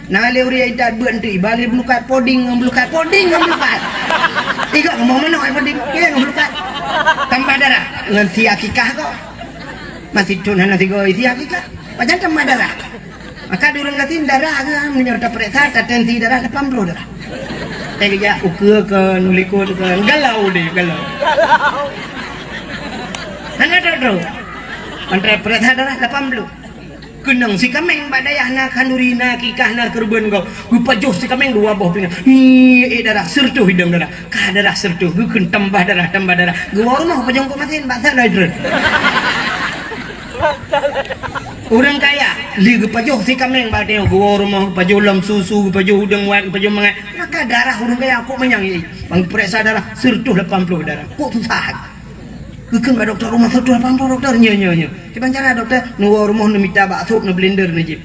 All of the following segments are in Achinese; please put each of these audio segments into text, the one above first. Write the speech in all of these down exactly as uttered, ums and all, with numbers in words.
Na lé ureueng intat beuet eunteuk, iba lé beulukat poding ngon beulukat, poding ngon beulukat. Igoe ngon manok ai poding, igoe ngon beulukat. Tambah darah ngon si akikah ko. Masih thon hana sigoe si akikah. Pajan tambah darah. Maka di ureueng gasien darah ke, meunyoe tapeuriksa, tatensi darah lapan ploh darah. Eh, geujak ukeue keu, nulikot keu, galau deh, galau. Hana trok-trok. Antara peuriksa darah lapan ploh. Keunong si kaméng bak dayah na khanduri, na akikah, na keureubeuen gob. Geupajoh si kaméng dua boh pingan. Ngiek darah, seureutôh idong darah. Ka darah seureutôh, geukheun tambah darah, tambah darah. Geuwoe rumoh pajoh kok masin, bak sat laju treun. Ureueng kaya, lé geupajoh si kaméng bak tanyoe, geuwoe rumoh, geupajoh lom susu, geupajoh udeueng wat, geupajoh mangat. Maka darah ureueng kaya kok manyang, ye. Bang peuriksa darah, seureutôh lapan ploh darah. Kok susah. Geukheun bak dokto rumoh, seureutôh lapan ploh dokto. Nyo, nyo, nyo. Kiban cara dokto, neuwoe rumoh, neumita bak sop, neublender, neujieb.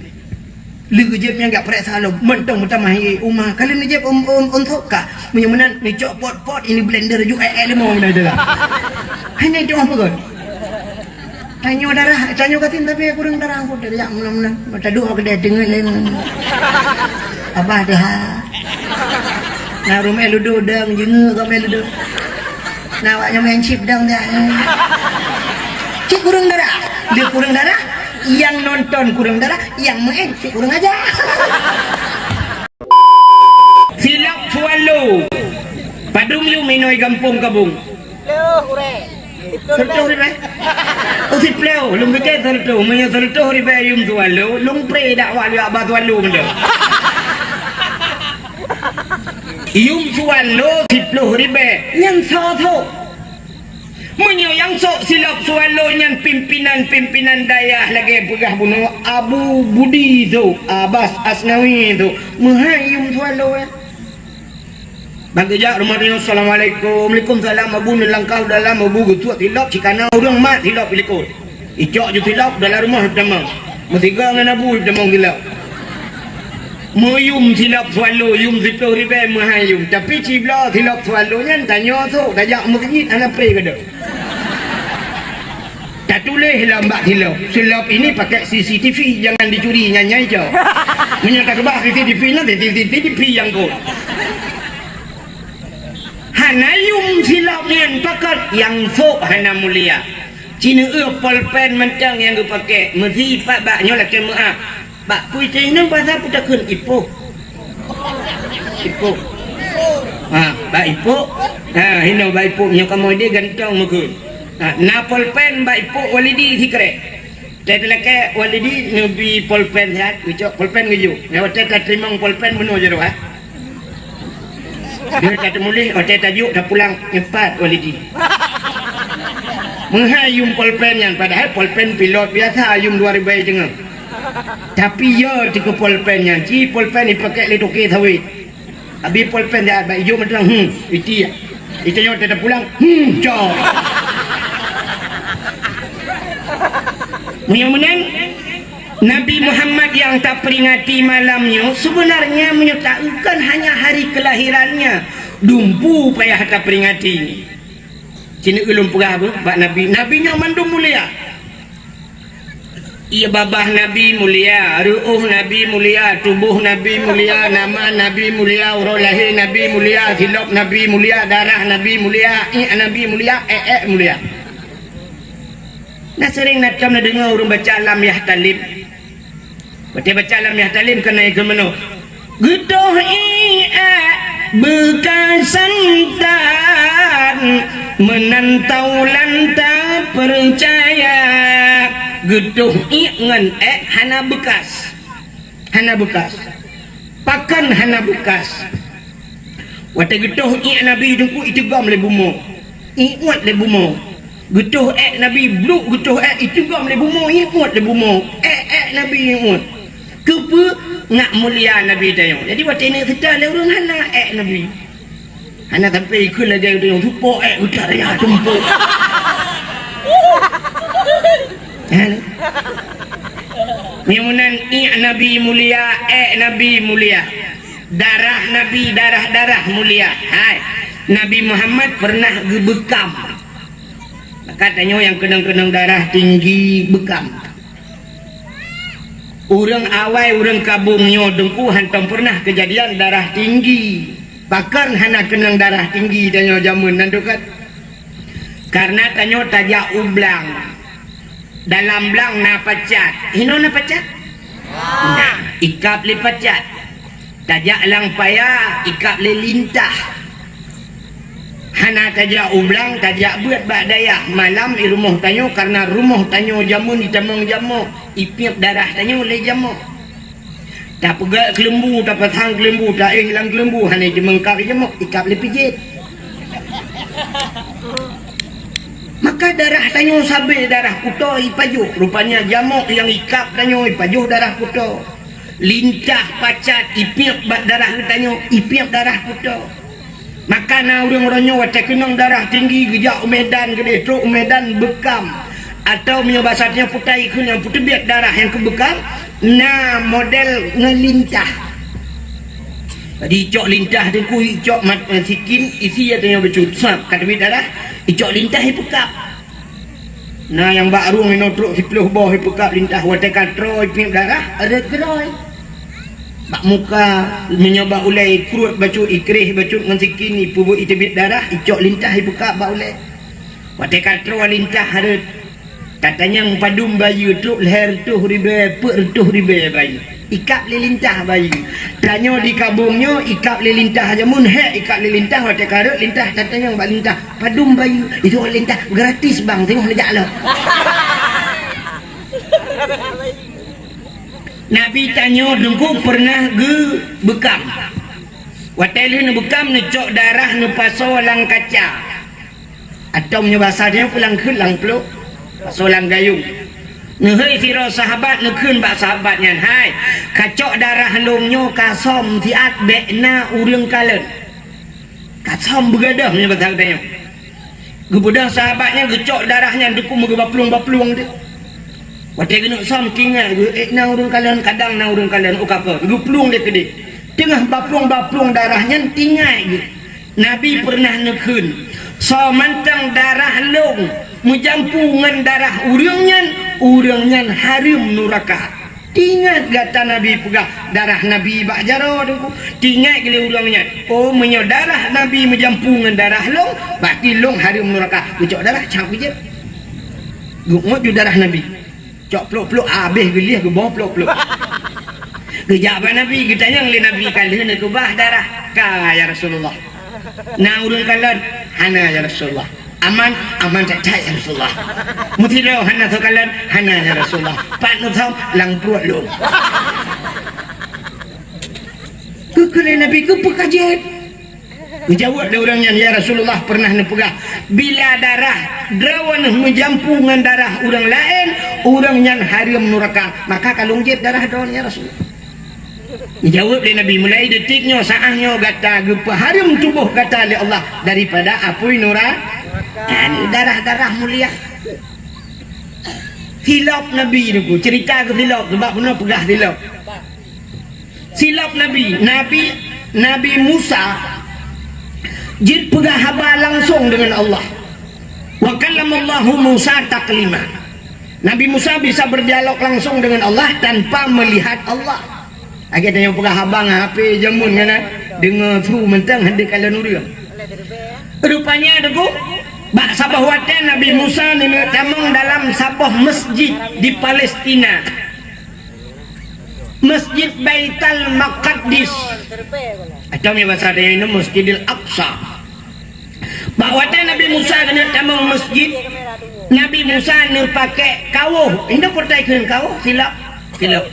Lé geujieb nyan jak peuriksa lom, mantong meutamah ié uma. Ka lheueh neujieb ôn, ôn, ôn sop ka. Meunyoe meunan neucok pot-pot, ini blender ju ék-ék leumo meunan dalam. Hai nyan doh peugah. Tanyoe darah, tanyoe gasien tapi kureueng darah, aku dak jak meunan-meunan. Mata duek aku dak teungeut laén. Abah dah. Na rumoh ludo dang jengeuk ka mé ludo. Na awak nyang main chip dang dah. Cit kureueng darah. Dia kureueng darah, yang nonton kureueng darah, yang main cit kureueng aja. Silop swallow. Padum yum inoi gampông kabung. Seureutôh ribèe. Oh, siplôh. Lôn pike seureutôh. Meunyoe seureutôh ribèe yum swallow, lôn pré dakwah lé Abah Swallow meunan. Yum swallow siplôh ribèe. Nyan soe sôk? Meunyoe nyang sôk silop swallow nyan pimpinan-pimpinan dayah lagèe peugah bunoe Abu Budi sôk, Abas Asnawi sôk, meuhai yum swallow, eh. Ban geujak rumoh tanyoe, "Assalamualaikum." "Waalaikumsalam, Abu." Neulangkah u dalam, Abu geusuet silop, cikana ureueng mat silop ilikot. Icok ju silop dalam rumoh tamong. Meusigoe ngon Abu tamong silop. Meuyum silop swallow, yum siplôh ribèe meuhai yum. Tapi cibloe silop swallow nyan tanyoe sôk, tajak meukeujit hana pré keudeh. Tatuléh lam bak silop, "Silop ini pakai C C T V, jangan dicuri," nyan nyang icok. Meunyoe takeubah C C T V nyan, C C T V nyang kot. Hana yum silop nyan pakat, nyang sôk hana mulia. Cineu'euh polpen mantong nyang geupakè, meusipat bak nyoe lakèe meu'ah. Bak peue teuinong basa peue takheun ipoh. Ipoh. Ha, bak ipoh. Ha, hinoe bak ipoh nyoe kamoe deh gantong meukeue. Ha, na polpen bak ipoh Walidi sikrek. Teuh lakèe Walidi neubi polpen siat, geucok polpen geujok. Nyoe watèe tateurimong polpen bunoe jaroe, ha. Dia tateumeuleh, watèe tajok tapulang nyeumpat Walidi. Meuhai yum polpen nyan, padahai polpen pilot biasa yum dua ribèe teungoh. Tapi yo teuh keu polpen nyan, ci polpen ipakè lé toke sawét. Abi polpen dak bak ijok mantong, hmm, itiek. Itiek nyoe teuh tapulang, hmm, cok. Meunyoe meunan, Nabi Muhammad nyang taperingati malam nyoe, sebenarnya meunyoe taeu kon hanya hari kelahirannya, dumpeue payah taperingati. Cineu'euh lôn peugah beuh bak Nabi, Nabi nyoe mandum mulia. Ié babah Nabi mulia, reuôh Nabi mulia, tuboh Nabi mulia, nama Nabi mulia, uroe lahé Nabi mulia, silop Nabi mulia, darah Nabi mulia, iék Nabi mulia, ék-ék mulia. Na seuréng na tom na deungoe ureueng baca Lam Yahtalim. Watèe baca Lam Yahtalim keunan keumeunok. Geutoh iék beukasan tan, meunan taulan tapeucaya. Geutoh iék ngon ék hana beukas. Hana beukas. Pakon hana beukas? Watèe geutoh iék Nabi Teungku iteugom lé bumoe, iuet lé bumoe. Geutoh ék Nabi, bluek geutoh ék iteugom lé bumoe, iuet lé bumoe. Ék-ék Nabi iuet. Keupeue? Ngat mulia Nabi tanyoe. Jadi watèe neuk seutôt lé ureueng hana ék Nabi. Hana sampai ikheun lagèe tanyoe, tupok ék geutak raya tumpok. Hana. Meunyoe meunan iék Nabi mulia, ék Nabi mulia. Darah Nabi, darah-darah mulia. Hai, Nabi Muhammad pernah geubeukam. Maka tanyoe nyang keunong-keunong darah tinggi beukam. Ureuëng awai, ureuëng kabong nyoe Teungku hántom peureunah keujadian darah tinggi. Pakon hana keunong darah tinggi tanyoe jamén nan teukat? Karena tanyoe tajak u blang. Dalam blang na pacat. Hinoe na pacat? Na, ikab lé pacat. Tajak lam paya, ikab lé lintah. Hana tajak u blang, tajak beuet bak dayah. Malam i rumoh tanyoe, karena rumoh tanyoe jamén itamong jamok, ipiep darah tanyoe lé jamok. Tapeugét keuleumbu, tapasang keuleumbu, taéh lam keuleumbu, hana jimeungkab jamok, ikab lé pijet. Maka darah tanyoe sabé darah kuto ipajoh. Rupanya jamok nyang ikab tanyoe ipajoh darah kuto. Lintah pacat ipiep bak darah geutanyoe, ipiep darah kuto. Maka na ureuëng uroe nyoe watée keunong darah tinggi geujak u Medan keudeh, trok u Medan beukam. Atawa meunyoe basa tanyoe putai kheun nyang peuteubiet darah nyang keu beukam, na model ngon lintah. Jadi icok lintah Teungku, icok mat, eh, sikin, isi ya tanyoe bacut. Sab ka teubiet darah, icok lintah ipeukab. Na nyang bak rueng inoe trok siplôh boh ipeukab lintah, watée ka troe ipiep darah, rhot keudroe. Bak muka, meunyoe bak ulée ikruet bacut, ikréh bacut ngon sikin, ipeubuet iteubiet darah, icok lintah ipeukab bak ulée. Watée ka troe lintah rhot, tatanyong padum bayeue, trok lhée reutôh ribée, peuet reutôh ribée bayeue. Ikab lé lintah bayeue. Tanyoe di kabong nyoe ikab lé lintah jamén, hék ikab lé lintah, watée ka rhot lintah tatanyong bak lintah, padum bayeue? Itu lintah gratis bang, teungoh neujak lom. Nabi tanyoe Teungku peureunah geubeukam. Watée lheueh neubeukam, neucok darah neupasoe lam kaca. Atau meunyoe basa tanyoe pulang kheun lam plôk, pasoe lam gayông. Neuhôi sidroe sahabat, neukheun bak sahabat nyan, "Hai, kacok darah lôn nyoe kasöm siat, bék na ureuëng kalon." Kasöm beugadôh meunyoe basa tanyoe. Geubeudôh sahabat nyan, geucok darah nyan deuh keu meugeuba plueng-ba plueng deuh. Watée geuneuk söm, tingai geuh, ék na ureuëng kalon, kadang na ureuëng kalon, oh ka kon, geuplueng lé keudeh. Teungoh baplueng-baplueng darah nyan, tingai geuh. Nabi peureunah neukheun, "Soe mantong darah lôn meujampu ngon darah ureuëng nyan, ureuëng nyan hareuem nuraka." Tingat gata Nabi peugah, darah Nabi bak jaroe Teungku. Tingat lé ureuëng nyan, "Oh, meunyoe darah Nabi meujampu ngon darah lôn, berarti lôn hareuem nuraka." Geucok darah, cap geuh jép. Geungot ju darah Nabi. Cok plôk-plôk, habéh geulieh geuboh plôk-plôk. Geujak bak Nabi, geutanyong lé Nabi, "Ka lheueh neukeubah darah?" "Ka, ya Rasulullah." "Na ureuëng kalon?" "Hana, ya Rasulullah." "Aman?" "Aman that-that, ya Rasulullah." "Meusidroe hana soe kalon?" "Hana, ya Rasulullah." "Pat neusöm?" "Lam pruet lôn." Geukheun lé Nabi, "Keupeue ka jeuet?" Geujaweueb lé ureuëng nyan, "Ya Rasulullah, peureunah neupeugah, bila darah droeneuh meujampu ngon darah ureuëng laén, ureuëng nyan hareuem nuraka. Maka ka lôn jép darah droeneuh, ya Rasulullah." Geujaweueb lé Nabi, "Mulai detik nyoe, saát nyoe gata geupeuhareuem tuboh gata lé Allah daripada apui nura-, darah-darah mulia." Silop Nabi Teungku, cerita keu silop, sabab bunoe peugah silop. Silop Nabi, Nabi, Nabi Musa jeuet peugah haba langsong deungon Allah. "Wa kallamallahu Musa taklima." Nabi Musa bisa berdialog langsung dengan Allah tanpa melihat Allah. Lagée tanyoe peugah haba ngon H P jameun nyan, deungoe su mantong hana kalon ureuëng. Rupanya Teungku, bak saboh watée Nabi Musa neuneuk tamong dalam saboh masjid di Palestina. Masjid Baitul Maqdis. Atau meunyoe basa tanyoe nyoe Masjidil Aqsa. Bak watée Nabi Musa keuneuk tamong masjid, Nabi Musa neupaké kawoh. Indak peuretai kheun kawoh, silop. Silop.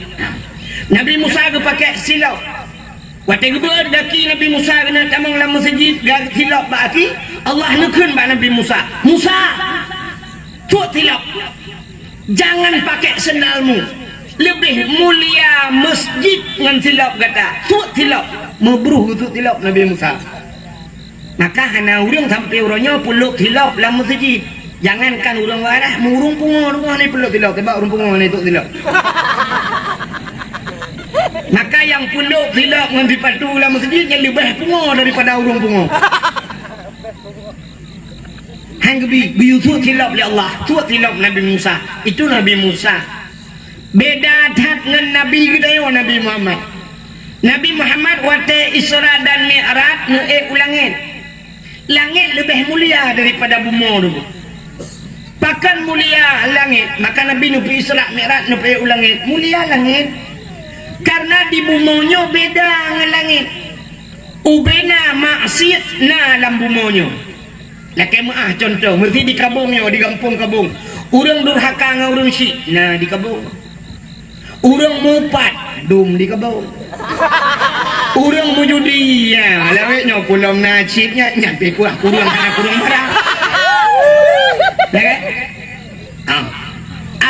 Nabi Musa geupaké silop. Watée geubeuet gaki Nabi Musa keuneuk tamong lam masjid, ga-, silop bak gaki, Allah neukheun bak Nabi Musa, "Musa, tuek silop." "Jangan pakai sendalmu. Lebih mulia masjid ngon silop gata. Tuek silop." Meubruh geutuek silop Nabi Musa. Maka hana ureuëng sampoe uroe nyoe peulop silop lam masjid. Jangankan ureuëng waras, ureuëng pungo, ureuëng pungo hana peulop silop, sabab ureuëng pungo hana tuek silop. Maka nyang peulop silop ngon sipatu lam masjid nyan leubeh pungo daripada ureuëng pungo. Han geubi, geuyue tuek silop lé Allah, tuek silop Nabi Musa. Itu Nabi Musa. Beda that ngon Nabi geutanyoe, Nabi Muhammad. Nabi Muhammad watée Isra dan Mi'raj neuék u langét. Langét leubeh mulia daripada bumoe dulu. Pakon mulia langét? Maka Nabi neupeu Isra Mi'raj, neupeu u langét. Mulia langét. Karena di bumoe nyoe beda ngon langét. Ubena maksiet na lam bumoe nyoe. Lakée meuáh contoh, meuseuti di Kabong nyoe, di gampông Kabong. Ureuëng durhaka ngon ureuëng syik, na di Kabong. Ureuëng mupat, dum di Kabong. Ureuëng meujudi, ya, lawét nyoe kulom na cit nyan, nyan pih kuah kureueng hana kureueng barang. Ya kan? Ah.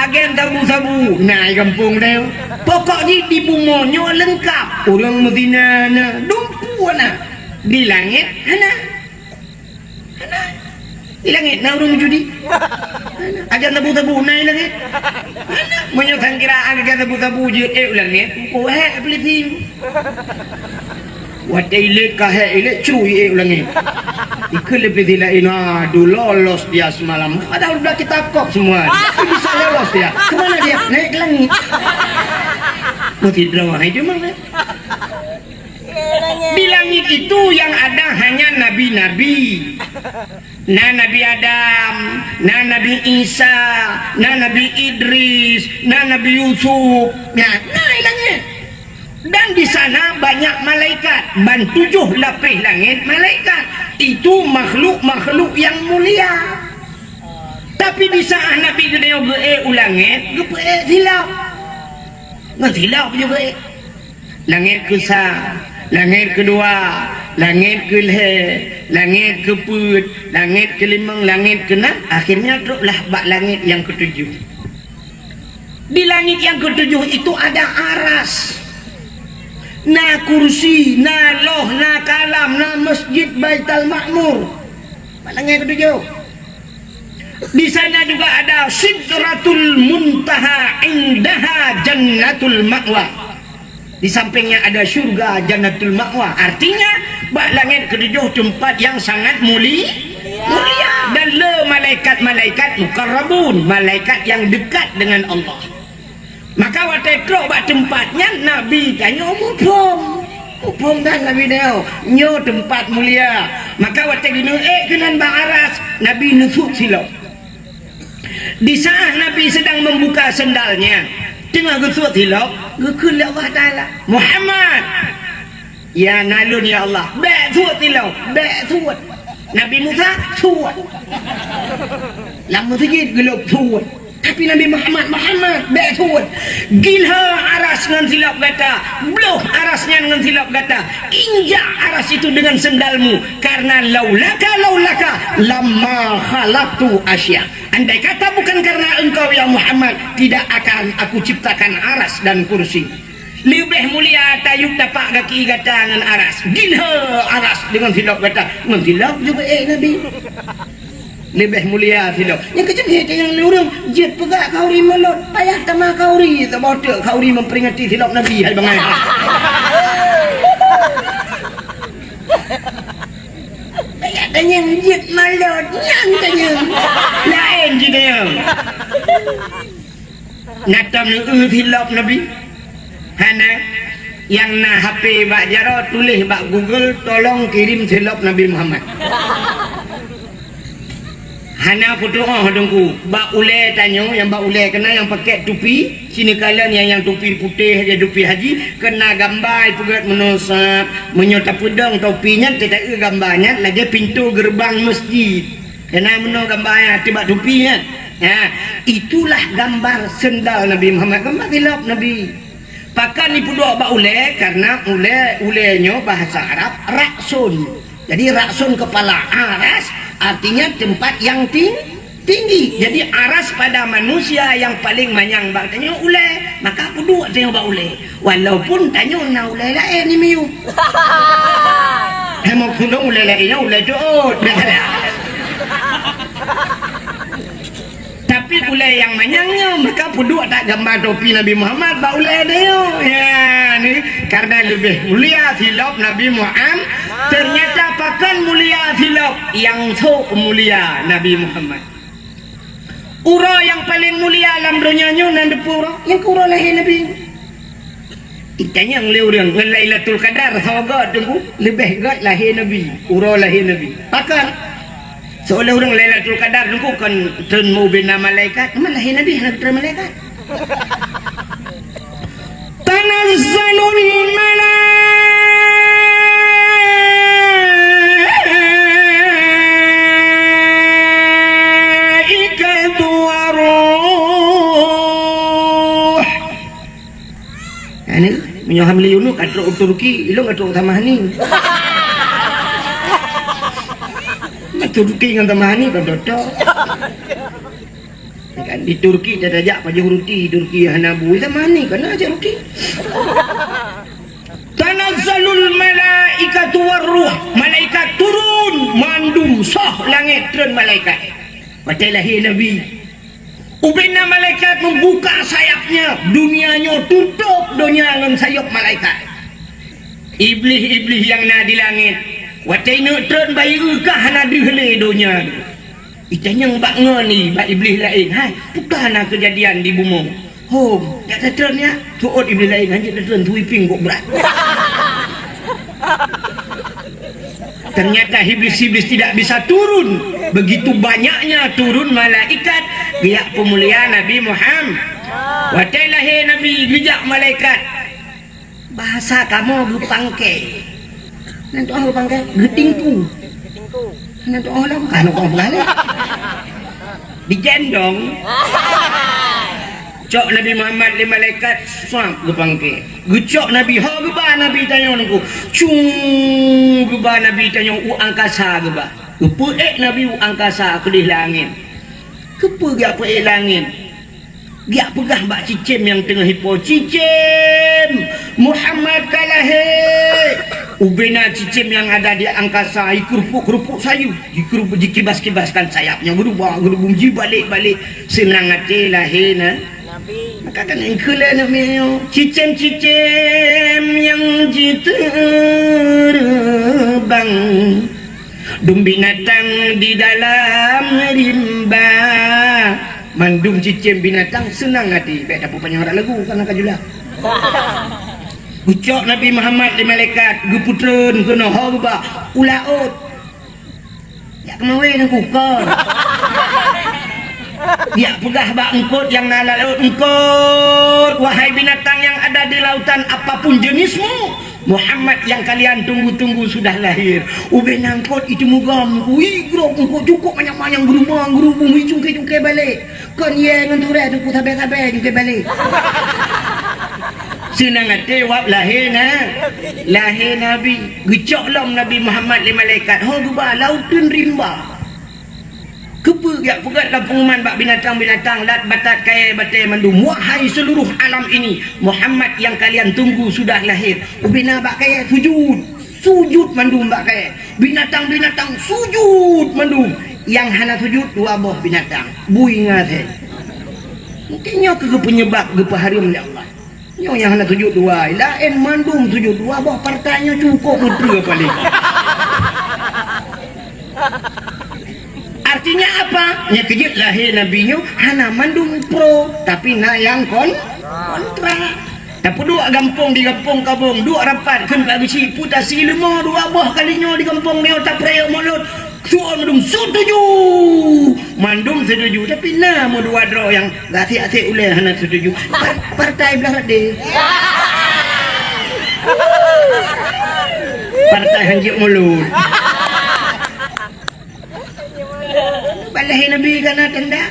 Agen sabu-sabu, na di gampông deh. Pokok jih di bumoe nyoe leungkap. Ureuëng meuzina na, dumpeue na. Di langét hana. Hana. Di langét na ureuëng meujudi. Hana. Agen sabu-sabu na di langét. Hana. Meunyoe sangkira agen sabu-sabu jeuet ék u langét, oh, hék peulisi. Watée ilét ka hék, ilét cui ék u langét. Ikheun lé peulisi laén, "Aduh, lolos dia semalam. Padahal udah kita kop semua. Tapi bisa lolos dia. Kemana dia? Naik ke langit." Meusidroe hai cuma. Di langit itu yang ada hanya nabi-nabi. Na Nabi Adam, na Nabi Isa, na Nabi Idris, na Nabi Yusuf. Ya, na di langét. Dan di sana banyak malaikat, ban tujoh lapéh langét malaikat. Itu makhluk-makhluk yang mulia. Tapi di saat Nabi geutanyoe geuék u langét, geupeuék silop. Ngon silop jih geuék. Langét keusa, langét keudua, langét keulhée, langét keupeuet, langét keulimong, langét keunam, akhirnya troklah bak langét nyang keutujoh. Di langét nyang keutujoh itu ada aras, na kursi, na loh, na kalam, na masjid Baitul Ma'mur. Bak langét keutujoh. Di sana juga ada Sidratul Muntaha, indaha Jannatul Ma'wa. Di sampingnya ada syurga Jannatul Ma'wa. Artinya, bak langét keutujoh teumpat yang sangat muli-, mulia. Dan le malaikat-malaikat mukarrabun, malaikat yang dekat dengan Allah. Maka watée trok bak teumpat nyan, Nabi tanyoe muphom. Muphom that Nabi tanyoe, nyoe teumpat mulia. Maka watée geuneuék keunan bak aras, Nabi neusuet silop. Di saat Nabi sedang membuka sendalnya, teungoh geusuet silop, geukheun lé Allah Taala, "Muhammad!" "Ya, na lôn, ya Allah." "Bék suet silop, bék suet." Nabi Musa suet. Lam meuseujid geulop suet. Tapi Nabi Muhammad, "Muhammad, bék suet. Gilhée aras ngon silop gata, bloh aras nyan ngon silop gata, injak aras itu dengan sendalmu, karena laulaka, laulaka, lamma khalaqtu asya." Andai kata bukan karena engkau, ya Muhammad, tidak akan aku ciptakan aras dan kursi. Leubeh mulia tayub tapak gaki gata ngon aras. Gilhée aras deungon silop gata. Ngon silop juga, eh, Nabi. Leubeh mulia silop. Nyang keujeut, eh, nyang lé ureuëng jeuet peugah khauri mulod. Payah tamah khauri, saboh teuk khauri memperingati silop Nabi, hai bangai. Payah tanyong jeuet mulod, nyang tanyong. Laén jitanyong. Na tom neueu silop Nabi? Hana. Nyang na H P bak jaroe, tuléh bak Google, "Tolong kirim silop Nabi Muhammad." Hana putôh, oh, Teungku. Bak ulée tanyoe, nyang bak ulée keunan nyang pakai tupi, sineukala nyang, nyang tupi putéh, nyang tupi haji, keunan gamba ipeugét meunoe sab. Meunyoe tapeudong tupi nyan, teuta-eu gamba nyan lagée pintoe geureubang meuseujid. Keunan meunoe gamba nyan, teuh bak tupi nyan. Ha, itulah gambar sendal Nabi Muhammad, gambar silop Nabi. Pakon ipeuduek bak ulée? Karena ulée, ulée nyoe bahasa Arab raksun. Jadi raksun kepala, aras artinya tempat yang ting-, tinggi. Jadi aras pada manusia yang paling manyang bak tanyoe ulée, maka peuduek tanyoe bak ulée. Walaupun tanyoe na ulée laén di miyueb. Hana meukeunong ulée laén nyan ulée teuôt. Tapi ulée nyang manyang nyoe, maka peuduek that gamba topi Nabi Muhammad bak ulée nyoe. Ya, ni, karena leubeh mulia silop Nabi Muhammad. Ternyata pakon mulia silop, nyang sôk mulia Nabi Muhammad. Uroe nyang paleng mulia lam donya nyoe na dipeue uroe? Nyang keu uroe lahé Nabi. Itanyong lé ureuëng ngon Lailatul Qadar, soe göt teungku? Leubeh göt lahé Nabi, uroe lahé Nabi. Pakon? Soe lé ureuëng Lailatul Qadar teungku kon treun ubena malaikat, teuma lahé Nabi hana treun malaikat. Tanazzalul malaikatu waruh. Ini, meunyoe hamli unu ka trok u Turki, ilong ka trok sama ni. Turki ngon sama ni kan dodo. Kan di Turki tajak pajoh ruti, Turki hana bui, sama ni kan aja ruti. Tanazzalul malaikatu waruh, malaikat turun, mandum soh langét treun malaikat. Watée lahé Nabi, ubena malaikat membuka sayapnya, dunia nyoe tutup donya ngon sayop malaikat. Iblih-iblih nyang na di langét, watée neuk treun bayeue ka hana deuh lé donya. Itanyong bak ngon ni, bak iblih laén, "Hai, peue ka na keujadian di bumoe?" "Hom, jak tatreun nyak." Seuôt iblih laén, "Hanjeuet tatreun, sweeping kok brat." Ternyata iblis-iblis tidak bisa turun. Begitu banyaknya turun malaikat, geujak peumulia Nabi Muhammad. Watée lahé Nabi, geujak malaikat. Bahasa kamoe geupangke. Nan tu'oh geupangke, geutingku. Nan tu'oh lom, ka na tu'oh peugah lé. Digendong. Cok Nabi Muhammad lé malaikat, swab geupangke. Geucok Nabi, ho geuba Nabi tanyoe nungku. Cung geuba Nabi tanyoe u angkasa geuba. Geupeuék Nabi u angkasa keudeh langét. Keupeue geupeuék langét? Geujak peugah bak cicém nyang teungoh ipo, "Cicém, Muhammad ka lahé!" Ubena cicém nyang ada di angkasa, jikeurupuk-keurupuk sayeup, jikeurupuk, jikibas-kibaskan sayapnya, geurubah-geurubum, jibalek-balek, seunang até lahé na. Nabi. Maka kan engkeu lé aneuk miet nyoe, "Cicém-cicém nyang jiteureumbang." Dum binatang di dalam rimba. Mandum cicém binatang seunang até. Bék tapeupanjang rot lagu, kana ka jula. Geucok Nabi Muhammad lé malaikat, geupeutreun keunoe ho geuba u laôt. Jak keumawé nangku kon. Jak peugah bak eungkôt nyang na lam laôt, "Eungkôt, wahai binatang nyang ada di lautan, apapun jenismu, Muhammad yang kalian tunggu-tunggu sudah lahir." Ubena eungkôt itu mugom, ui, grob eungkôt cukôp manyang-manyang, geurubah-geurubum, ui, cungké-cungké balek. Kon yé ngon tureh teungku sabé-sabé cungké balek. Seunang até wab lahé na, lahé Nabi. Geucok lom Nabi Muhammad lé malaikat, ho geuba lam uteuen rimba. Keupeue jak peugét lam peunguman bak binatang-binatang, lat batat kayée batée mandum, "Wahai seluruh alam ini, Muhammad yang kalian tunggu sudah lahir." Ubena bak kayée sujud, sujud mandum bak kayée. Binatang-binatang sujud mandum. Nyang hana sujud dua boh binatang, bui ngon asèe. Mungken nyoe keuh peunyeubab geupeuhareuem lé Allah. Nyoe nyang hana sujud dua, laén mandum sujud, dua boh partai nyoe cukôp meuteue paléng. Artinya apa? Nyang keujeuet lahé Nabi nyoe hana mandum pro, tapi na nyang kon-, kontra. Tapeuduek gampông di gampông Kabong, duek rapat kheun ka geuchik, peue tasi leumo dua boh kali nyoe di gampông nyoe tapreh mulod. Suon mandum setuju. Mandum setuju, tapi na meudua droe nyang gasik-asik ulée hana setuju. Par-, partai blah radé. Partai hanjeuet mulod. Bak lahé Nabi ka na tanda.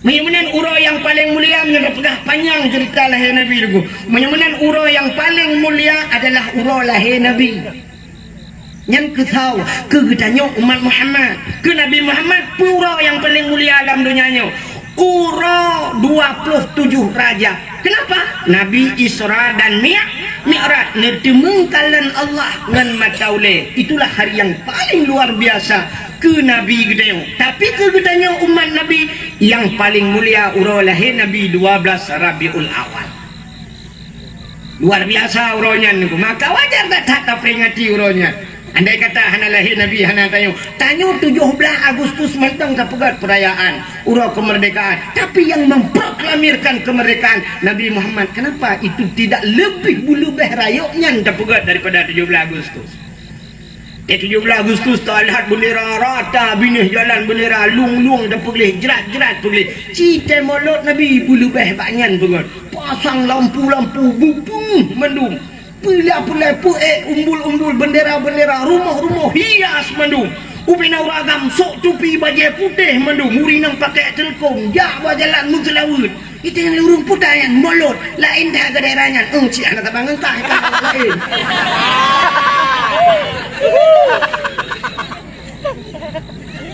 Meunyoe meunan uroe nyang paleng mulia, meunyoe tapeugah panyang ceurita lahé Nabi teungku. Meunyoe meunan uroe nyang paleng mulia adalah uroe lahé Nabi. Nyan keu soe? Keu geutanyoe umat Muhammad. Keu Nabi Muhammad, peue uroe nyang paleng mulia lam donya nyoe? Uroe dua ploh tujoh Rajab. Kenapa? Nabi Isra dan Mi-, Mi'raj, neuteumeung kalon Allah ngon mata ulée. Itulah hari yang paling luar biasa keu Nabi geutanyoe. Tapi keu geutanyoe umat Nabi, nyang paleng mulia uroe lahé Nabi dua belas Rabiul Awal. Luar biasa uroe nyan, maka wajar that-that taperingati uroe nyan. Andai kata hana lahé Nabi, hana tanyoe. Tanyoe tujoh blaih Agustus mantong tapeugét peurayaan uroe keumeurdekaan. Tapi nyang memproklamirkan keumeurdekaan Nabi Muhammad. Kenapa itu tidak lebih beuleubeh rayeuk nyan tapeugét daripada tujoh blaih Agustus? Di tujoh blaih Agustus talhat bendera rata binéh jalan, bendera lueng-lueng tapeugleh, jrat-jrat peugleh. Ci tée molot Nabi beuleubeh bak nyan peugét. Pasang lampu-lampu bubung mandum. Peulai-peulai peuék umbul-umbul bendera-bendera, rumoh-rumoh hias mandum. Ubena ureuëng agam sok tupi bajée putéh mandum, ureuëng nyang pakai teulkom jak bak jalan meuseulaweuet. Itu nyang ureuëng puta nyan molot, laén that keu daerah nyan. Eung cit hana saban ngon kah, ka laén.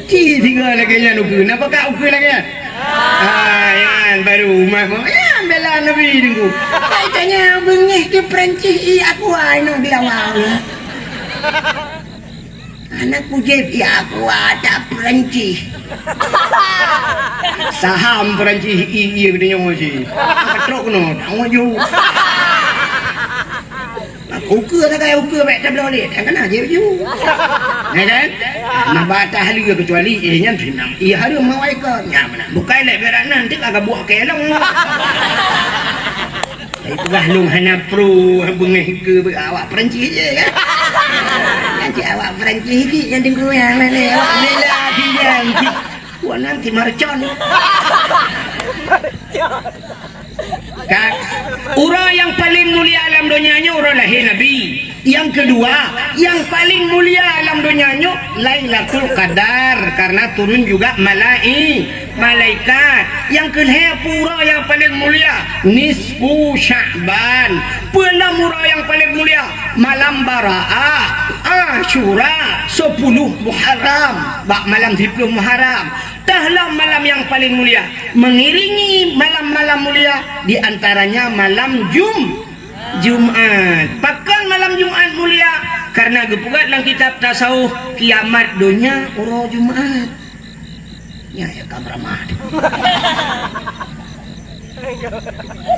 Ci singoh lagée nyan ukeue, na pakat ukeue lagée nyan? Ah, nyan baru umat mo. Ya, bela Nabi Teungku. Ai tanya beungéh ke Perancis i aku ai nong di awal. Anak kujib ya aku ada Perancis. Saham Perancis i iya geutanyoe ci. Trok no, tanggung jawab. Ukeue sagai ukeue bék tabloe lé, nyang kana jih baju. Ya kan? Nah, bak atas lé kecuali eh nyan sinang. Iya hareuem mawai ke. Nya mana? Bukai lé berak nan tik agak buah kelong. Tapi peugah lôn hana pro beungéh ke awak Perancis je kan. Nanti awak Perancis sikit yang tengku yang mana awak bela bilang. Wah nanti marcon. Kan? Uroe nyang paling mulia alam donya nyoe uroe lahé Nabi. Nyang keudua, nyang paling mulia alam donya nyoe Lailatul Qadar karena turun juga malai malaikat. Nyang keulhée uroe nyang paling mulia nisfu Sya'ban. Peulom uroe nyang paling mulia malam Baraah, Asyura, sepuluh Muharram. Bak malam sepuluh Muharram. Tah lam malam nyang paling mulia, mengiringi malam-malam mulia, di antaranya malam Jum-, Jumat. Pakon malam Jumat mulia? Karena geupeugah lam kitab tasawuf, kiamat donya uroe Jumat. Nya ya kameuramat.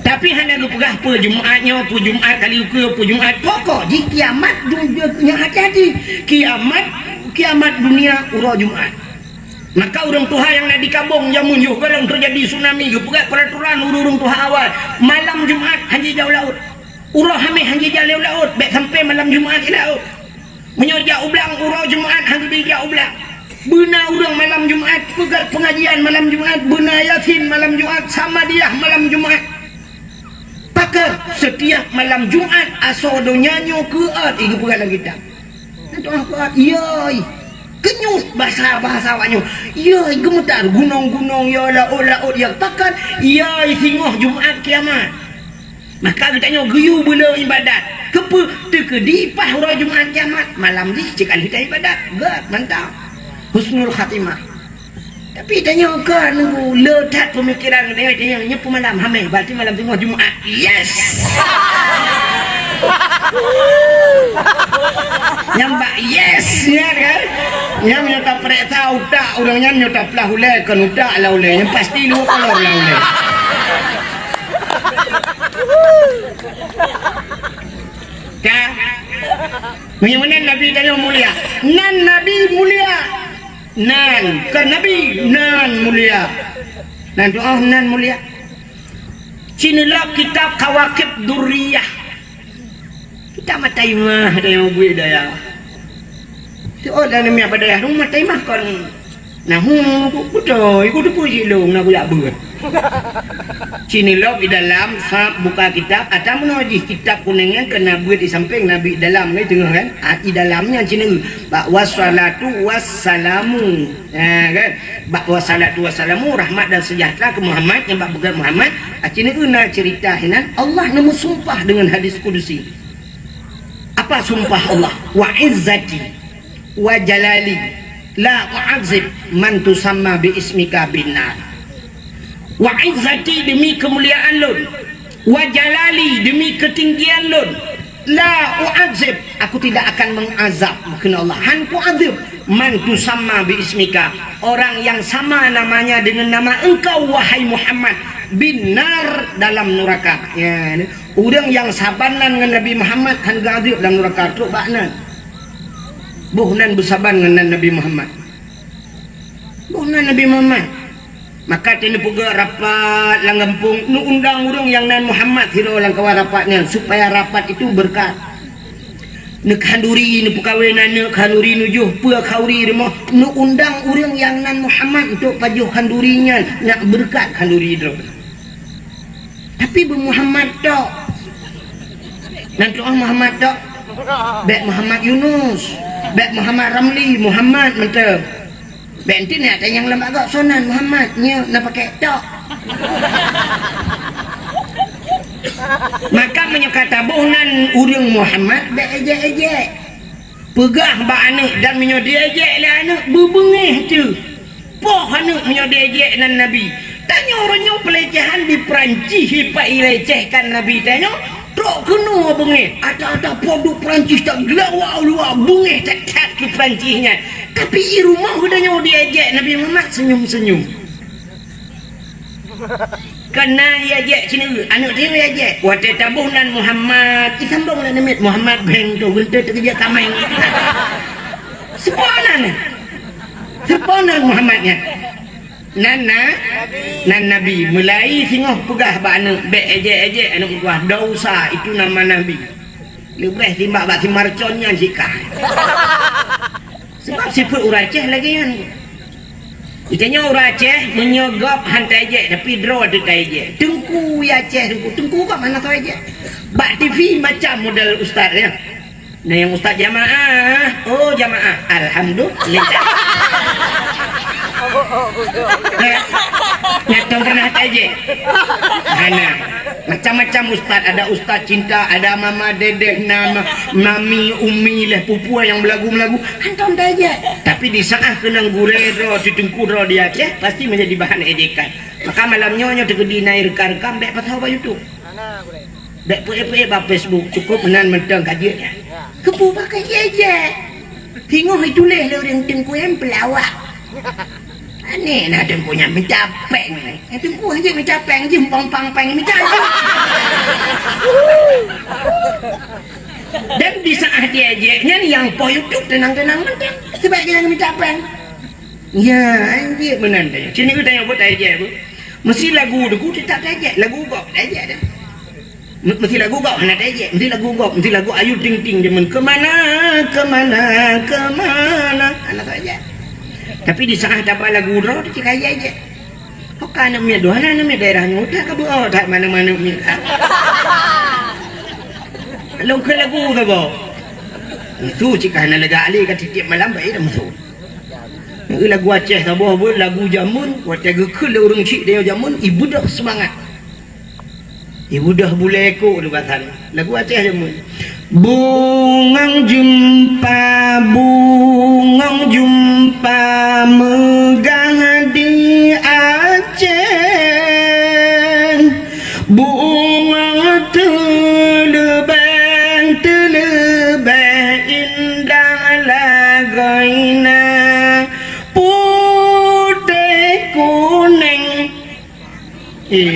Tapi hana geupeugah peue Jumat nyoe, peue Jumat kali ukeue, peue Jumat. Pokok jih kiamat dunia hati-hati. Kiamat, kiamat dunia uroe Jumat. Maka ureuëng tuha nyang na di Kabong jameun yoh gohlom teujadi tsunami geupeugah peraturan ureuëng tuha awai, malam Jumat hana jijak u laôt. Uroe Hameh hana jijak lé u laôt, bék sampai malam Jumat i laôt. Meunyoe jak u blang uroe Jumat hana jijak u blang. Beuna ureuëng malam Jumat peugét pengajian malam Jumat, beuna Yasin malam Jumat, Samadiyah malam Jumat. Pakon setiap malam Jumat asoe donya nyoe keuôt i geupeugah lam kitab. Nah, doa kuat, yoi. Keunyut bahasa-bahasa awak nyoe. Yoi, geumeutar gunong-gunong, ya laôt-laôt, ya pakat. Yoi, singoh Jumat kiamat. Maka geutanyoe geuyue beulo ibadat. Keupeue? Teukeudi paih uroe Jumat kiamat. Malam jih cit ka lheueh ibadat. Gét, mantap. Husnul khatimah. Tapi tanyoe ka nunggu le that pemikiran tanyoe, tanyoe nyoe peumalam hameh, berarti malam singoh Jumat. Yes. Nyang bak yes nyan kan? Nyang nyoe tapeuriksa utak ureuëng nyan nyoe taplah ulée kon utak lah ulée. Nyang pasti luwa kolor lah ulée. Ka? Meunyoe meunan Nabi tanyoe mulia. Nan Nabi mulia. Nan, kon Nabi, nan mulia. Nan doa nan mulia. Ci neulok kitab Kawakib Durriyah. Kitab Mataimah, ada nyang buet daya. Teuôt lam namiah bak dayah rumoh Mataimah kon. Nah, hu, beutôi, ku teupeue jih lôn na buyak beuet. Ci neulok di dalam, sab buka kitab, ata meunoe jih kitab kunéng nyan keu na beuet di sampéng, na beuet dalam, kan, teungoh, kan? Ah, di dalam nyan ci neulok. Bak wassalatu wassalamu. Ha, kan? Bak wassalatu wassalamu, rahmat dan sejahtera keu Muhammad, nyang bak peugét Muhammad, ah, ci neulok na cerita hinan, Allah neumeusumpah dengan hadis kudusi. Apa sumpah Allah? Wa izzati wa jalali la u'adzib man tusamma bi ismika bin nar. Wa izzati, demi kemuliaan lôn, wa jalali, demi ketinggian lôn, la u'adzib, aku tidak akan mengazab, kheun Allah, han kuazab, man tusamma bi ismika, orang yang sama namanya dengan nama engkau wahai Muhammad, bin nar, dalam neraka. Ya, ureuëng nyang saban nan ngon Nabi Muhammad han geuazab dalam neraka, trok bak nan. Boh nan beusaban ngon nan Nabi Muhammad. Boh nan Nabi Muhammad. Maka teuneupeugot rapat lam gampông, neuundang ureuëng nyang nan Muhammad sidroe lam kawan rapat nyan, supaya rapat itu beureukat. Neukhanduri, neupeukawen aneuëk khanduri, neujôh peue khanduri rumoh, neuundang ureuëng nyang nan Muhammad untuk pajoh khanduri nyan, nak beureukat khanduri droe. Tapi beu Muhammad tok. Nan tu'oh Muhammad tok. Bék Muhammad Yunus, bék Muhammad Ramli, Muhammad mantong. Bék enti na tanyong lam agok sonan Muhammad, nyoe na pakai tok. Maka meunyoe ka taboh nan ureuëng Muhammad, bék ejek-ejek. Peugah bak aneuëk, dan meunyoe diejek lé aneuëk, beubeungéh teuh. Poh aneuëk meunyoe diejek nan Nabi. Tanyoe uroe nyoe peulecehan di Peurancih, ipa ilecehkan Nabi tanyoe, trok keunoe beungéh. Ata-ata po duek Peurancih, tageulawa u luwa, beungéh that-that keu Peurancih nyan. Tapi i rumoh geutanyoe diejek Nabi Muhammad, senyum-senyum. Kana ya jek sini, aneuëk dia ya jek. Watée taboh nan Muhammad, isambong lé namiet Muhammad beng tu, geuntée teukeujak kaméng. Seupôt nan. Seupôt nan Muhammad nyan. Nan na, nan Nabi. Meulai singoh peugah bak aneuëk, bék ejek-ejek aneuëk meutuah, dosa itu nama Nabi. Leubeh timbak bak simarcon nyan sikah. Sebab sifeuet ureuëng Aceh lagée nyan. Geutanyoe ureuëng Aceh, meunyoe gob han taejek, tapi droe teuh taejek. Teungku ya Aceh, teungku, teungku gob hana taejek. Bak T V macam model ustaz ya. Nah, yang ustaz jamaah, oh jamaah, alhamdulillah. Nah, nyata pernah taejek. Hana. Macam-macam ustaz, ada ustaz cinta, ada mama dedeh, nama mami, umi, leh pupua yang belagu-belagu. Hantom taejek. Tapi di saat keunong gurée droe, teungku droe di Aceh, pasti menjadi bahan ejekan. Maka malam nyoe, nyoe teukeudi na reka-reka, bék pasoe bak YouTube. Bék peuék-peuék bak Facebook, cukup meunan mantong ka jeuet nyan. Keupeue pakai jijak? Singoh ituléh lé ureuëng teungku nyan peulawak. Aneh na teungku nyan mita péng. Eh, teungku hana mita péng, jih pang-pang péng mita. Dan di saat diejek nyan nyang poh YouTube teunang-teunang mantong. Sebab dia mita péng. Ya, anjir meunan tanya. Sini kita nyebut taejek apa? Mesti lagu teungku tetap taejek, lagu gob taejek dah. Me-, meusti lagu gob hana taejek, meusti lagu gob, meusti lagu Ayu Ting Ting jameun, "Kemana, kemana, kemana." Hana taejek. Tapi di saat taba lagu droe, teuka taejek. Hoka aneuk miet dua, hana aneuk miet daerah nyoe, udah ka beuo that mana-mana miet. Lôn keu lagu saboh. Itu cit ka hana lega alé ka tiep-tiep malam bae dah musoh. Lagu Aceh saboh buet lagu jameun, watée geukheun lé ureuëng chik dia jameun, ibeudôh seumangat. Ibeudôh bulée kok di batan. Lagu Aceh jameun. Bungong jeumpa, bungong jeumpa meugah di Aceh. Bungong teuleubeh, teuleubeh indah lagoina putéh kunéng. Eh,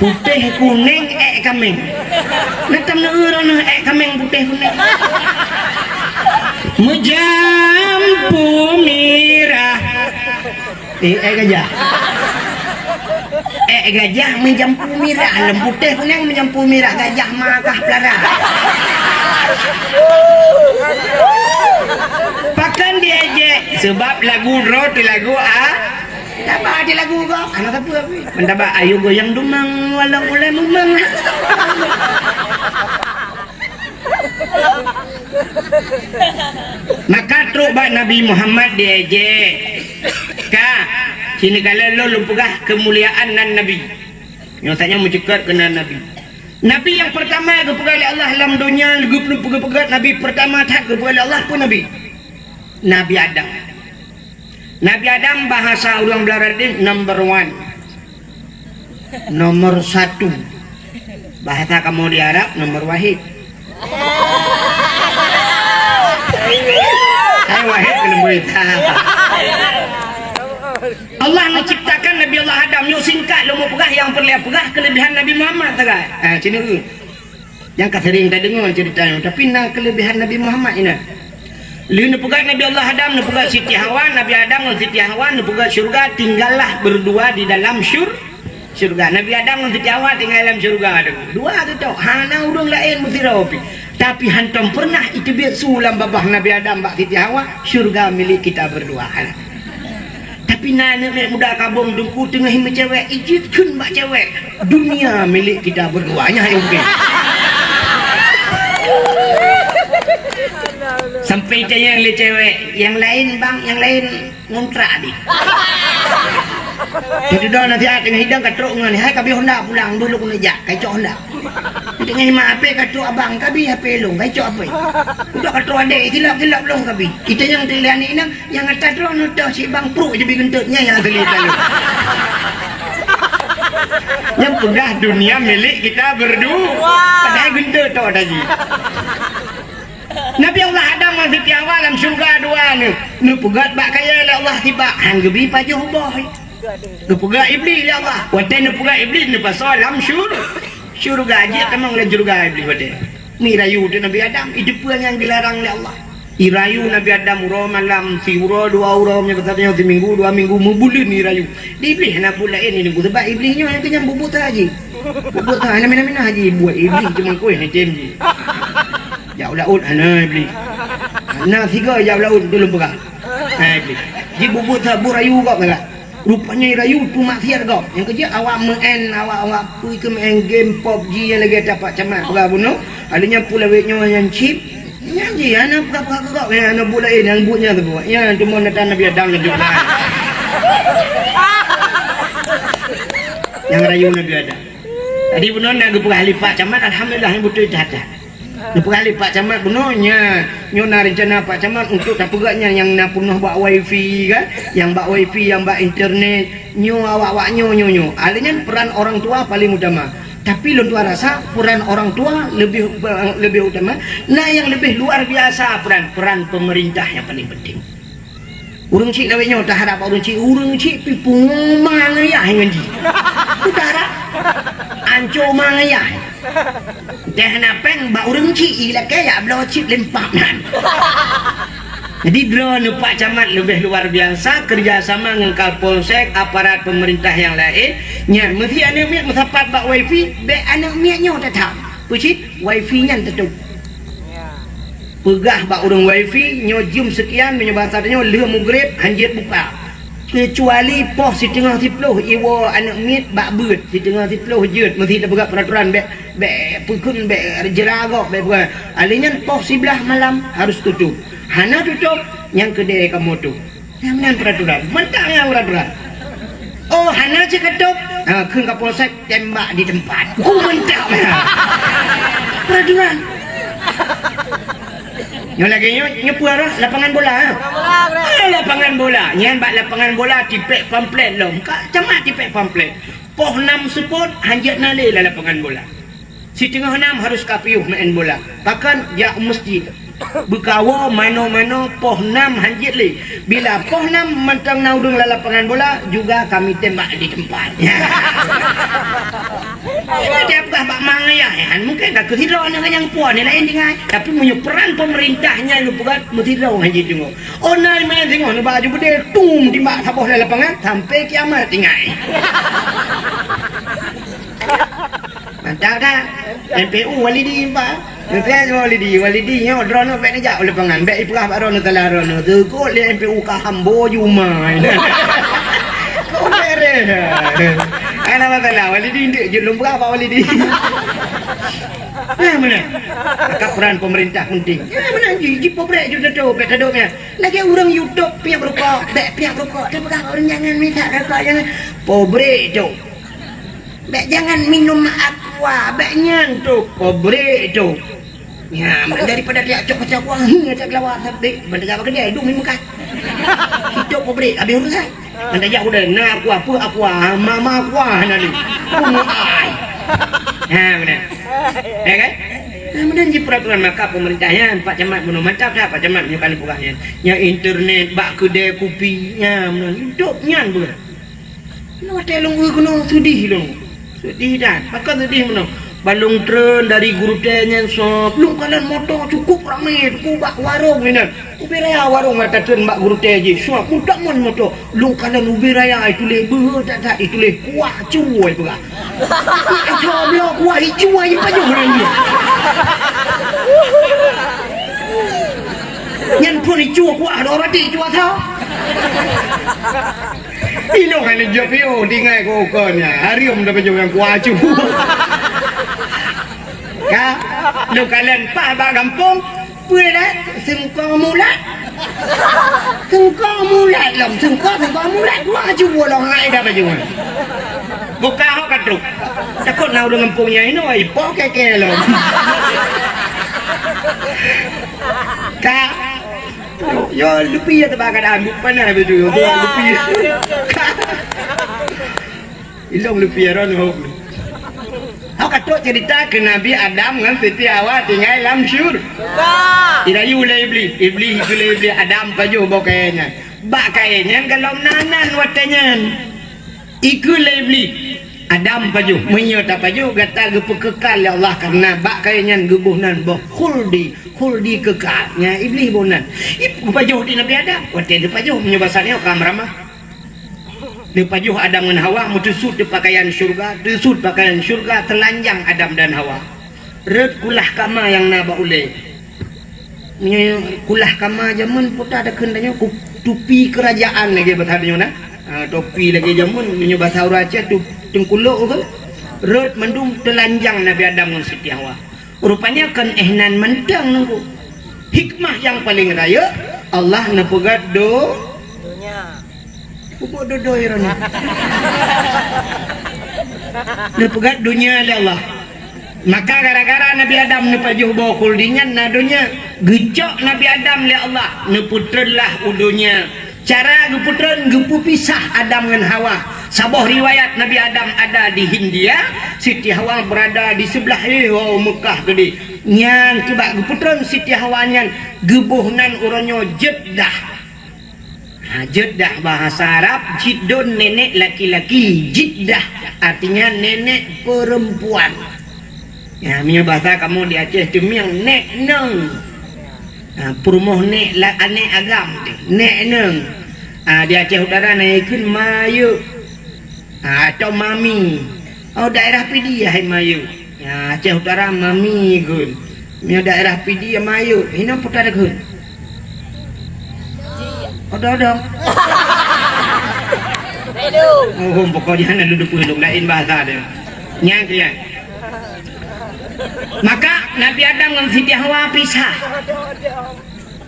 putéh kunéng ék kaméng. Neutam neueu droeneuh ék kaméng putéh kunéng. Meujampu mirah. Eh, ék gajah. Ék gajah meujampu mirah, lom putéh kunéng meujampu mirah, gajah ma kah pelara. Pakon diejek? Sebab lagu droe teuh lagu a-, taba teuh lagu gob, hana sapeue pih. Meutaba ayo goyang dumang, walau ulée mumang. Maka trok bak Nabi Muhammad diejek. Ka, sini kala lôn lôn peugah keumuliaan nan Nabi. Nyoe tanyoe meucukot keu nan Nabi. Nabi nyang peurtama geupeugah lé Allah lam donya, geupeugah Nabi peurtama that geupeugah lé Allah peue Nabi? Nabi Adam. Nabi Adam bahasa ureuëng Beularat deh number one. Nomor satu. Bahasa kamoe di Arab nomor wahid. Hai wahid keuneuk beurita. Allah menciptakan Nabi Allah Adam. Nyoe singkat lôn peugah nyang peureulée peugah keulebihan Nabi Muhammad sagai. Ha, sini. Nyang ka sering tadeungoe ceurita nyoe, tapi na keuleubehan Nabi Muhammad inan. Lheueh neupeugah Nabi Allah Adam, neupeugah Siti Hawa, Nabi Adam ngon Siti Hawa neupeugah syeuruga, tinggallah berdua di dalam syur-, syeuruga. Nabi Adam ngon Siti Hawa tinggai lam syeuruga tu. Dua tu tok, hana ureueng laén meusidroe pih. Tapi hantom peureunah iteubiet su lam babah Nabi Adam bak Siti Hawa, syeuruga milék kita berdua. Hana. Tapi na aneuk miet muda kabong teungku teungoh meucewek, ijeuet kheun bak cewek, "Dunia milik kita berdua." Nyan nyang mungken. Sampai itanyong lé cewek, "Nyang laén bang, nyang laén ngontrak di?" Jadi dah nasihat teungoh hidang ka trok ngon, "Hai ka bri Honda pulang dulu keuneuk jak, ka icok Honda." Teungoh nyimak H P ka trok abang, ka bri H P lôn, ka icok H P. Udah ka trok adék, silap-silap lôn ka bri. Itanyong teuk lé aneuk inong, "Nyang ata droeneuh toh si bang pruek jeuet bri geunteut nyan nyang asli taloe." Nyang peugah dunia milik kita berdua. Padahai geunteut toh tadi. Nabi Allah Adam ngon Siti Hawa lam syeuruga dua neuh. Neupeugét bak kayèe lé Allah sibak, han geubri pajoh boh. Geupeugét Iblih lé Allah. Watèe neupeugét Iblih neupasoe lam syur-, syeuruga, jeuet tamong lam syeuruga Iblih watèe. Meuirayu teuk Nabi Adam, iteupeue nyang geularang lé Allah. Irayu Nabi Adam uroe malam, siuroe dua uroe, meunyoe gata nyoe siminggu dua minggu, meubuleuen irayu. Di Iblih hana buet laén nibak, sabab Iblih nyoe nyang keunong bubuet that jih. Bubuet that, hana minah-minah jih buet Iblih, cuma keu hètem jih. Jak u laôt hana Iblih. Hana sigoe jak u laôt, tulông peugah. Hai Iblih. Jibubuet that, buet rayu gob galak. Rupanya rayu tu maksiat gob. Nyang keujeuet awak meu'en, awak, awak peue keu meu'en game PUBG nyang lagèe tapak camat peugah bunoe. Ada nyang pulawét nyoe nyang chip. Nyan jih, hana peugah-peugah keu gob, hana buet laén, nyang buet nyan teubuet. Nyan teuma natan Nabi Adam laju. Nyang rayu Nabi Adam. Tadi bunoe na geupeugah lé Pak Camat, alhamdulillah, nyang beutôi that-that. Neupeugah lé Pak Camat bunoe nyan, nyoe na reuncana Pak Camat untuk tapeugah nyan nyang na peunoh bak wifi kan, nyang bak wifi, nyang bak internet, nyoe awak-awak nyoe, nyoe, nyoe. Alèh nyan peran orang tua paling utama. Tapi lôn tuan rasa peran orang tua lebih, lebih utama. Na nyang lebih luar biasa peran, peran pemerintah nyang paling penting. Ureueng chik lawét nyoe taharap bak ureueng chik, ureueng chik pih pungo ma ngon yah ngon jih. Taharap anco ma ngon yah. Teuh na péng bak ureueng chik ilakèe jak bloe chip lempap nan. Jadi droeneuh Pak Camat leubeh luar biasa, kerjasama ngon Kapolsek, aparat pemerintah nyang laén. Nyan, meusé aneuk miet meusapat bak wifi, bèk aneuk miet nyoe tatham. Peue cit? Wifi nyan teutup. Peugah bak ureueng wifi, nyoe jeuem seukian, meunyoe basa tanyoe, lheueh mugreb, hanjeuet buka. Keucuali poh siteungoh siplôh iwoe aneuk miet bak beuet, siteungoh siplôh jeuet, meusé tapeugah peraturan bèk, bèk peukheun, bèk jera gob, bèk peugah. Alèh nyan poh siblaih malam harus tutup. Hana tutup, nyang keudè kamoe tutup. Nyang meunan peraturan. Mantap nyang peraturan. Oh, hana cit ka tutup. Ha, kheun Kapolsek tembak di tempat. Oh, mantap nyang. Peraturan. Nyoe lagèe nyoe, nyoe peue arah lapangan bola, ha? Ah, lapangan bola. Nyan bak lapangan bola tipèk pamflet lom. Ka camat tipèk pamflet. Poh nam seupôt hanjeuet na lé lam lapangan bola. Siteungoh nam harus ka piôh meu'en bola. Pakon? Jak u meuseujid. Beukawoe manoe-manoe poh nam hanjeuet lé. Bila poh nam mantong na ureueng lam lapangan bola, juga kami tembak di tempat. Nyan. Nyan tapeugah bak ma ngon yah, nyan mungken ka keuh sidroe nyan nyang puwoe, nyan laén tinggai. Tapi meunyoe peran pemerintah nyan lôn peugah, meusidroe hanjeuet deungoe. Oh, na meu'en singoh neuba aju beudé, tum, timbak saboh lam lapangan, sampai kiamat tinggai. Mantap kan? M P U Walidi, Pak. Neupeugah Walidi, Walidi nyoe droeneuh bèk neujak u lapangan, bèk ipeugah bak droeneuh salah droeneuh. Teukot lé M P U ka hambo jumai. Kok beres. Hana masalah, Walidi ndeuk jeuet lôn peugah bak Walidi. Nah, meunan. Maka peran pemerintah penting. Nah, meunan jih, jih pobrek jeuet teutup, bèk teutup nyan. Lagèe ureueng YouTube piep rukok, bèk piep rukok. Tapeugah bak ureueng jangan mita rukok, jangan. Pobrek tu. Bèk jangan minum aqua, bèk nyan tu, pobrek tu. Nyan, daripada tiap cok kacau aqua, hmm, cak lawa sabé, ban tajak bak keudè, dum meukat. Itu pobrek, habis urusan. Ban tajak keudè, na aqua, peue aqua, mama aqua, hana lé. Pungo ai. Ha, meunan. Ya kan? Ha, meunan jih peraturan maka pemerintah nyan, Pak Camat bunoe mantap that, Pak Camat nyoe ka lôn peugah nyan. Nyan internet, bak keudè kupi, nyan meunan. Hidup nyan beuh. Lôn watèe lôn eu keunoe seudeh lôn. Seudeh that. Pakon seudeh meunoe? Ban lôn treun dari Geurutée nyan sob, lôn kalon moto cukup ramé, teungku, bak warong inan. Ubé raya warong mata treun bak Geurutée jih, sob, mutamon moto. Lôn kalon ubé raya ituléh beuhe that-that, ituléh kuah cue peugah. Icok bloe kuah icue jipajoh lé jih. Nyan phon icue kuah, dua roti icue tho. Ilong hana jaweueb yo, tinggai keu ukeue nyan. Hareuem tapajoh nyang kuah cue. Ka, lôn kalon paih bak gampông, peue lé? Seungko mulat. Seungko mulat lom, seungko, seungko mulat. Kuah cue lom hai tapajoh. Buka hok ka trok. Takot na ureueng gampông nyan inoe, ipo kèe-kèe lom. Ka, Yo, yo, lupi ya teuba keadaan, bukan na betul. Yo, lupi. Ilong lupi ya, Ron, ho. Ho ka trok cerita keu Nabi Adam ngon Siti Hawa tinggai lam syur-, dirayu lé Iblih. Iblih ikheun lé Iblih, "Adam, pajoh boh kayèe nyan." Bak kayèe nyan golom na nan watèe nyan. Ikheun lé Iblih, "Adam pajoh, meunyoe tapajoh, gata geupeukeukai lé Allah, kareuna bak kayèe nyan geuboh nan boh khuldi, khuldi keukai." Nyan Iblih boh nan. Ib-, geupajoh di Nabi Adam. Watèe geupajoh, meunyoe basa nyoe ka meuramah. Geupajoh Adam ngon Hawa, meuteusut di pakaian syeuruga, teusut pakaian syeuruga, teulanjang Adam dan Hawa. Rhot kulah kama nyang na bak ulèe. Meunyoe kulah kama jameun peue takheun tanyoe, ku-, tupi keurajaan lagèe basa tanyoe na. Ha, tupi lagèe jameun, meunyoe basa ureueng Aceh tu teungkulok kan. Rhot mandum teulanjang Nabi Adam ngon Siti Hawa. Rupanya kon éh nan mantong nunggu. Hikmah nyang paleng rayeuk, Allah neupeugöt do-, Pupuk dodoi roh nyan. Neupeugöt donya lé Allah. Maka gara-gara Nabi Adam neupajoh boh khuldi nyan na donya, geucok Nabi Adam lé Allah, neupeutreun lah u donya. Cara geupeutreun, geupeupisah Adam ngon Hawa. Saboh riwayat Nabi Adam ada di Hindia, Siti Hawa berada di sebelah, eh, oh, Mekah keudeh. Nyan keuh bak geupeutreun Siti Hawa nyan geuboh nan uroe nyoe Jeddah. Ha, Jeddah bahasa Arab, Jiddun nenek laki-laki, Jiddah artinya nenek perempuan. Ya, meunyoe bahasa kamoe di Aceh Teumieng, nek nong. Ha, peurumoh nek la-, aneuk agam, nek nong. Ha, di Aceh Utara na ikheun mayuk. Ha, atau mami. Oh, daerah Pidie hai mayuk. Ya, Aceh Utara mami ikheun. Meunyoe daerah Pidie mayuk, hinoe peue takheun. Odong-odong. Oh, pokoknya hana lôn teupeu lôn laén bahasa dia. Nyang keu nyan. Maka Nabi Adam ngon Siti Hawa pisah.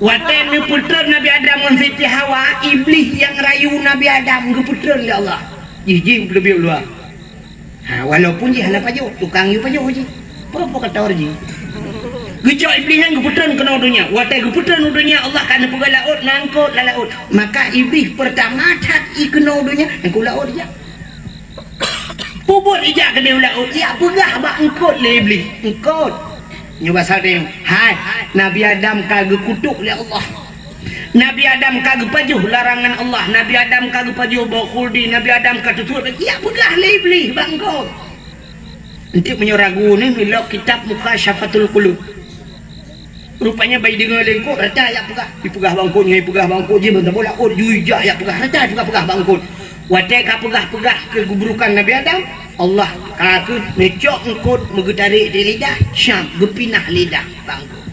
Watèe neupeutreun Nabi Adam ngon Siti Hawa, Iblih nyang rayu Nabi Adam geupeutreun lé Allah. Jih, jih leubeh u luwa. Ha, walaupun jih hana pajoh, tukang yue pajoh jih. Peue provokator jih. Geucok Iblih nyan geupeutreun keunoe donya. Watèe geupeutreun u donya, Allah ka neupeugah laôt, na eungkôt lam laôt. Maka Iblih peurtama that i keunoe donya, eungkôt laôt ijak. Peubuet ijak keudeh u laôt, ijak peugah bak eungkôt lé Iblih. Eungkôt. Nyoe basa teuh, hai, Nabi Adam ka geukutok lé Allah. Nabi Adam ka geupajoh larangan Allah. Nabi Adam ka geupajoh boh khuldi. Nabi Adam ka teusut. Ijak peugah lé Iblih bak eungkôt. Enteuk meunyoe ragu nyoe, neuilok kitab Mukasyafatul Qulub. Rupanya bai deungoe lé eungkôt, rata ijak peugah. Ipeugah bak eungkôt, nyan ipeugah bak eungkôt, jih meutabôh laôt, jih ijak ijak peugah, rata juga peugah bak eungkôt. Watèe ka peugah-peugah keu keuburukan Nabi Adam, Allah ka keuh neucok eungkôt meugeutarek di lidah, syam, geupinah lidah bak eungkôt.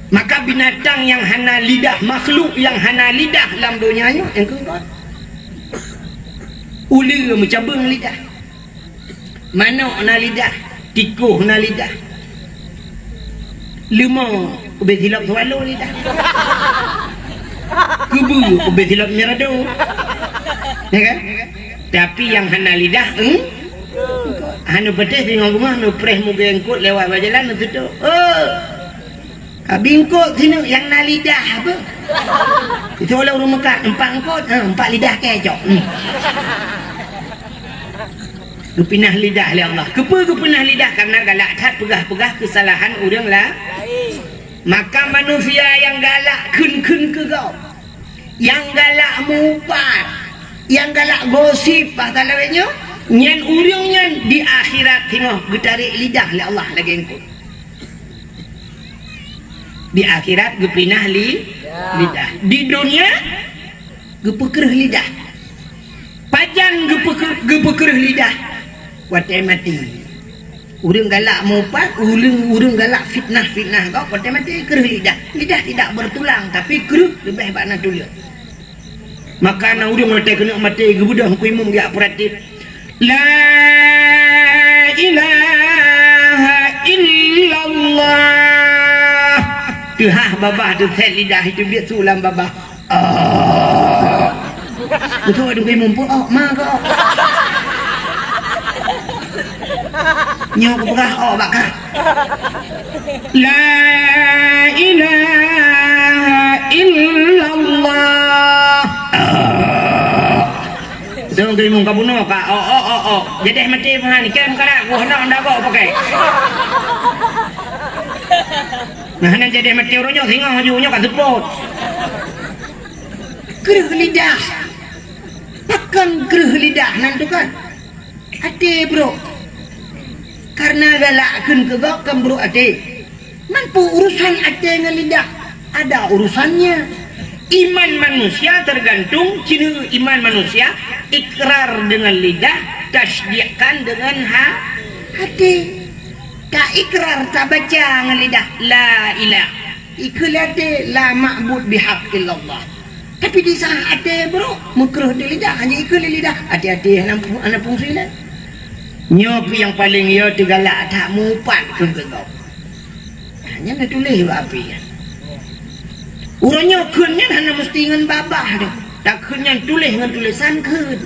Maka binatang nyang hana lidah, makhluk nyang hana lidah lam donya nyoe, nyang keunong. Uleue meucabeueng lidah. Manok na lidah, tikôh na lidah. Leumô ubé silop swallow lidah. Keubeue ubé silop nyerado. Ya kan? Tapi nyang hana lidah, hmm? Hana peudeh singoh beungoh neupreh mugée eungkôt lewat bak jalan neututoe. Oh. Ka bingkot sineuk nyang na lidah apa? Itu oleh ureueng Mekah, empat eungkôt, ha, empat lidah kecok. Hmm. Geupinah lidah lé Allah. Keupeue geupinah lidah? Karena galak that peugah-peugah keusalahan ureueng la-, maka manusia nyang galak kheun-kheun keu gob. Nyang galak mupat, nyang galak gosip, bahasa laén nyoe, nyan ureueng nyan di akhé Akhirat singoh geutarek lidah lé Allah lagée eungkôt. Di akhirat geupinah li-, lidah. Di dunia geupeukreueh lidah. Pajan geupeukreueh, geupeukreueh lidah? Watée maté. Ureuëng galak mupat, ureuëng, ureuëng galak fitnah-fitnah gob, watée maté kreueh lidah. Lidah tidak bertulang, tapi kreueh leubeh bak na tuleueng. Maka na ureuëng watée keuneuk maté geubeudôh Teungku Imum geujak peuratéb, "La ilaha illallah." Teuhah babah teusét lidah, itu biet su lam babah. Oh. Beutôi Teungku Imum pun, oh, ma keu, oh. Nyoe kupeugah, oh, bak kah. La ilaha illallah. Dong Teungku Imum ka bunoe ka, oh, oh, oh, oh. Jadeh maté meuhan, ikan meukarat, woh, nak anda bawa pakai. Nah, hana jadeh maté uroe nyoe, singoh ju nyoe ka seupôt. Kreueh lidah. Pakon kreueh lidah nan tu kan? Até brok. Karena galak kheun keu gob kan brok até. Man peue urusan até ngon lidah? Ada urusannya. Iman manusia tergantung, ciri iman manusia, ikrar dengan lidah, tasdikkan dengan ha-, hati. Ta ikrar, tabaca ngon lidah, la ilah. Ikheun lé até, la ma'bud bihaq illallah. Tapi di saat até brok, meukreueh di lidah, hana ikheun lé lidah. Hati-hati, hana, hana fungsi lé. Nyoe keuh nyang paleng yo teugalak that mupat keu gob. Nyan na tuléh bak api nyan. Uroe nyoe kheun nyan hana musti ngon babah deh. Takheun nyan tuléh ngon tulésan kheun.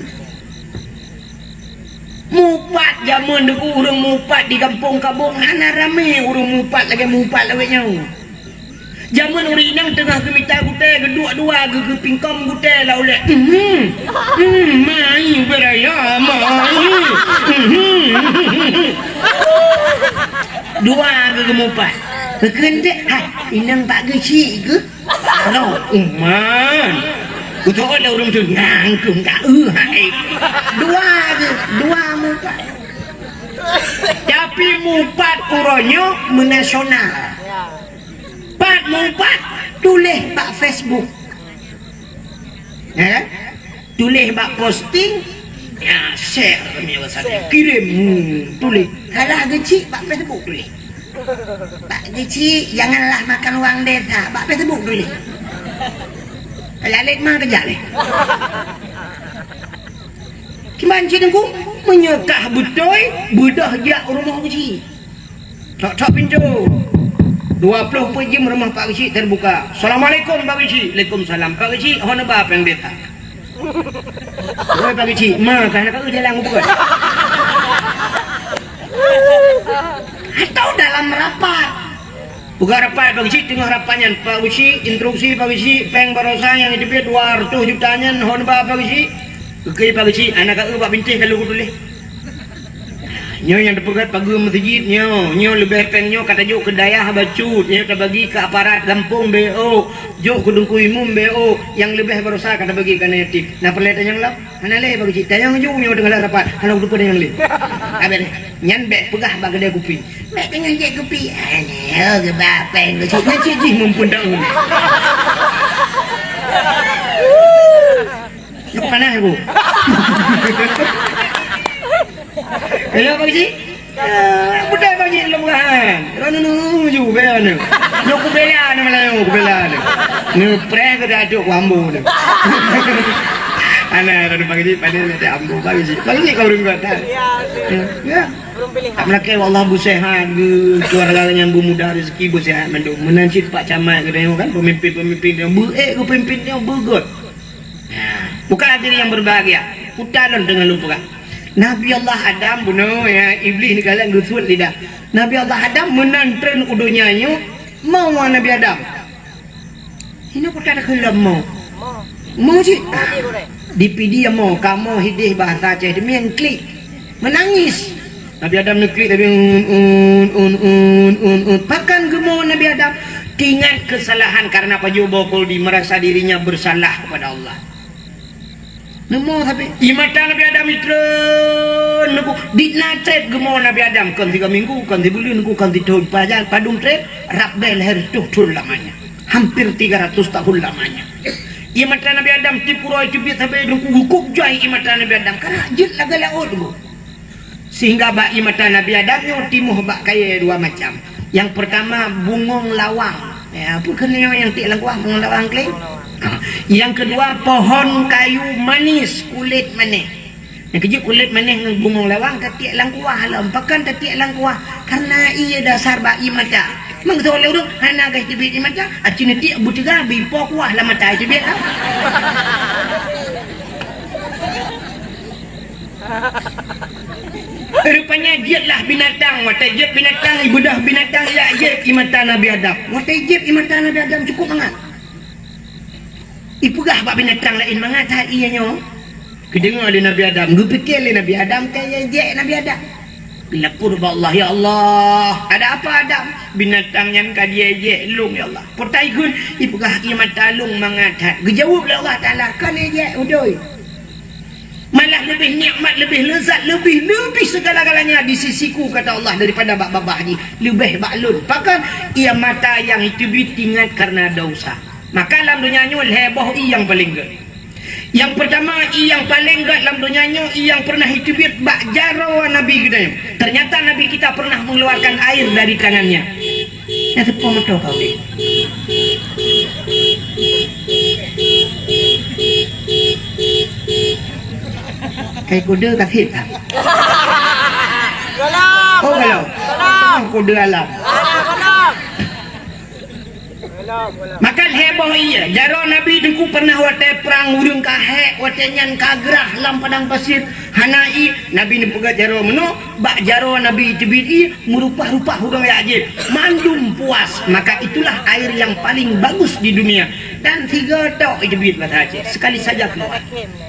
Mupat jameun deuku ureuëng mupat di gampông Kabong hana ramé ureuëng mupat lagée mupat lawét nyoe. Jameun ureuëng inong teungoh geumita gutée geuduek dua geu-, geupingkong gutée lam ulée. Mhm. Mhm, mai beraya, mai. Mhm. Dua geu-, geumupat. Geukheun dek, hai, inong Pak Geuchik geuh. Aduh, uman. Beutôi lé ureuëng tu nyang keu ka, eh, hai. Dua geu-, dua mupat. Tapi mupat uroe nyoe meunasional. Pat mupat, tuléh bak Facebook. Ya kan? Tuléh bak posting, ya, share kami WhatsApp. Kirim, hmm, tuléh. Kalah Geuchik bak Facebook tuléh. Pak Geuchik, janganlah makan uang desa. Bak Facebook tuléh. Kalah lét mah kejak lé. Kiban cit Teungku, meunyoe kah beutôi, beudôh jak rumoh Geuchik. Tok-tok pintoe. Dua ploh peuet jeuem rumoh Pak Geuchik teubuka. "Assalamualaikum, Pak Geuchik." "Waalaikumsalam." "Pak Geuchik, hon ba péng desa?" "Woi, Pak Geuchik, ma kah na ka eu jalan bukan?" Atau dalam rapat. Peugah rapat Pak Geuchik, teungoh rapat nyan. "Pak Geuchik, instruksi Pak Geuchik, péng baroesa nyang jiteubiet dua reutôh juta nyan hon ba Pak Geuchik." "Oke, Pak Geuchik, hana ka eu bak bintéh ka lôn tuléh." Nyoe nyang teupeugét pageue meuseujid nyoe, nyoe leubeh péng nyoe ka tajok keu dayah bacut, nyoe tabagi keu aparat gampông B O, jok keu Teungku Imum B O, nyang leubeh baroesa ka tabagi keu aneuk yatim. Na peureulée tanyong lom? Hana lé Pak Geuchik, tanyong ju nyoe teungoh lam rapat, hana kuteupeu tanyong lé. Abéh nyan bék peugah bak keudè kupi. Bék teungoh jép kupi, aneuk geuba péng Geuchik, nyan cit jih muphom taun. Nyoe panas, Bu. Ayo, Pak Geuchik. Eh, budai Pak Geuchik lom kan. Ronu ju bela ni. Nyoe kubela ni malam nyoe kubela ni. Neupreh ke dak dok ku ambo ni. Ana ronu Pak Geuchik pada nanti ambo Pak Geuchik. Pak Geuchik kau ureueng kuat tak? Ya, ya. Ya. Belum pilihan. Tak melakèe Allah beusehat, keluarga nyang beumudah rezeki beusehat mandum. Meunan cit Pak Camat geutanyoe kan, pemimpin-pemimpin nyang beuék geupimpin nyoe beugöt. Nah, bukan hadirin yang berbahagia. Uta lôn deungon lôn peugah. Nabi Allah Adam bunoe, ya, Iblih ni galak geusuet lidah. Nabi Allah Adam meunan treun u donya nyoe, mo Nabi Adam. Hino kota takheun lom mo. Mo cit. Di Pidie mo, kamoe hideh bahasa Aceh demikian klik. Menangis. Nabi Adam neuklik tapi un, un, un. Pakon geumo Nabi Adam? Teuingat keusalahan karena pajoh boh koldi, merasa dirinya bersalah kepada Allah. Neumo sabe. Ie mata Nabi Adam itreun nunggu. Di na treb geumo Nabi Adam, kon sigoe minggu, kon sibuleuen nunggu, kon sithon. Pajan padum treb, rab bèe lhèe reutôh thon lamanya. Hampir tiga ratus tahun lamanya. Ie mata Nabi Adam tiep uroe teubiet sabe nunggu, geukup jai ie mata Nabi Adam. Karena jeuet lagèe laôt nunggu. Sehingga bak ie mata Nabi Adam nyoe timoh bak kayèe dua macam. Nyang peurtama bungong lawang. Ya, peue keuh nyoe nyang tiek lam kuah, bungong lawang keuh? Ha. Nyang keudua pohon kayu manis, kulét manéh. Nyang keujeuet kulét manéh ngon bungong lawang tatiek lam kuah lom. Pakon tatiek lam kuah? Karena ie dasar bak ie mata. Meunyoe lé ureueng hana gaih teubiet ie mata, aci neutiek beuteuga bri po kuah lam mata teubiet lah. Rupanya jeuetlah binatang, watèe jeuet binatang, ibeudôh binatang jak jép ie mata Nabi Adam. Watèe jép ie mata Nabi Adam cukup mangat. Ipeugah bak binatang laén mangat that ie nyoe. Geudeungoe lé Nabi Adam, geupike lé Nabi Adam ka jijék Nabi Adam. Geulapor bak Allah, "Ya Allah, ada apa Adam? Binatang nyan ka jijék lôn, ya Allah." Peue takheun? Ipeugah ie mata lôn mangat that. Geujaweueb lé Allah Taala, "Kon jijék udoi." Malah leubeh nikmat, leubeh leuzat, leubeh, leubeh segala-galanya di sisiku, kata Allah, daripada bak babah jih, leubeh bak lôn. Pakon? Ie mata nyang iteubiet ingat karena dosa. Maka lam donya nyoe lhèe boh ie nyang paleng gèt. Nyang peurtama, ie nyang paleng gèt lam donya nyoe, ie nyang pernah iteubiet bak jaroe Nabi geutanyoe. Ternyata Nabi kita pernah mengeluarkan air dari tangannya. Nyang teupeue moto kau deh. Kai kuda kasih tak? Galak, oh, galak. Galak. Kuda alam. Galak, galak. Maka lhèe boh ie, jaroe Nabi Teungku pernah watèe prang ureueng ka hék, watèe nyan ka grah lam padang pasir, hana ie, Nabi neupeugèt jaroe meunoe, bak jaroe Nabi teubiet ie, meurupah-rupah ureueng jak jép, mandum puas, maka itulah air yang paling bagus di dunia. Dan sigoe tok iteubiet basa Aceh, sekali saja keluar.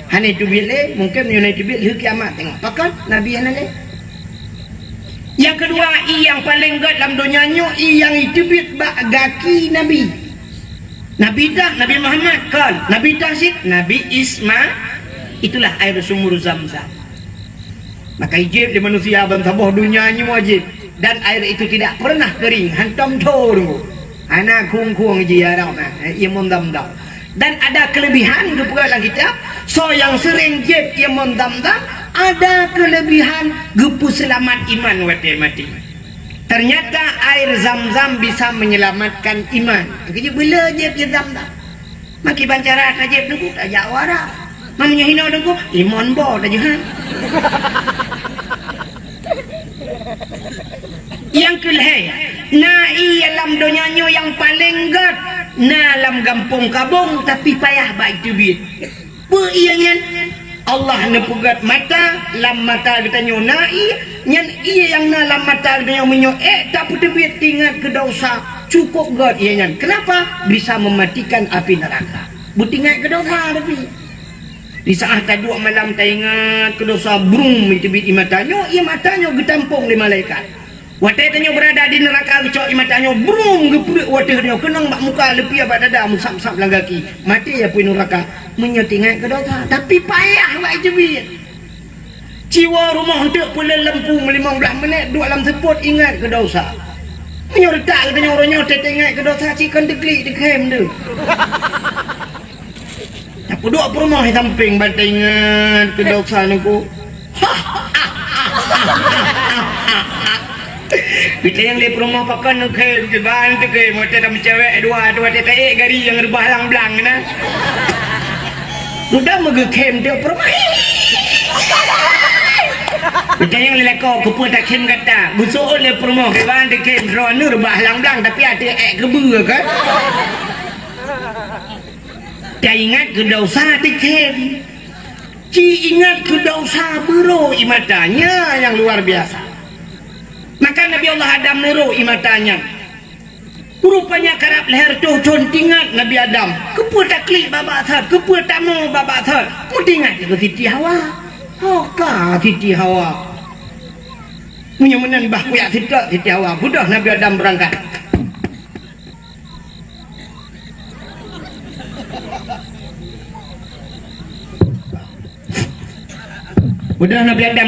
Hana iteubiet lé, mungken meunyoe na iteubiet lheueh kiamat teungoh. Pakon? Nabi hana lé. Nyang keudua, ie nyang paleng gèt lam donya nyoe, ie nyang iteubiet bak gaki Nabi. Nabi dah, Nabi Muhammad, kon. Nabi dah cit, Nabi Isma-, itulah air sumur Zam-Zam. Maka ijép lé manusia ban saboh donya nyoe jép. Dan air itu tidak pernah kering, hantom tho teungku. Hana khueng-khueng jih ya Rabb, eh, ie mon Zam-Zam. Dan ada kelebihan geupeugah lam kitab, soe nyang seuréng jép ie mon Zam-Zam, ada kelebihan geupeuseulamat iman watèe maté. Ternyata air Zam-Zam bisa menyelamatkan iman. Keujeuet beuleu jép ie Zam-Zam. Makiban cara tajép teungku tajak u Arab. Meunyoe hinoe teungku, imon bo tajeuhan. Nyang keulhèe, na ie lam donya nyoe nyang paleng gèt, na lam gampông Kabong, tapi payah bak iteubiet. Peue ie nyan? Allah neupeugèt mata, lam mata geutanyoe na ie, nyan ie nyang na lam mata geutanyoe meunyoe ék tapeuteubiet teuingat keu dosa, cukôp gèt ie nyan. Kenapa? Bisa mematikan api neraka. Beuteuingat keu dosa tapi. Di saat taduek malam taingat keu dosa, brum, iteubiet ie mata nyoe, ie mata nyoe geutampông lé malaikat. Watèe tanyoe beurada di neuraka geucok ie mata nyoe, brum, geupeureuek u ateueh tanyoe, keunong bak muka, leupie bak dada, meusab-sab lam gaki. Maté apui neuraka, meunyoe teuingat keu dosa. Tapi payah bak iteubiet. Ci woe rumoh eunteuk peuleueh lampu limong blaih minèt duek lam seupôt ingat keu dosa. Meunyoe reutak geutanyoe uroe nyoe teuingat keu dosa, ci kon teuklik teukhém deuh. Tapeuduek peurumoh di sampéng ban taingat keu dosa nyoe. Geutanyong lé peurumoh, pakon neukhém, kiban teukhém, watèe tameucewek dua, watèe taék gari nyang reubah lang-blang na. Dudoe meugeukhém teuk peurumoh. Geutanyong lé lakoe, keupeue takhém gata? Geuseuôt lé peurumoh, kiban teukhém, droeneuh reubah lang-blang, tapi até ék keubeue kan? Taingat keu dosa teukhém. Ci ingat keu dosa beurô ie mata, nyan nyang luar biasa. Maka Nabi Allah Adam neurô ie mata nyan. Rupanya karab lhèe reutôh thôn teuingat Nabi Adam. Keupeue taklik babah that, keupeue tamoe babah that. Meuteuingat keu Siti Hawa. Ho ka Siti Hawa. Meunyoe meunan bah kujak seutôt Siti Hawa. Beudôh Nabi Adam beurangkat. Peudeuh Nabi Adam.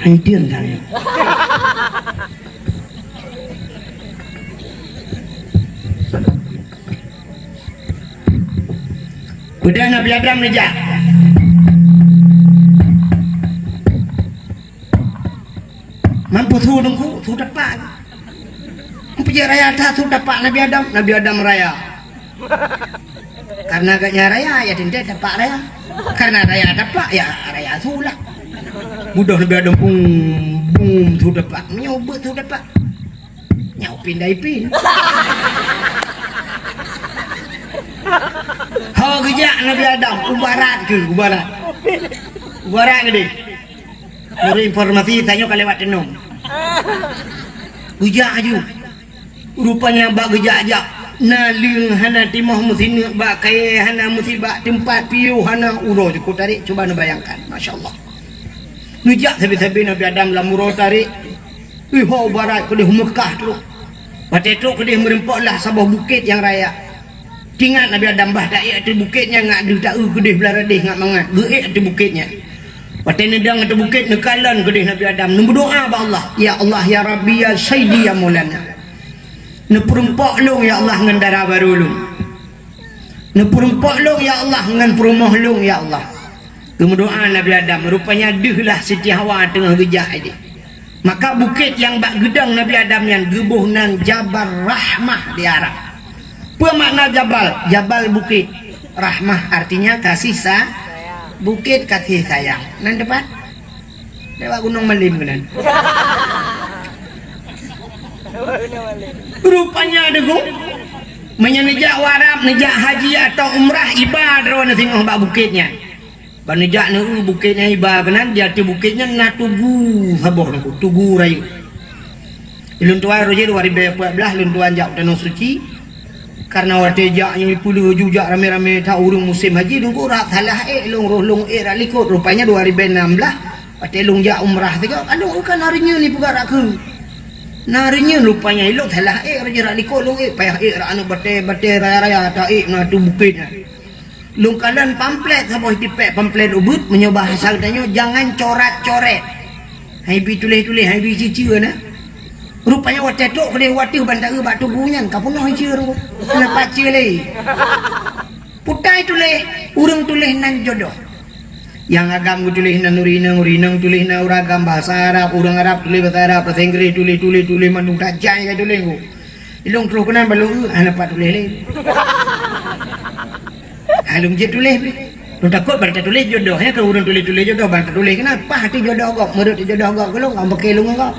Hai, diam dah, ya. Peudeuh Nabi Adam neujak. Mampu su teungku, su tepak. Mampu je raya that su tepak Nabi Adam, Nabi Adam raya. Karena gobnyan raya, ya teuntèe tepak raya. Karena raya tepak, ya raya su lah. Beudôh Nabi Adam, bum, bum, su tepak. Meunyoe beuet su tepak. Nyoe pindai pin. Ho geujak Nabi Adam, u barat keuh, u barat. U barat keudeh. Meunurot informasi, tanyoe ka lewat teunong. Geujak aju. Rupanya bak geujak-jak, na leueng hana timoh meusineuk, bak kayèe hana meusiba, teumpat piôh hana, uroe jukôp tarek, cuba neubayangkan. Masya Allah. Neujak sabe-sabe Nabi Adam lam uroe tarek. Iho barat keudeh Meukah trok. Watèe trok keudeh meureumpok lah saboh bukét nyang raya. Teuingat Nabi Adam bah taék ateueh bukét nyan ngat deuh taeu keudeh blah radeh ngat mangat. Geuék ateueh bukét nyan. Watèe neudong ateueh bukét neukalon keudeh Nabi Adam neumeudoa bak Allah, "Ya Allah, ya Rabbi, ya Sayyidi, ya Maulana. Neupeureumpok lôn, ya Allah, ngon dara barô lôn. Neupeureumpok lôn, ya Allah, ngon peurumoh lôn, ya Allah." Geumeudoa Nabi Adam, rupanya deuh lah Siti Hawa teungoh geujak idéh. Maka bukét nyang bak geudong Nabi Adam nyan geuboh nan Jabal Rahmah di Arab. Peue makna jabal? Jabal bukét. Rahmah artinya kasih sa-, bukét kasih sayang. Nan teumpat? Lewat Gunong Malim keunan. Rupanya deungoe, meunyoe neujak u Arab, neujak haji atau umrah, iba droeneuh singoh bak bukét nyan. Ban neujak neu-eu bukét nyang iba keunan, di ateueh bukét nyan na tugu saboh nangku, tugu rayeuk. Lôn tuan roh jih dua ribèe empat blah, lôn tuan jak u Tanoh Suci. Karena watèe jak nyoe peuleueh ju jak ramè-ramè that ureueng musém haji, nunggu rab salah ék, lôn roh lôn ék rab likot. Rupanya dua ribèe enam blah, watèe lôn jak umrah sigoe, ka lôn eu ka na reunyeun ipeugah rab kheun. Na reunyeun rupanya, ilôn salah ék, roh jih rab likot lôn ék, payah ék rab aneuk batèe, batèe raya-raya, ta ék na ateueh bukét nyan. Lôn kalon pamflet saboh tipék, pamflet ubit, meunyoe bahasa geutanyoe, jangan corat-coret. Hai bi tuléh-tuléh, hai bi ciceu na. Rupanya watèe trok keudeh u ateueh ban taeu bak tugu nyan, ka peunoh ciceu. Hana pat ciceu lé. Putai tuléh, ureueng tuléh nan jodoh. Nyang agam geutuléh nan ureueng inong, ureueng inong tuléh nan ureueng agam, bahasa Arab, ureueng Arab tuléh bahasa Arab, bahasa Inggris tuléh, tuléh, tuléh mandum tajai ka tuléh. Ilôn troh keunan ban lôn eu, hana pat tuléh lé. Ha, lôn jeuet tuléh pih. Lôn takot ban tatuléh jodoh, ya, keu ureueng tuléh-tuléh jodoh, ban tatuléh keunan, paih teuh jodoh gob, meureuet teuh jodoh gob keu lôn, ka beuke lôn ngon gob.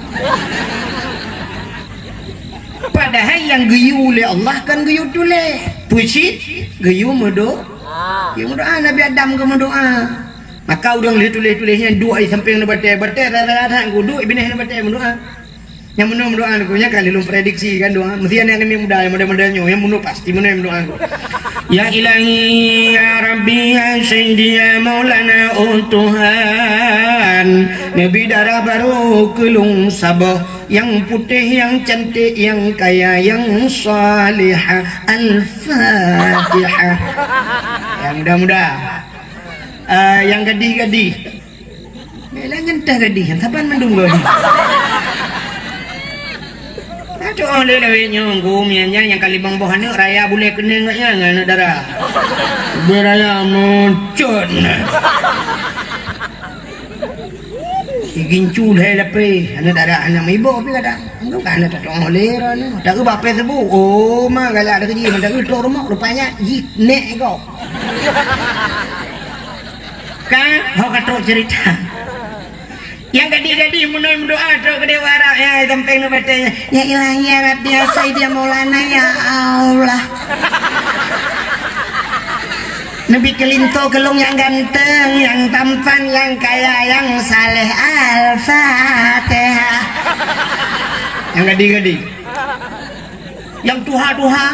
Padahai nyang geuyue lé Allah kon geuyue tuléh. Peue cit? Geuyue meudo-, geuyue meudoa, Nabi Adam geumeudoa. Maka ureueng lheueh tuléh-tuléh nyan duek di sampéng ngon batèe, batèe rara that geuduek binéh ngon batèe meudoa. Nyang meunoe meudoa nangku, nyan ka lheueh lôn prediksi kan doa. Meusti aneuk-aneuk muda nyang model-model nyoe, nyang meunoe pasti meunoe meudoa nangku. Ya Ilahi, ya Rabbi, ya Sayyidi, ya Maulana, oh Tuhan, neubi dara barô keu lôn saboh, nyang putéh, nyang cantik, nyang kaya, nyang salihah. Al-Fatihah. Nyang muda-muda. Ah, nyang gadih-gadih. Bèk lagèe nyan teuh gadih, saban mandum gadih. Atoh lé lawét nyoe, gum nyan, nyan nyang ka limong boh aneuk, raya bulèe keuneng ngon nyan, aneuk dara. Ubé raya meucot na. Sigincu lhèe lapéh, aneuk dara hana meuiboh pih kadang. Enggak hana tatu'oh lé droeneuh. Taeu bak Facebook, oh, ma galak teukeujih, ma taeu trok rumoh, rupanya jih nèk gob. Ka, ho ka trok cerita. Nyang gadih-gadih meunoe meudoa trok keudeh u Arab, ya, sampéng ngon batèe nyan. Ya Ilahi, ya Rabbi, ya Sayyidi, ya Maulana, ya Allah. Neubi keulinto keu lôn nyang ganteng, nyang tampan, nyang kaya, nyang saleh. Al-Fatihah. Nyang gadih-gadih. Nyang tuha-tuha.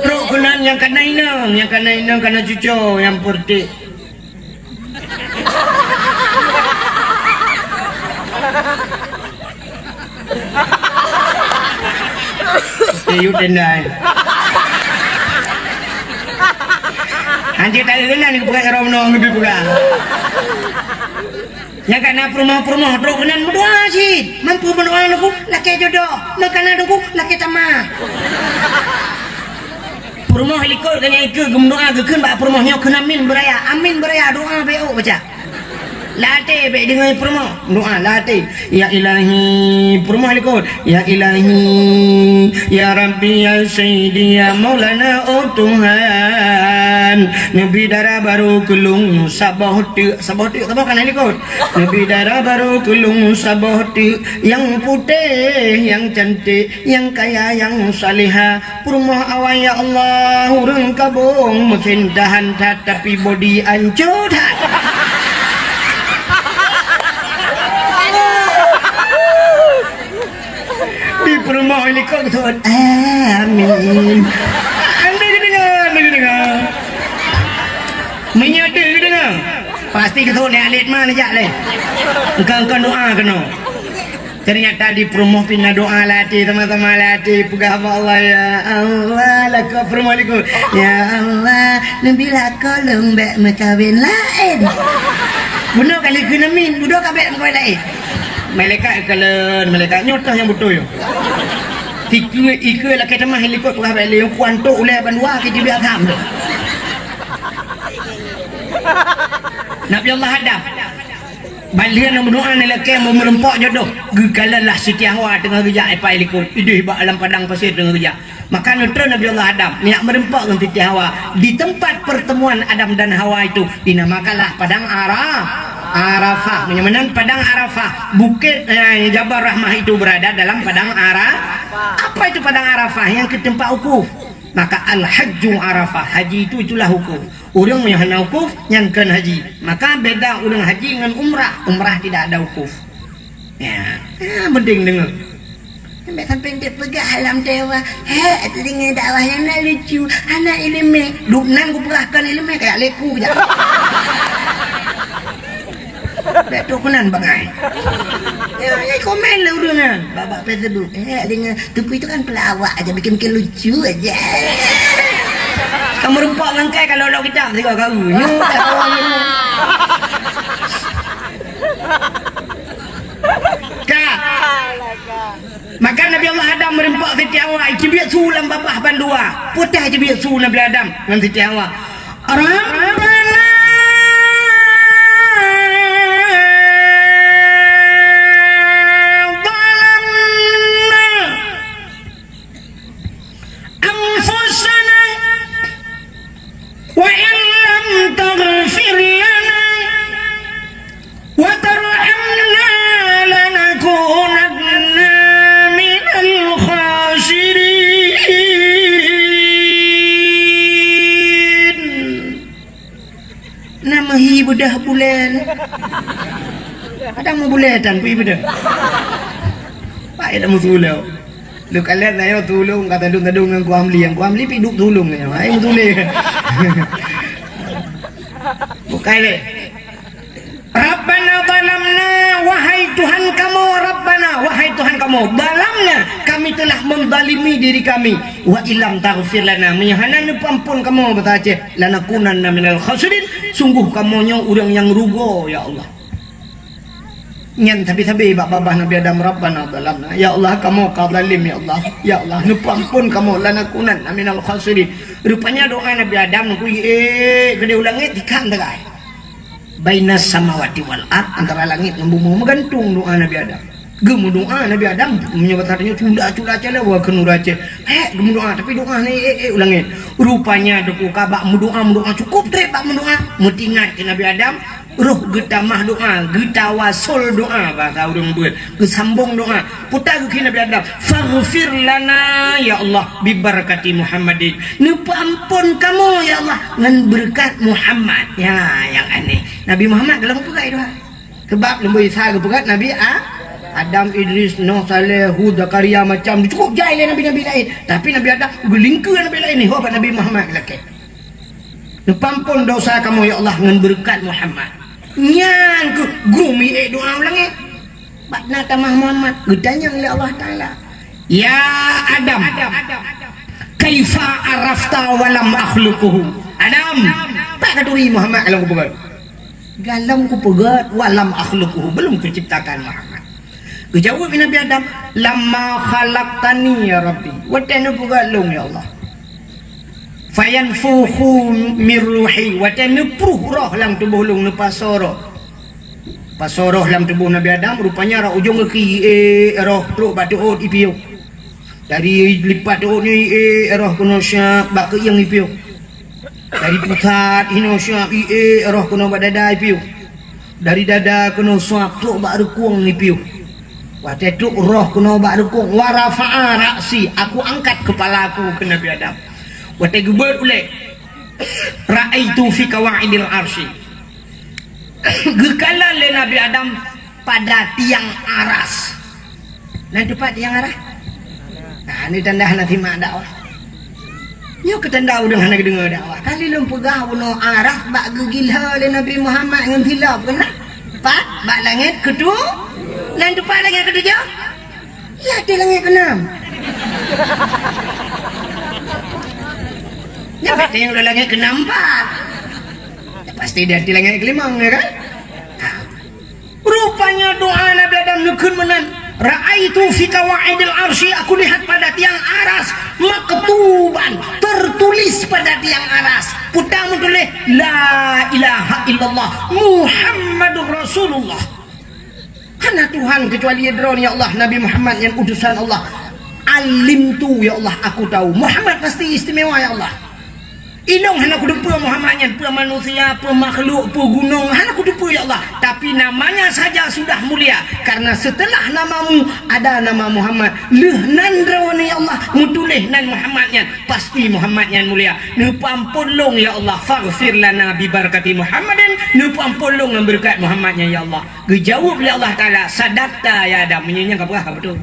Trok keunan nyang kana inong, nyang kana inong kana cuco nyang peureutèk. Teuh yue tendai. Anjing tak keunan geupeugah roh meunoe geubi peugah. Nyang ka na peurumoh-peurumoh trok keunan meudoa cit. Mampu meudoa leuku lakée jodoh, meukanan leuku lakée tamah. Peurumoh likot geuh nyang ikeue geumeudoa geukheun bak peurumoh nyoe kheun amin beuraya. Amin beuraya doa beu baca. Lam até bèk deungoe peurumoh, doa lam até. Ya Ilahi, peurumoh likot. Ya Ilahi, ya Rabbi, ya Sayyidi, ya Maulana, oh Tuhan. Neubi dara barô keu lôn saboh teuk, saboh teuk saboh ka na likot. Neubi dara barô keu lôn saboh teuk, nyang putéh, nyang cantik, nyang kaya, nyang salihah. Peurumoh awai, ya Allah, ureueng kabong meusin tahan that, tapi bodi ancô that. Di peurumoh likot geuseuôt, amin. Andai geudeungoe, andai geudeungoe. Meunyoe deuh geudeungoe, pasti geuseuôt lé alet ma neujak lé. Engkon-engkon doa keunoe. Teunyata di peurumoh pih na doa lam até, sama-sama lam até peugah bak Allah, "Ya Allah," lakoe peurumoh likot, "Ya Allah, neubi lakoe lôn bèk meukawen laén." Bunoe kali kheun amin, dudoe ka bèk meukawen laén. Malaikat kalon, malaikat nyoe toh nyang beutôi. Tikeue ikeue lakée tamah likot peugah bak lé, kuantok ulèe bandua ke jibiak tham tu. Nabi Allah Adam. Ban lheueh na meudoa nalakée meumeureumpok jodoh, geukalon lah Siti Hawa teungoh geujak ipai likot. Idéh bak lam padang pasé teungoh geujak. Maka neutron Nabi Allah Adam, neujak meureumpok ngon Siti Hawa. Di tempat pertemuan Adam dan Hawa itu dinamakanlah Padang Ara-, Arafah. Meunyoe meunan Padang Arafah, bukét, eh, Jabal Rahmah itu berada dalam Padang Ara-, apa itu Padang Arafah? Nyang keu teumpat wukuf. Maka al-hajju Arafah, haji itu itulah wukuf. Ureueng nyang hana wukuf, nyan kon haji. Maka beda ureueng haji ngon umrah. Umrah tidak ada wukuf. Ya, ya, penting deungoe. Sampai, sampai dia peugah alam dewa, "Hek, telinga dakwah nyang na lucu, hana ileumèe." Duek nan kupeugah kon ileumèe, kayak leku je. Bèk trok keunan bangai. Ya, ya, komen lah ureueng kan. Bak, bak Facebook. Eh, dengan Teungku itu kan pelawak aja, bikin-bikin lucu aja. Kamu rempok ngon kai kalau lok kita tiga kali. Nyu, tak tahu ni. Ka. Maka Nabi Allah Adam meureumpok Siti Hawa, icibiet su lam babah bandua. Putéh icibiet su Nabi Adam ngon Siti Hawa. Rabbana zalamna anfusana wa in lam taghfir lana wa tarhamna lanakunanna minal khasirin. Na meuhi beudah bulan. Kadang meubulan tan kui beudah. Baik dah meusulau. Lu kalian ayo tulung kata dong-dong ngon Ku Amli. Ku Amli pi duk tulung nyoe. Ai meusulau. Bukai le. Rabbana zalamna, wahai Tuhan kamoe, Rabbana, wahai Tuhan kamoe, zalamna, kami telah menzalimi diri kami, wa illam taghfir lana, meunyoe hana neupeuampon kamoe basa Aceh, lanakunanna minal khasirin, sungguh kamoe nyoe ureueng nyang rugoe, ya Allah. Nyan sabe-sabe bak babah Nabi Adam, Rabbana zalamna, ya Allah, kamoe ka zalim, ya Allah, ya Allah, neupeuampon kamoe, lanakunanna minal khasirin. Rupanya doa Nabi Adam neukui, eh, keudeh u langét, tikam tegai. Bainas samawati wal ard, antara langét ngon bumoe, meugantung doa Nabi Adam. Geumeudoa Nabi Adam, meunyoe basa tanyoe cula-cula calon, wa kheun ureueng Aceh. Hek geumeudoa, tapi doa ni, eh, eh, u langét. Rupanya Teungku ka bak meudoa, meudoa cukôp trép bak meudoa. Meutingat keu Nabi Adam, roh geutamah doa, geutawasol doa, basa ureueng beuet. Geusambong doa. Peue geukheun Nabi Adam, "Faghfir lana, ya Allah, bibarakati Muhammadin." Neupeuampon kamoe, ya Allah, ngon beureukat Muhammad. Ya, nyang aneh. Nabi Muhammad golom peugah doa. Sebab Nabi Isa geupeugah Nabi A-, Adam, Idris, Nuh, Saleh, Hud, Zakaria, macam cukôp jai lé nabi-nabi laén. Tapi Nabi Adam geulingkeue nabi laén, nyoe bak Nabi Muhammad lakée. Neupeuampon dosa kamoe, ya Allah, ngon beureukat Muhammad. Nyan keuh geumiék doa u langét. Bak na tamah Muhammad, geutanyong lé Allah Taala, "Ya Adam, kaifa arafta wa lam akhluquhu?" Adam, Pat ka turi Muhammad lam kupeugét? Lam kupeugét, "Wa lam akhluquhu," belum kuciptakan Muhammad. Geujaweueb Nabi Adam, "Lamma khalaqtani ya Rabbi," watée neupeugét lôn ya Allah. "Fayanfukhu mir ruhi," watée neupruh roh lam tuboh lôn, neupasoe roh. Pasoe roh lam tuboh Nabi Adam, rupanya rot ujong gaki, eh, roh trok bak teuôt ipiôh. Dari lipat teuôt nyoe, eh, roh keunoe siap bak keuieng ipiôh. Dari pusat hinoe siap, eh, roh keunoe bak dada ipiôh. Dari dada keunoe siap trok bak reukueng ipiôh. Watée trok roh keunoe bak reukueng, "Wa rafa'a ra'si," aku angkat kepala aku, kheun Nabi Adam. Watée geubeuet ulée, "Ra'aitu fi qawa'idil arsy." Geukalon lé Nabi Adam pada tiang aras. Nan teumpat tiang aras? Nah, ni tanda hana simak dakwah. Nyoe keu tanda ureuëng hana geudeungoe dakwah. Kali lôn peugah bunoe aras bak geugila lé Nabi Muhammad ngon silop keunan. Pat bak langét keutu-, nan teumpat langét keutujoh? Iya, di langét keenam. Nyoe pat nyang di langét keenam pat. Ya, pasti di langét kelimong, ya kan? Nah. Rupanya doa Nabi Adam neukheun meunan, "Ra'aitu fi qawa'idil arsy," aku lihat pada tiang aras, "maktuban," tertulis pada tiang aras. Peue meutuléh, "La ilaha illallah, Muhammadur Rasulullah." Hana Tuhan kecuali Droe, ya Allah, Nabi Muhammad nyan utusan Allah. Alimtu, ya Allah, aku tahu. Muhammad pasti istimewa, ya Allah. Inong hana kuteupeue Muhammad nyan, peue manusia, peue makhluk, peue gunong, hana kuteupeue, ya Allah. Tapi namanya saja sudah mulia. Karena setelah namamu, ada nama Muhammad. Lheueh nan Droeneuh, ya Allah, meutuléh nan Muhammad nyan. Pasti Muhammad nyan mulia. Neupeuamphon lôn, ya Allah. Faghfir lana bi barakati Muhammadin. Neupeuamphon lôn ngon beureukat Muhammad nyan, ya Allah. Geujaweueb lé Allah Taala, "Sadaqta ya Adam." Meunyoe nyan ka peugah, ka beutôi.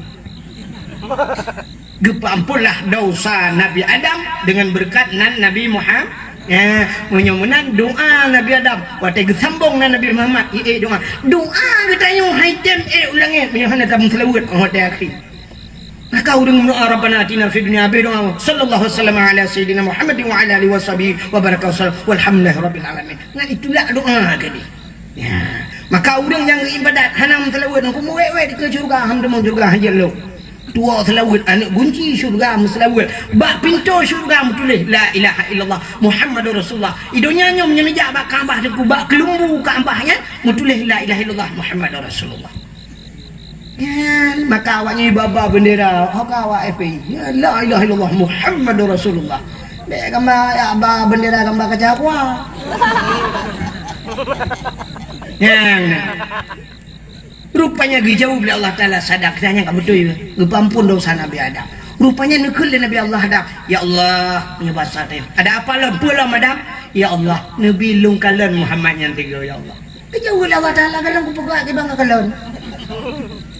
Geupeuamphonlah dosa Nabi Adam dengan beureukat nan Nabi Muhammad. Ya, meunyoe meunan doa Nabi Adam. Watée geusambong nan Nabi Muhammad, ié doa. Doa geutanyoe hai tem ék u langét meunyoe hana tameuseulaweuet watée akhé. Maka ureuëng meudoa, "Rabbana atina fid dunya," habéh doa, "Sallallahu wasallam ala sayyidina Muhammadin wa ala alihi wa sahbihi wa baraka wasallam. Walhamdulillahi rabbil alamin." Nyan itulah doa tadi. Ya. Maka ureuëng nyang ibadat hana meuseulaweuet, ngon meuwét-wét dikeue syeuruga, hana meuseulaweuet syeuruga, hanjeuet lom. Tuwoe seulaweuet aneuëk gunci syeuruga, meuseulaweuet bak pintoe syeuruga meutuléh, "La ilaha illallah Muhammadur Rasulullah." Di donya nyoe meunyoe neujak bak Ka'bah teungku, bak keulumbu Ka'bah nyan meutuléh, "La ilaha illallah Muhammadur Rasulullah." Nyan, maka awak nyan ba-ba bendera, ho ka awak F P I. Ya, "La ilaha illallah Muhammadur Rasulullah." Bék gamba, ya, ba bendera gamba kaca aqua. Nyan. Rupanya geujaweueb lé Allah Taala, "Sadaqta," nyan ka beutôi. Geupeuamphon dosa Nabi Adam. Rupanya neukheun lé Nabi Allah Adam, "Ya Allah," meunyoe basa teuh, "Ada apa lom? Peue lom Adam?" "Ya Allah, neubi lôn kalon Muhammad nyan sigoe, ya Allah." Geujaweueb lé Allah Taala, "Kalon kupeugah kiban ka kalon."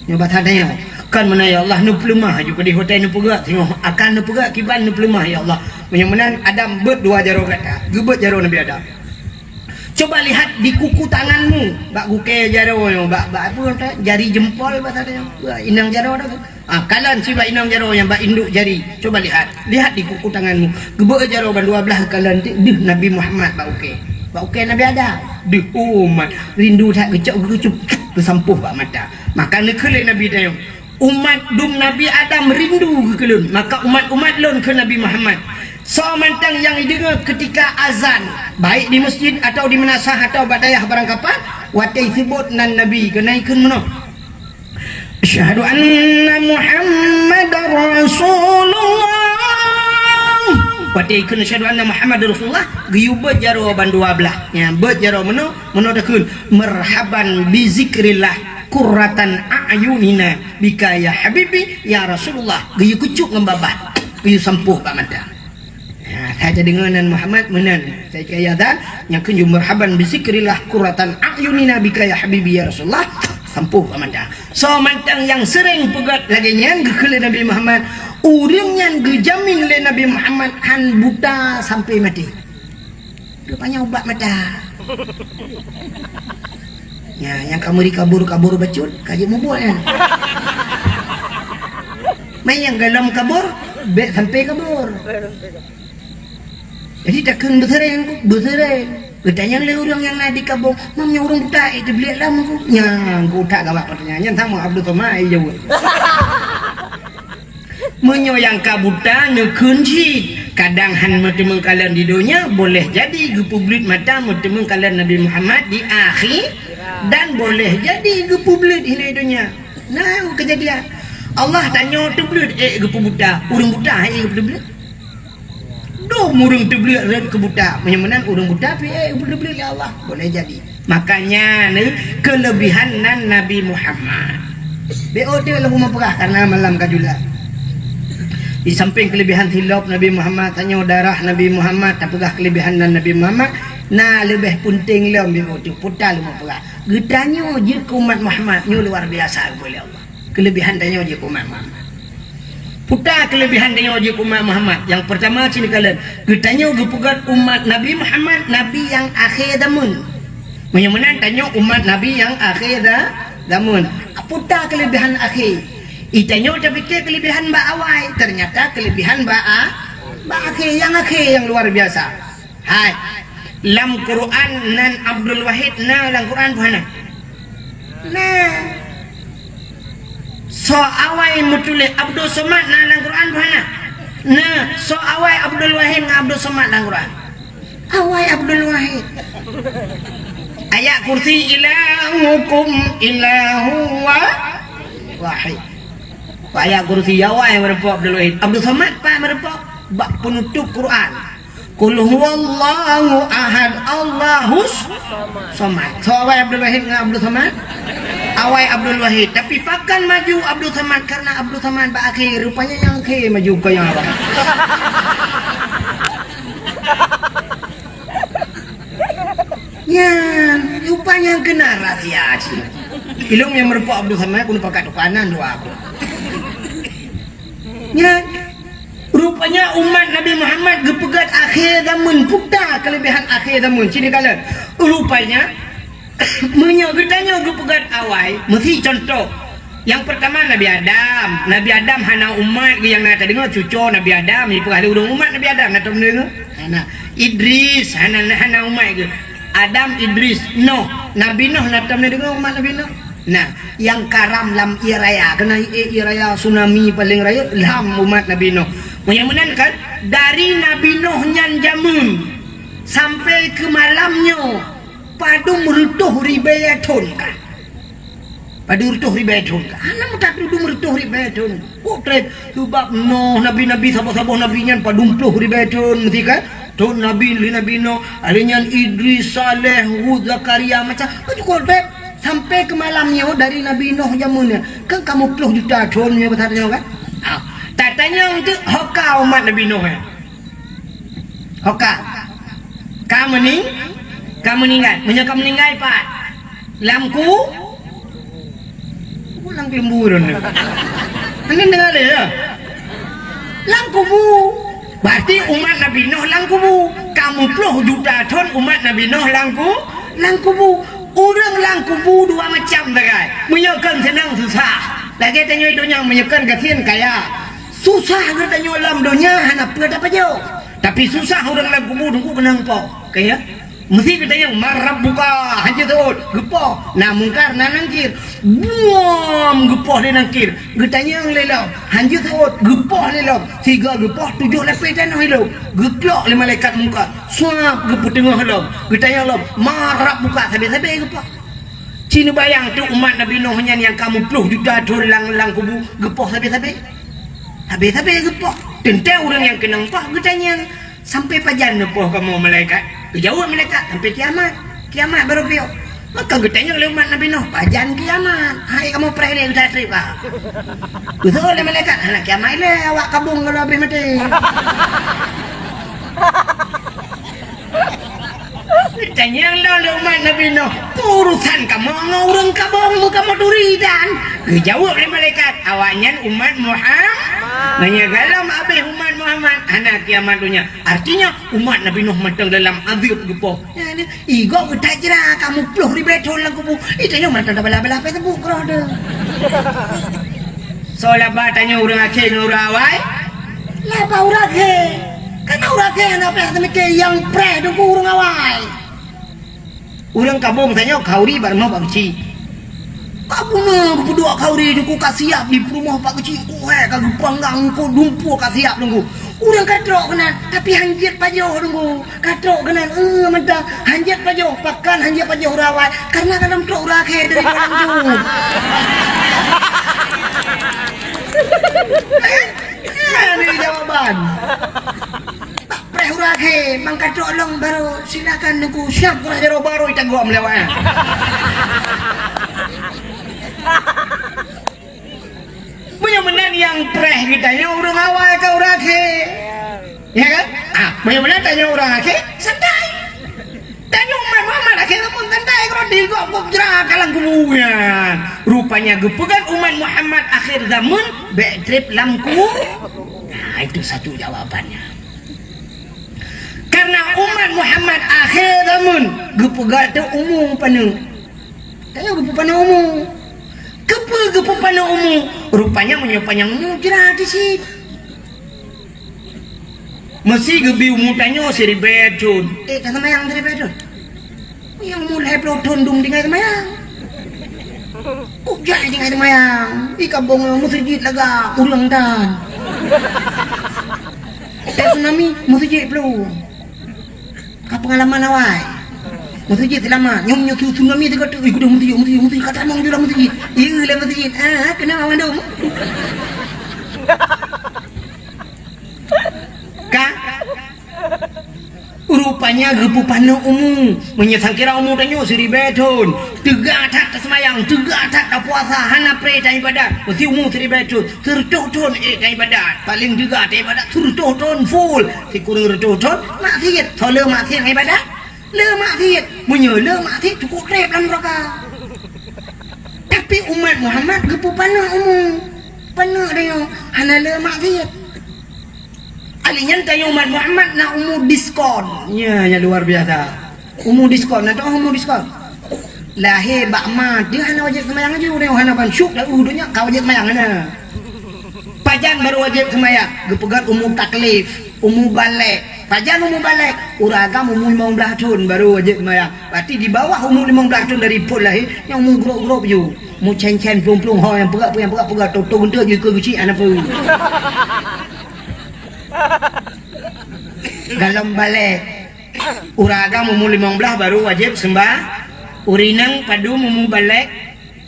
Nyoe basa teuh, "Kan meunan ya Allah, neupeuleumah aju keudeh watée neupeugah singoh, akan neupeugah kiban neupeuleumah ya Allah." Meunyoe meunan Adam beuet dua jaroe gata, geubeuet jaroe Nabi Adam. Coba lihat di kuku tanganmu, bak gukée jaroe nyoe, bak, bak apa kata, jari jempol basa teuh nyoe. Wah, inong jaroe dah. Ah, kalon sibak inong jaroe nyang bak induk jari. Coba lihat. Lihat di kuku tanganmu. Geubeuet jaroe ban dua blaih kalon ti deuh Nabi Muhammad bak ukée. Bak ukée Nabi Adam. Deuh umat. Rindu that geucok geucup. Geusampôh bak mata. Maka neukheun lé Nabi tanyoe, "Umat dum Nabi Adam rindu geukeulon. Maka umat-umat lôn keu Nabi Muhammad." Soe mantong nyang ideungoe keutika azan, baik di masjid atau di meunasah atau bak dayah barangkapat, watée seubot nan Nabi keunan ikheun meunoe. Asyhadu anna Muhammadar Rasulullah. Watée ikheun asyhadu anna Muhammadar Rasulullah, geuyue beuet jaroe ban dua blaih. Nyan, beuet jaroe meunoe, meunoe takheun, "Marhaban bi zikrillah qurratan a'yunina bika ya habibi ya Rasulullah." Geuyue kucok ngon babah, geuyue sampôh bak mata. Ha, saja deungoe nan Muhammad meunan. Saja azan, nyang kheun, "Marhaban bi zikrillah qurratan a'yunina bika ya habibi ya Rasulullah." Sampôh bak mata. Soe mantong nyang seuréng peugét lagée nyan geukheun lé Nabi Muhammad, ureuëng nyan geujamin lé Nabi Muhammad han buta sampai maté. Rupanya ubat mata. Nya, nyang ka meuri kabur-kabur bacut, ka jeuet mubuet nyan. Manyang golom kabur, bék sampai kabur. Jadi takheun beuseuréng, beuseuréng. Geutanyong lé ureuëng nyang na di kampung, "Mam, nyoe ureuëng buta, eh, teubliek lam aku?" Nyang geutak gawat pertanyaan nyan, sama Abdul Somad, eh, jaweueb. Meunyoe nyang ka buta, neukheun cit, kadang hán meuteumeung kalon di donya, boleh jadi geupeubleuet mata meuteumeung kalon Nabi Muhammad di akhé, dan boleh jadi geupeubleuet hinoe donya. Nah, keujadian. Allah tanyoe teubleuet, eh, geupeubuta. Ureuëng buta, eh, geupeubleuet. Dum ureuëng teubleuet rot keu buta. Meunyoe meunan ureuëng buta pih, eh, geupeubleuet lé Allah. Boleh jadi. Makanya ni kelebihan nan Nabi Muhammad. Beu teuh lôn peugah karena malam ka jula. Di samping kelebihan silop Nabi Muhammad, tanyoe darah Nabi Muhammad, tapeugah kelebihan nan Nabi Muhammad, na leubeh peunteng lom beu teuh puta lôn peugah. Geutanyoe jeuet keu umat Muhammad nyoe luar biasa geubri lé Allah. Kelebihan tanyoe jeuet keu umat Muhammad. Puta kelebihan tanyoe jeuet keu umat Muhammad. Nyang pertama sini kalian, geutanyoe geupeugöt umat Nabi Muhammad, Nabi nyang akhé zaman. Meunyoe meunan tanyoe umat Nabi nyang akhé za-, zaman. Puta kelebihan akhé. Itanyoe tapike kelebihan bak awai, ternyata kelebihan bak a-, bak akhé. Nyang akhé nyang luar biasa. Hai, lam Quran nan Abdul Wahid na lam Quran buhana? Na. Soe awai meutuléh Abdul Somad na lam Quran buhana? Na. Soe awai Abdul Wahid ngon Abdul Somad lam Quran? Awai Abdul Wahid. Ayat kursi ilahukum ilahu wa-, wahid. Ayat kursi awai meureumpok Abdul Wahid. Abdul Somad pat meureumpok bak penutup Quran. Qul huwallahu ahad, Allahus Somad. Soe awai Abdul Wahid ngon Abdul Somad? Awai Abdul Wahid. Tapi pakon maju Abdul Somad? Karena Abdul Somad bak akhé, rupanya nyang akhé maju keu nyang awai. Nyan, rupanya keunan rahsia cit. Ilôn nyang meureumpok Abdul Somad, keuneuk pakat tukanan dua aku. Nyan, rupanya umat Nabi Muhammad geupeugöt akhé zaman, puta kelebihan akhé zaman. Sini kalian. Rupanya, meunyoe geutanyoe geupeugöt awai, meusi contoh. Nyang pertama Nabi Adam. Nabi Adam hana umat geuh nyang na tadeungoe, cuco Nabi Adam, jipeugah lé ureuëng umat Nabi Adam, na tadeungoe? Hana. Idris, hana, hana umat geuh. Adam, Idris, Noh. Nabi Noh na tadeungoe umat Nabi Noh? Nah, nyang karam lam ié raya, keunan ié, ié raya tsunami paleng rayeuk lam umat Nabi Noh. Meunyoe meunan kan, dari Nabi Noh nyan jameun sampai keu malam nyoe, padum reutôh ribée thon kan. Padum reutôh ribée thon kan. Hana meutatudong reutôh ribée thon. Kok treb, sabab Noh, nabi-nabi, saboh-saboh nabi nyan padum ploh ribée thon meusi kan. Thon Nabi, lheueh Nabi Noh, lheueh nyan Idris, Saleh, Hud, Zakaria, macam, oh, cukôp treb. Sampai keu malam nyoe dari Nabi Noh jameun nyan, kan kamoe ploh juta thon nyoe, basa nyoe kan? Ah, tatanyong teuk, ho ka umat Nabi Noh nyan? Ho ka? Ka meuning-, ka meuninggai. Meunyoe ka meuninggai pat? Lam ku-, Ulang timbul ni. Anda dengar dia, ya? Lam kubu. Berarti umat Nabi Nuh lam kubu. Kamu puluh juta thon umat Nabi Nuh lam ku-, lam kubu. Ureuëng lam kubu dua macam sagai. Meunyoe kon seunang susah. Lagée tanyoe donya meunyoe kon gasien kaya. Susah geutanyoe lam donya hana peue tapajoh. Tapi susah ureuëng lam kubu teungku keunong po. Kaya. Meusi geutanyong, "Man rabbuka?" Hanjeuet seuôt, geupoh. Na Mungkar, na Nangkir. Buam geupoh lé Nangkir. Geutanyong lé lom. Hanjeuet seuôt, geupoh lé lom. Sigoe geupoh, tujoh lapéh tanoh ilong. Geuklok lé malaikat Mungkar. Suab geupeuteungoh lom. Geutanyong lom, "Man rabbuka?" Sabe-sabe geupoh. Ci neubayang teuk umat Nabi Nuh nyan nyang kamu ploh juta thon lam, lam kubu geupoh sabe-sabe. Sabe-sabe geupoh. Teuntée ureuëng nyang keunong poh geutanyong, "Sampai pajan neupoh kamoe malaikat?" Geujaweueb malaikat, "Sampai kiamat. Kiamat barô piôh." Maka geutanyong lé umat Nabi Nuh, "Pajan kiamat? Hai kamoe preh lé geuda treb ah." Geuseuôt lé malaikat, "Hana kiamat ilée, awak kabong ka lheueh habéh maté." Geutanyong lom lé umat Nabi Nuh, "Peue urusan kamoe ngon ureuëng kabong, meu kamoe turi dan?" Geujaweueb lé malaikat, "Awaknyan umat Muhammad." Meunyoe gohlom habéh umat Muhammad, hana kiamat donya. Artinya, umat Nabi Nuh mantong dalam azeueb geupoh. Nyan, igoe geutajra kamu ploh ribée thon lam kubu. Itanyoe mantong tabala-bala Facebook keudroe teuh. Soe laba tanyoe ureuëng akhé ngon ureuëng awai? Laba ureuëng akhé. Karena ureuëng akhé hana payah teumike nyang preh teungku ureuëng awai. Ureuëng kabông tanyoe khauri bak rumoh Pak Geuchik. Ka beuna geupeuduek khauri Teungku, ka siap di peurumoh Pak Geuchik, kuhai ka geupanggang, ku dumpue ka siap Teungku. Ureuëng ka trok keunan, tapi hanjeuet pajoh Teungku. Ka trok keunan, eh, mantong hanjeuet pajoh, pakon hanjeuet pajoh uroe awai, karena ka lom trok uroe akhé dari ureuëng tu. Eh, eh, ni jawaban. Preh uroe akhé, ban ka trok lom baru silakan Teungku, siap uroe jaroe baru itagok meulewat. Meunyoe meunan nyang preh geutanyoe ureuëng awai ka uroe akhé. Ya kan? Ah, meunyoe meunan tanyoe ureuëng akhé, santai. Tanyoe umat Muhammad akhé zaman santai, kalau digok-gok jra dalam kubu nyan. Rupanya geupeugah umat Muhammad akhir zaman, bék treb lam kubu. Nah, itu satu jawabannya. Karena umat Muhammad akhé zaman geupeugah teu umu paneuk. Tanyoe geupeupaneuk umu. Keupeue geupeupaneuk umu? Rupanya meunyoe panyang umu jra di sit. Meusi geubi umu tanyoe siribée thon. Eh, ka seumayang siribée thon. Nyang umu lhée ploh thon dum tinggai seumayang. Kujak tinggai seumayang. Ih, kabông meuseujid lagak ureuëng tan. Eh, tsunami meuseujid ploh. Ka peungalaman awai. Meuseujid seulamat. Nyoe, nyoe tsunami teuka tu. Ih, kudu meuseujid, meuseujid, meuseujid. Ka tamong jula meuseujid. Ih, lé meuseujid. Ah, keuneuk awai dum. Ka? Rupanya geupeupaneuk umu. Meunyoe sangkira umu tanyoe siribée thon, teuga that taseumayang, teuga that tapuasa, hana preh taibadat. Meusi umu siribée thon, sireutoh thon ék taibadat. Paleng teuga taibadat sireutoh thon full. Sikureueng reutoh thon maksiet. Soe le maksiet ibadat? Le maksiet. Meunyoe le maksiet, cukup treb lam neuraka. Tapi umat Muhammad geupeupaneuk umu. Paneuk tanyoe hana le maksiet. Ali nyan tanyoe umat Muhammad na umu diskon. Nya, nya luar biasa. Umu diskon, na teuh umu diskon. Lahé bak ma teuh hana wajéb seumayang laju, tanyoe hana ban syuk lam donya ka wajéb seumayang hana. Pajan baru wajéb seumayang? Geupeugah umu taklif, umu balek. Pajan umu balek? Ureuëng agam umu limong blaih thon baru wajéb seumayang. Berarti di bawah umu limong blaih thon dari phon lahé, nyang umu grob-grob ju. Umu cen-cen, plueng-plueng, ho nyang peugah, nyang peugah, peugah, toto geunteuk ju keu geuchik hana peue. Galom balek. Ureuëng agam umu limong blaih baru wajéb seumba-, ureuëng inong padum umu balek?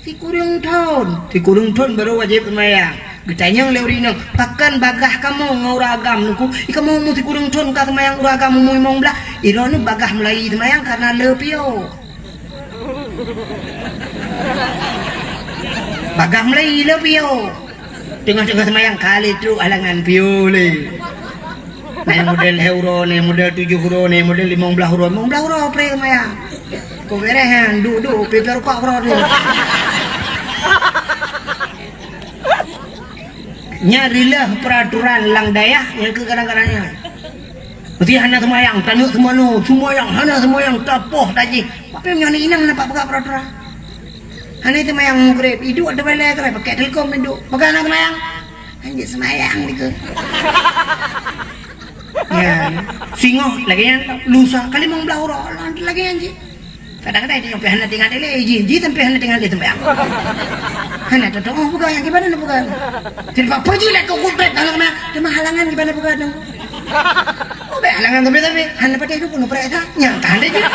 Sikureueng thon. Sikureueng thon baru wajéb seumayang. Geutanyong lé ureuëng inong, "Pakon bagaih kamoe ngon ureuëng agam Teungku? Ih, kamoe umu sikureueng thon ka seumayang, ureuëng agam umu limong blaih." Droeneuh bagaih mulai seumayang karena le piôh. Bagaih mulai le piôh. Teungoh-teungoh seumayang ka lheueh trok halangan piôh lé. Na nyang model lhée uroe, na nyang model tujoh uroe, na nyang model limong blaih uroe. Limong blaih uroe preh seumayang. Kok beureh nyan, duek-duek, pipée rukok uroe tu. Nyan rilah peraturan lam dayah nyang keu kadang-kadang nyan. Meusti hana seumayang, taneuk seumayang, seumayang, hana seumayang, tapoh tajih. Tapi meunyoe inong nampak peugah peraturan. Hana seumayang Maghrib, iduek ateueh balai keurai, pakai telkom iduek. Peugah hana seumayang. Hanjeuet seumayang dikeue. Ya, singoh lagée nyan, lusa ka limong blaih uroe, lagée nyan jih. Kadang-kadang dia sampai hana teuingat lé, jih, jih sampai hana teuingat lé seumayang. Hana tahu, oh, peugah nyang kiban na peugah. Jadi, apa jih lah kau kutbet halangan, cuma halangan kiban na peugah tu. Oh, baik halangan sampai-sampai, hana patéh tu pun pereksa, nyang tahan deh jih.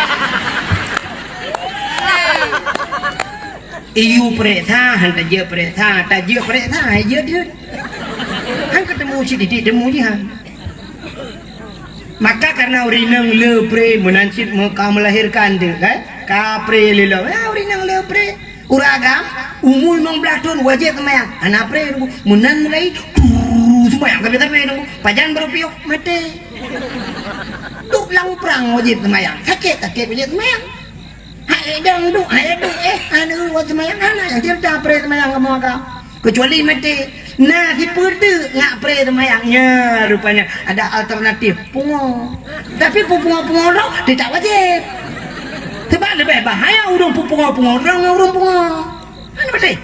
Iyu pereksa, han tajeuet pereksa, tajeuet pereksa, hai jeuet, jeuet. Han ketemu si titik temu jih, han. Maka karena ureuëng inong le pré meunan cit meu-, ka melahirkan tu, kan? Ka pré lé lom. Ya, ureuëng inong le pré. Ureuëng agam, umu limong blaih thon wajéb seumayang. Hana pré, meunan mulai, tu, seumayang, tapi, tapi, tu. Pajan baru piôh, maté. Duek lam prang wajéb seumayang. Sakét, sakét wajéb seumayang. Hai dang duek, hai duek, eh, anu, wat seumayang hana nyang cerita pré seumayang kamoe ka. Kecuali maté. Nah, sipeue teuk ngat pré seumayang. Nya, rupanya ada alternatif. Pungo. Tapi pungo-pungo droe tidak wajéb. Sebab leubeh bahaya ureuëng pungo-pungo droe ngon ureuëng pungo. Kan betul?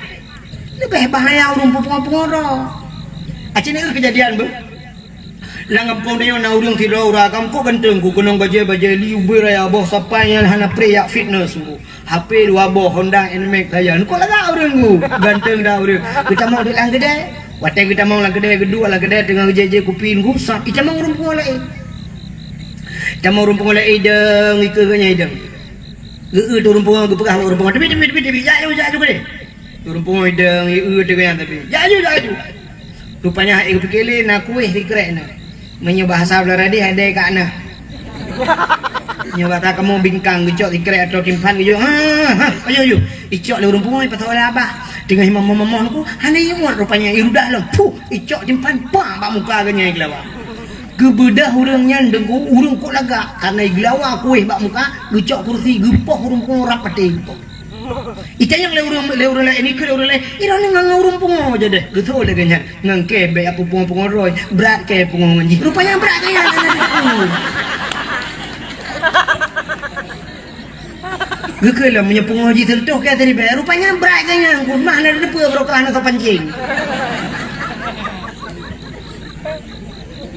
Leubeh bahaya ureuëng pungo-pungo droe. Aceh ni kejadian, Bu. Lam gampông tanyoe na ureuëng sidroe ureuëng agam, kok ganteng ku, keunong bajée-bajée li, ubé raya boh sapai nyang hana pré jak fitness ku. H P dua boh, Honda N max sajan. Kok lagak ureuëng ku, ganteng dah ureuëng. Geutamong duek lam keudè. Watée geutamong lam keudè, geuduek lam keudè teungoh geujép-jép kupi ku, sa itamong ureuëng pungo laén. Itamong ureuëng pungo laén idong, ikeue geuh nyan idong. Geu-eu teuh ureuëng pungo, geupeugah bak ureuëng pungo, "Teubiet, teubiet, teubiet, teubiet, jak aju, jak aju keudeh." Ureuëng pungo idong, geu-eu teuh geuh nyan teubiet. Jak aju, jak aju. Rupanya ék geupiké lé na kueh sikrek na. Meunyoe bahasa Beuraya deh, adé kak na. Nyoe bak kamoe bingkang geucok sikrek atau timphan geuyue. Ha, ha, ayo, ayo. Icok lé ureuëng pungo, ipasok lé abah. Teungoh imam momoh-momoh ku, hana ingat rupanya irudah lom. Puh, icok timphan, pang bak muka geuh nyan igeulawa. Geubeudoh ureuëng nyan deungon ureuëng kok lagak, karena igeulawa kueh bak muka, geucok kursi, geupoh ureuëng pungo rab patéh geupoh. Itanyong lé ureuëng, lé ureuëng laén, ikheun lé ureuëng laén, "Droeneuh ngon, ngon ureuëng pungo jadeh." Geutho lé geuh nyan, "Ngon kèe bèk apui pungo-pungo droe, brat kèe pungo ngon jih." Rupanya brat geuh nyan hana teupeue. Geukheun lom meunyoe pungo jih seureutoh kèe siribèe, rupanya brat geuh nyan, ku mah hana teupeue barokah hana soe pancéng.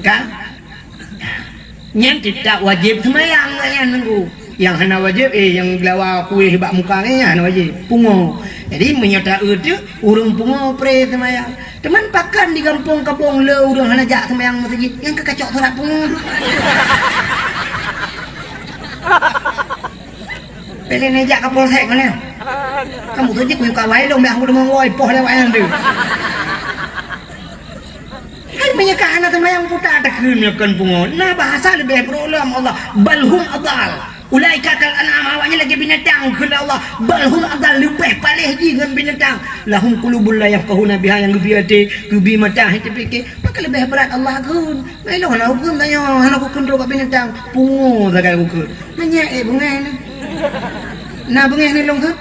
Kan? Nyan teutap wajéb seumayang nyan nunggu. Nyang hana wajéb, eh, nyang geulawa kueh bak muka nyan hana wajéb. Pungo. Jadi, meunyoe ta-eu teuk, ureuëng pungo pré seumayang. Teuma pakon di gampông Kabong le ureuëng hana jak seumayang meuseujid, nyang ka kacok surat pungo. Pélé neujak ka polsek mana? Kamu tu jih kuyue kawai dong, bèk aku deungon woi poh lewat nyan tu. Hai meunyoe ka hana seumayang puta takheun nyoe kon pungo. Na bahasa leubeh brok lom Allah. "Bal hum adal. Ulaika kal an'am, awaknyan lagèe binatang," kheun Allah. "Bal hum adal, leubeh paléh jih ngon binatang. Lahum qulubun la yafqahuna biha, nyang geubri até, geubri mata, hai teupiké." Maka leubeh brat Allah kheun. Ngai lôn hana kukheun tanyoe, hana kukheun trok bak binatang. Pungo sagai kukheun. Meunyo ék beungéh nyoe. Na beungéh nyoe lôn kheun?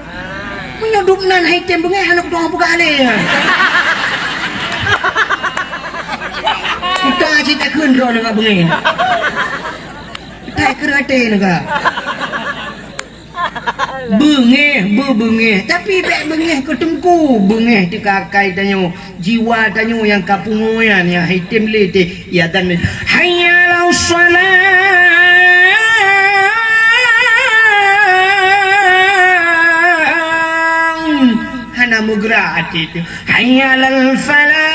Meunyoe dum nan hai tem beungéh hana kutu'oh peugah lé. Kuta cit takheun droe ngon beungéh. Kuta keu até nyoe ka. Beungéh, beubeungéh. Tapi bèk beungéh keu teungku, beungéh teuka akai tanyoe. Jiwa tanyoe nyang ka pungo nyan, nyang hai tem lé teuh, ya dan, "Hayya 'alas shalah." Hana meugeura até teuh. "Hayya 'alal falah."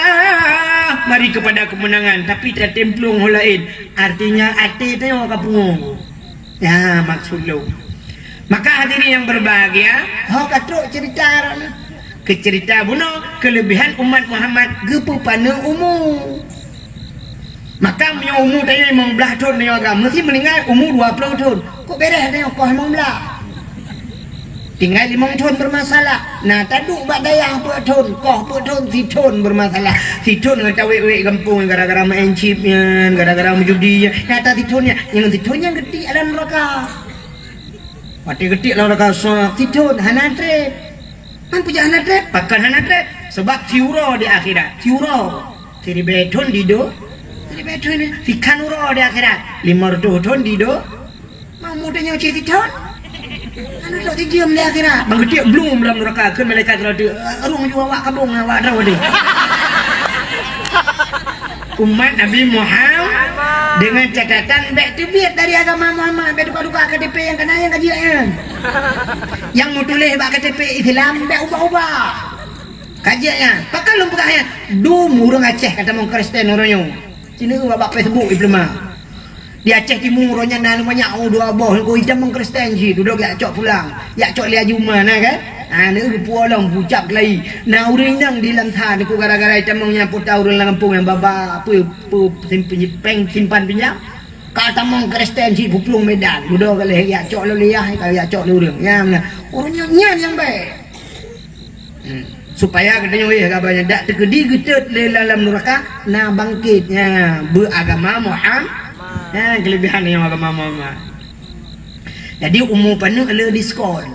Mari kepada kemenangan, tapi tatem plueng ho laén. Artinya até tanyoe ka pungo. Ya, maksud lôn. Maka hadirin yang berbahagia, ho ka trok cerita droeneuh. Keu cerita bunoe, kelebihan umat Muhammad geupeupaneuk umu. Maka meunyoe umu tanyoe limong blaih thon tanyoe agam, meusti meuninggai umu dua ploh thon. Kok beres tanyoe koh limong blaih? Tinggai limong thon bermasalah. Na taduek bak dayah peuet thon, koh peuet thon, sithon bermasalah. Sithon ngon tawét-wét gampông gara-gara main chip nyan, gara-gara meujudi nyan. Nyata sithon nyan, nyang sithon nyan geutik alam neuraka. Watèe geutik alam neuraka sa sithon hana trép. Man peujak hana trép? Pakon hana trép? Sebab siuroe di akhirat. Siuroe. Siribèe thon di do-, siribèe thon, sikhan uroe di akhirat. Limong reutôh thon di do-, Mau muda nyoe cit thon. Anu tok tijeuem di akhirat. Bang geutik blum lam neuraka, kheun malaikat neuraka, "Arung ju awak kabong awak droe deh." Umat Nabi Muhammad dengan catatan bèk teubiet dari agama Muhammad, bèk tuka-tuka K T P nyang kana nyang ka jeuet nyan. Nyang meutuléh bak K T P Islam bèk ubah-ubah. Ka jeuet nyan. Pakon lôn peugah nyan? Dum ureueng Aceh ka tamong Kristen uroe nyoe. Ci neueu bak Facebook dipeuleumak. Di Aceh Timu uroe nyan na banyak, oh, dua boh, oh, itam meukristen cit, dudoe jak cok pulang, jak cok lé Ajuman, na kan? Ha, neueu geupuwoe lom, geucap keulayi. Na ureueng inong di Langsa, nyoe gara-gara itamong nyan, peue teuh ureueng lam gampông nyan ba, ba, peue, peue, sim-, peny-, pèng simpan pinjam. Ka tamong Kristen cit, peuplueng Medan, dudoe ka lheueh jak cok lom lé yah, ka jak cok lé ureueng. Nyan, na. Ureueng nyan, nyan nyang bèk. Hmm. Supaya geutanyoe éh haba nyan, dak teukeudi geutot lé lam neuraka, na bangkét, nya, beuagama Muhammad. Nya, keulebihan nyang agama Muhammad. Jadi, umu paneuk le diskon.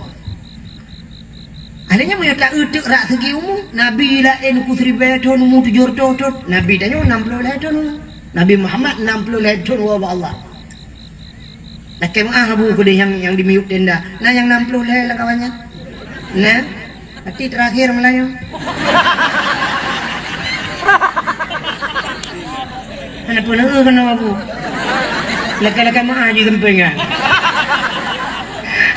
Akhirnya, meunyoe ta-eu teuk rak segi umu, Nabi laén uku siribèe thon, umu tujoh reutôh thon, Nabi tanyoe nam ploh lhèe thon umu. Nabi Muhammad nam ploh lhèe thon woe bak Allah. Lakèe meu'ah Abu keudeh nyang, nyang di miyueb tenda. Na nyang nam ploh lhèe lam kawan nyan? Na? Berarti terakhir Melayu. Hana peue lagèe keunoe Abu. Lakèe-lakèe meu'ah jih geumpeng nyan.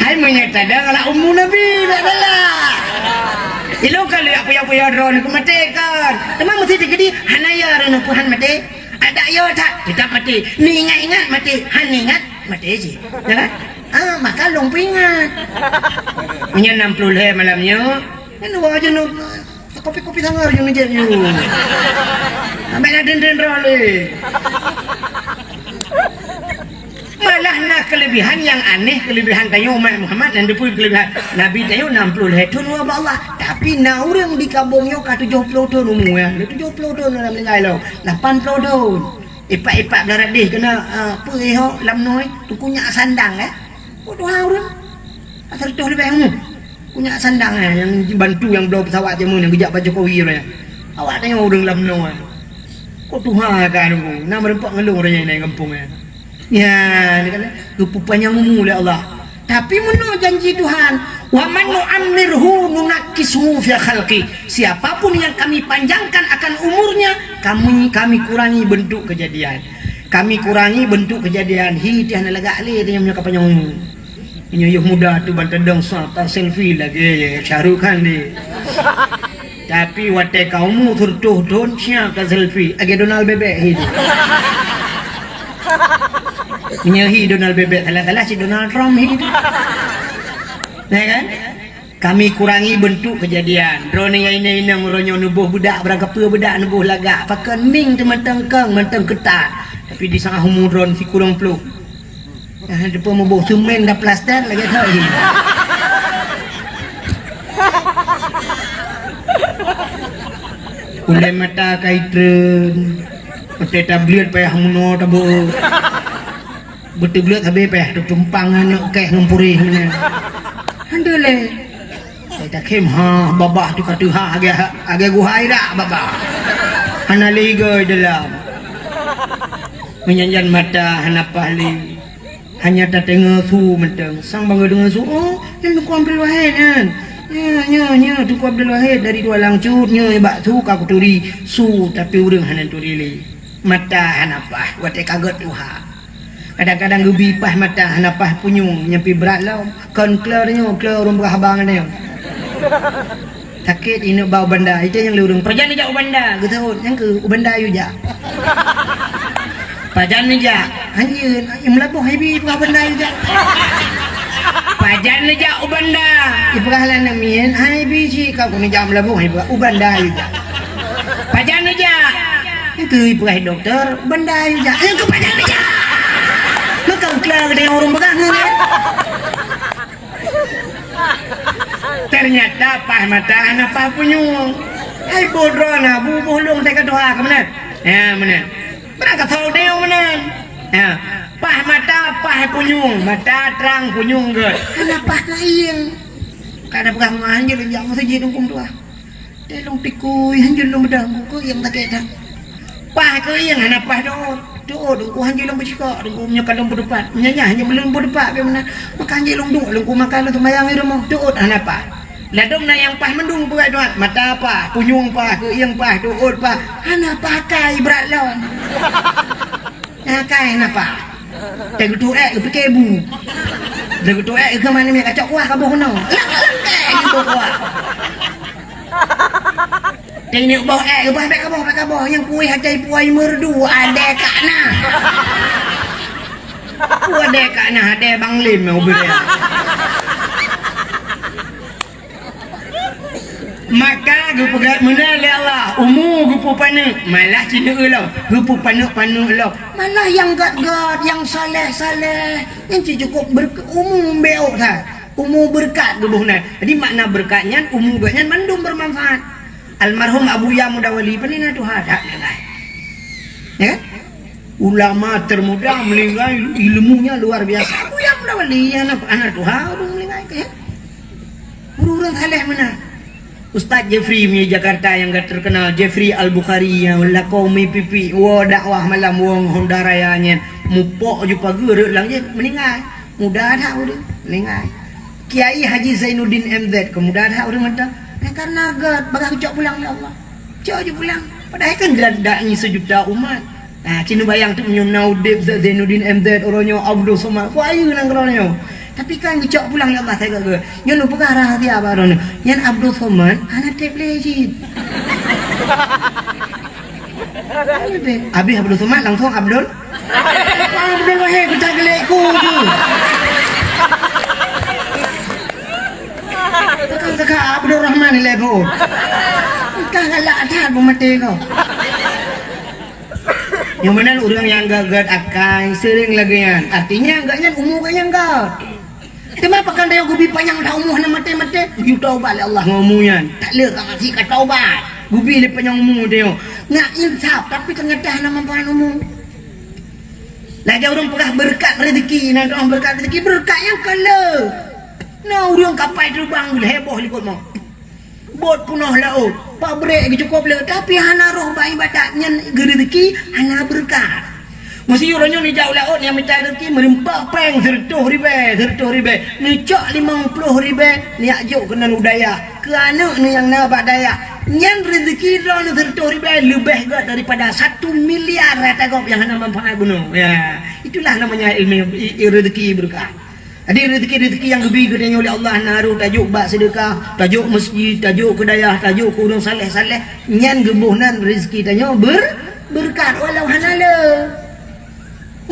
Hai meunyoe tadong ala umu Nabi, bèk galak. Ilôn ka lheueh peuyah-peuyah droeneuh keu maté kan. Teuma meusti teukeudi hana ya droeneuh peuhan maté. Adak ya that, teutap maté. Ni ingat-ingat maté, han ingat maté cit. Ya kan? Ah, maka lôn peuingat. Meunyoe nam ploh lhèe malam nyoe, nyan dua jeunoe. Kopi-kopi sangar jeuet nyoe. Sampai na den-den roh lé. Malah na keulebihan nyang aneh, keulebihan tanyoe umat Muhammad, nyan dipeue keulebihan. Nabi tanyoe nam ploh lhèe thon ubak Allah, tapi na ureueng di kampung nyoe ka tujoh ploh thon umu, ya. Tujoh ploh thon lam linggai lom, lapan ploh thon. Ipak-ipak beularah deh keunan, ah, peue ho lam noe, teungku nyak sandang, eh. Kok tuha ureueng? Asai tujoh leubeh umu. Teungku nyak sandang, eh, nyang bantu nyang bloe pesawat jameun nyang geujak bak Jokowi, eh. Awak tanyoe ureueng lam noe. Kok tuha ka teungku? Na meureumpok ngon lôn ureueng nyang inong gampông, eh. Nyan, dia kata, geupeupanjang umu lé Allah. Tapi meunoe janji Tuhan, "Wa man nu'ammirhu nunakkishu fi khalqi." Siapapun yang Kami panjangkan akan umurnya, Kami, Kami kurangi bentuk kejadian. Kami kurangi bentuk kejadian. Hi, tiah na lagak lé, tanyong nyoe ka panyang umu. Nyoe yoh muda tu ban tadong sa, ta selfie lagèe Shah Rukh Khan deh. Tapi watèe ka umu sireutoh thon, siap ka selfie. Lagèe Donald Bebek hi. Meunyoe hi Donald Bebek, salah-salah si Donald Trump hi. Ya kan? Kami kurangi bentuk kejadian. Droeneuh nyang inong-inong uroe nyoe neuboh beudak, barangkapeue beudak neuboh lagak. Pakon mieng teuh mantong kong, mantong keutat. Tapi di saat umu droeneuh sikureueng ploh. Ah, depan meuboh semen dah plaster lagèe thoi. Ulèe mata ka itreun, watèe tableuet payah meunoe tabeuet. Beuteubleuet sabe payah tutumpang aneuk kèh ngon puréh meunan. Alhamdulillah. Saya takhém, ha, babah tu ka teuhah agak, agak guhai dak babah. Hana lé igoe dalam. Meunyan-nyan mata hana paih lé. Hanya tateungoe su mantong. Sang bangga deungoe su, "Oh, nyan Teungku Abdul Wahid nyan. Nyo, nyo, nyo, Teungku Abdul Wahid dari Tualang Cut, nyo bak su ka kuturi." Su, tapi ureueng hana turi lé. Mata hana paih, watèe ka gèt tuha. Kadang-kadang geubi paih mata, hana paih punyueng, nyan pih brat lom. Kon kleur nyoe, kleur ureueng peugah haba ngon nyoe. Sakét ineuk ba u banda, itu nyang lé ureueng, "Pajan neujak u banda?" Geuseuôt, "Nyan keuh, u banda yue jak." "Pajan neujak?" "Hanjeut, i Meulaboh hai bi peugah banda yue jak." "Pajan neujak u banda?" "I peugah lam aneuk miet, hai bi cit ka keuneuk jak Meulaboh hai peugah, u banda yue jak." "Pajan neujak?" "Nyan keuh i peugah dokto, banda yue jak." "Nyan keuh pajan neujak?" Meukeukla geutanyoe ureueng peugah ngon nyan. Ternyata paih mata hana paih punyueng. Hai boh droeneuh, bu boh lôn teuka tuha ka meunan. Ya, meunan. Barangkasoe udeueng meunan. Ya. Paih mata, paih punyueng, mata trang, punyueng gèt. Hana paih keuieng. Ka na peugah meu'ah, hanjeut lôn jak meuseujid huköm tuha. Teuh lôn tikui, hanjeut lôn beudôh, keuieng sakét that. Paih keuieng hana paih teuôt. Teuôt, Teungku, hanjeut lôn beucikok, Teungku, meunyoe ka lôn beuteupat. Meunyoe nyan hanjeut lôn beuteupat, bèk meunan. Maka hanjeut lôn duek, Teungku, maka lôn seumayang di rumoh. Teuôt hana paih. Ladôm na nyang paih mandum peugah Tuhan, mata paih, punyueng paih, keuieng paih, teuôt paih. Hana paih akai brat lom. Akai hana paih. Teuh geutuek, geupike bu. Teuh geutuek, geukheun manéh kacok kuah ka boh keunoe. Lang-lang kèe boh kuah. Teuh ineuk boh èk, boh bèk kaboh, bèk kaboh. Nyang kueh atai puai merdu, adèe ka na. Adèe ka na, adèe Bang Lim nyang ubit. Maka geupeugah meunan lé Allah, umu geupeupaneuk, malah ci neueu lom, geupeupaneuk-paneuk lom. Malah nyang gèt-gèt, nyang saleh-saleh, nyan ci cukôp beureukat umu, beuôt that. Umu beureukat geuboh nyan. Jadi makna beureukat nyan, umu geuh nyan mandum beumanfaat. Almarhum Abuya Mudawali, pane na tuha that nyan. Ya kan? Ulama termuda meninggal, ilmunya luar biasa. Abuya Mudawali, aneuk, aneuk tuha, ureueng meninggal, ya. Ureueng-ureueng saleh meunan. Ustaz Jeffrey di Jakarta nyang ka terkenal, Jeffrey Al-Bukhari nyang lakoe mi pipi, woe dakwah malam, woe ngon Honda Raya nyan, mupok ju pageue rot lam jih, meninggal. Muda that ureueng, meninggal. Kiai Haji Zainuddin M Z, keu muda that ureueng mantong. Eh, karena gèt, bagah geucok pulang lé Allah. Cok ju pulang. Padahai kan da-, dai sejuta umat. Ah, ci neubayang teuk meunyoe na udeb Zainuddin M Z, uroe nyoe Abdul Somad. Ku ayeue nanggroe nyoe. Tapi kan geucok pulang lé Allah sagai geuh. Nyoe neupeugah rahsia bak droeneuh. Nyan Abdul Somad hana treb lé cit. Habis Abdul Somad langsung Abdul. Abdul Wahid, geucok geulék ku tu. Tekan-tekan Abdul Rahman lé bu. Entah galak that beumaté kau. Nyang meunan ureuëng nyang gét-gét akai seuring lagée nyan. Artinya gét nyan umu gét nyang gét. Teuma pakon tanyoe geubi panyang that umu hana maté-maté? Geuyue taubat lé Allah ngon umu nyan. Tak lé ka mati ka taubat. Geubi lé panyang umu tanyoe. Ngat insaf, tapi teunyata hana manfaat umu. Lagée ureuëng peugah beureukat rezeki, na doa beureukat rezeki, beureukat nyang ka le. Na ureuëng kapai teubang heboh likot mo. Bot peunoh laôt, pabrék geucukôb le, tapi hana roh bak iébadat, nyan geureuzeki hana beureukat. Meusiyuroe nyoe neujak u laôt nyang mita reuzeki meurumpok péng sireutôh ribée, sireutôh ribée, neucok limong ploh ribée, neujak jok keunan u dayah, keu aneuëk neuh nyang na bak dayah. Nyan reuzeki droeneuh sireutôh ribée leubeh gét daripada satu miliar rata gob nyang hana manfaat bunoe. Ya, itulah namanya ilmu, i, i, reuzeki beureukat. Jadi reuzeki-reuzeki nyang geubi geutanyoe lé Allah na roh tajok bak seudeukah, tajok meuseujid, tajok keu dayah, tajok keu ureuëng saleh-saleh, nyan geuboh nan reuzeki tanyoe ber-, beureukat walau hana le.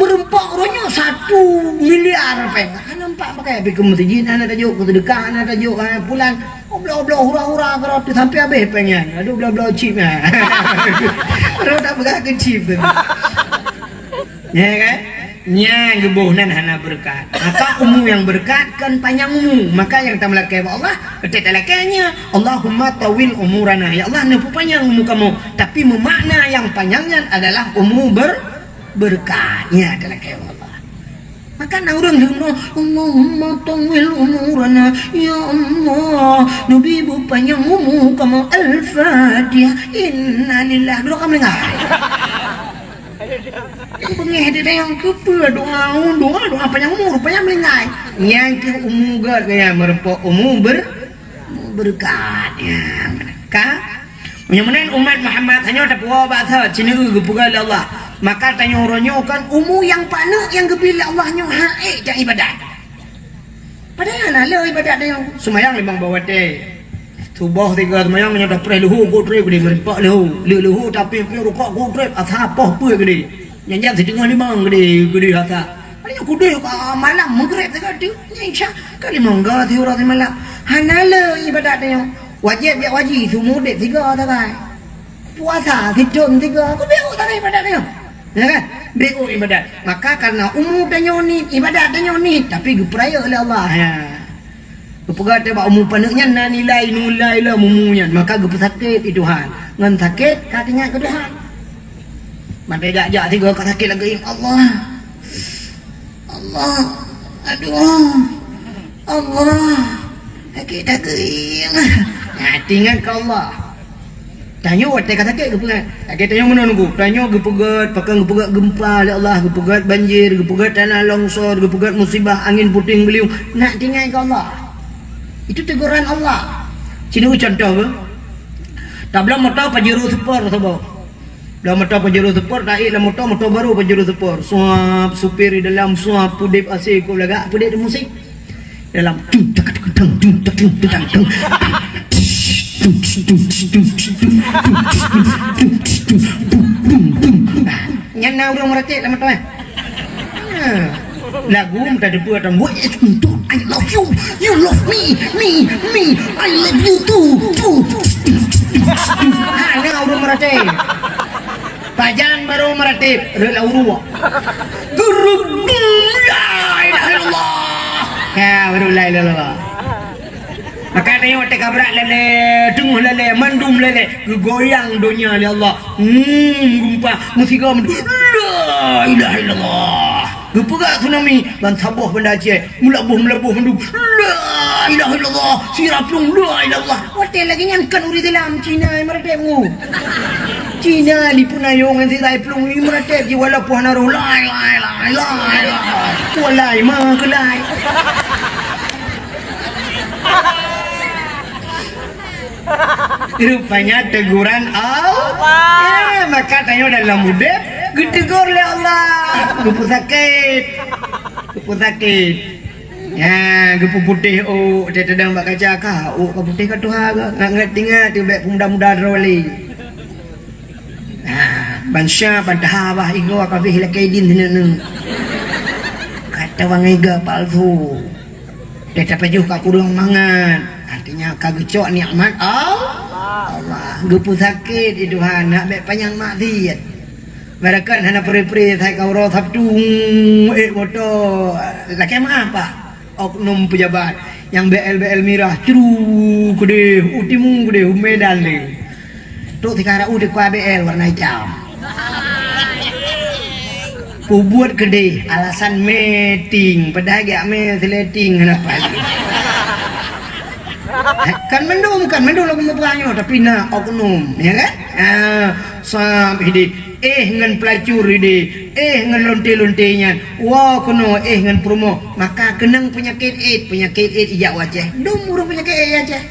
Meurumpok uroe nyoe satu miliar péng. Hana nampak pakai pi keu meuseujid, hana tajok keu seudeukah, hana tajok, hana pulan. Obloh-obloh hura-hura keurot tu sampai habéh péng nyan. Aduh, bloe-bloe chip nyan. Rot tak peugah keu chip tu. Ya kan? Nyang geuboh nan hana beureukat. Maka umu nyang beureukat kan panyang umu. Maka nyang tameulakée bak Allah, beutôi talakée nyan, "Allahumma tawil umurana." Ya Allah, neupeupanyang umu kamoe. Tapi meumakna nyang panyang nyan adalah umu ber-, beureukat. Nyan talakée bak Allah. Maka na ureuëng deungoe, "Allahumma tawil umurana." Ya Allah, neubi beupanyang umu kamoe. Al-Fatihah. Innalillah. Dua kali mendengar. Beungéh di dayang keupeue doa, doa, doa panyang umu, rupanya meulinggai. Nyang keu umu gét gaya meurumpok umu ber-, umu beureukat. Ya, ka? Meunyoe meunan umat Muhammad tanyoe tapuwoe bak soe, ci neueu geupeugah lé Allah. Maka tanyoe uroe nyoe kan umu nyang paneuk nyang geubi lé Allah nyoe hak ék jak iébadat. Padahai hana le iébadat tanyoe. Seumayang limong boh watée. Suboh tiga seumayang nyoe tapreh leuhô ku treb geude, meurumpok leuhô. Le leuhô tapi pih rukok ku treb, asa poh peue geude. Nyan jam siteungoh limong geude, geude asa. Nyoe kudeh ka malam Maghrib teuka teuk. Nyan Isya ka limong ga siuroe simalam. Hana le iébadat tanyoe. Wajéb jak haji, seumeu udeb sigo sagai. Puasa sithon sigo, keubiet sagai iébadat tanyoe. Ya kan? Biet iébadat. Maka karena umu tanyoe niet, iébadat tanyoe niet, tapi geupeurayeuk lé Allah. Ya. Geupeugah teuh bak umu paneuk nyan na nilai, nilai lom umu nyan, maka geupeusakét di Tuhan. Ngon sakét ka teuingat keu Tuhan. Mantong jak-jak sigo ka sakét lagée, "Allah. Allah. Aduh. Allah. Sakét lagée." Nah, teuingat keu Allah. Tanyoe watée ka sakét geupeugah. Lagée tanyoe meunan nunggu. Tanyoe geupeugét, pakon geupeugét geumpa lé Allah, geupeugét banjir, geupeugét tanah longsor, geupeugét musibah angin puting beliung. Nak teuingat keu Allah. Itu teguran Allah. Sinoe contoh beuh. Tabloe moto Pajero Sport saboh. Tabloe moto Pajero Sport, taék lam moto, moto barô Pajero Sport. Suap, supir di dalam, suap, peudeb A C, ku lagak, peudeb di musik. Dalam tung tak tung tang tung tak tung tang tung. Nyan na ureuëng meuratéb lam moto, eh. Ha. Lagu minta debu atau what is untuk I love you, you love me, me, me, I love you too, too. Ha, na ureuëng meuratéb. Pajan barô meuratéb, rot lam uruek. Gurub, la ilaha illallah. Ya, baru la ilaha illallah. Maka tanyoe watée ka brat lalée, teungoh lalée, mandum lalée, geugoyang donya lé Allah. Hmm, geumpa, meusigo mandum. La ilaha illallah. Geupeugah tsunami, ban saboh Banda Aceh, meulaboh-meulaboh mandum. La ilaha illallah. Sira plueng, la ilaha illallah. Watée lagée nyan kan ureuëng Islam Cina meuratéb ngu. Cina di Peunayong ngon sira plueng meuratéb ji walaupun hana roh. Lai, lai, lai, lai, lai. Walai, ma keulai. Rupanya teguran Allah. Eh, maka tanyoe dalam udeb, Geutegur lé Allah, geupeusakét. Geupeusakét. Ya, geupeuputéh ôk, teudeungon bak kaca ka, ôk ka putéh ka tuha ka. Ngat-ngat teuingat teuh bèk peumuda-muda droe lé. Nah, bansa bantaha bah igoe ka bèh lakèe idin sineuk-neuk. Kata bangai ga palsu. Teuh tapajoh ka kureueng mangat. Artinya ka geucok nikmat Al-, Allah. Geupeusakét di Tuhan, nak bèk panyang maksiat. Barakan hana pre-pre sai ka uroe Sabtu, ék moto. Lakèe meu'ah, Pak. Oknum pejabat nyang B L B L mirah, cru keudéh, u timu keudéh, u Medan lé. Trok sikara u dikua B L warna itam. Peubuet keudéh alasan meeting, padahai geujak mé seuleting hana paih. Kan mandum, kan mandum lagu meupeue nyoe, tapi na oknum, ya kan? Ah, sab idéh, éh ngon peulacur idéh, éh ngon lonte-lonte nyan, woe keunoe éh ngon peurumoh, maka keunong peunyakét éh, peunyakét éh ijak u Aceh. Dum ureueng peunyakét éh Aceh.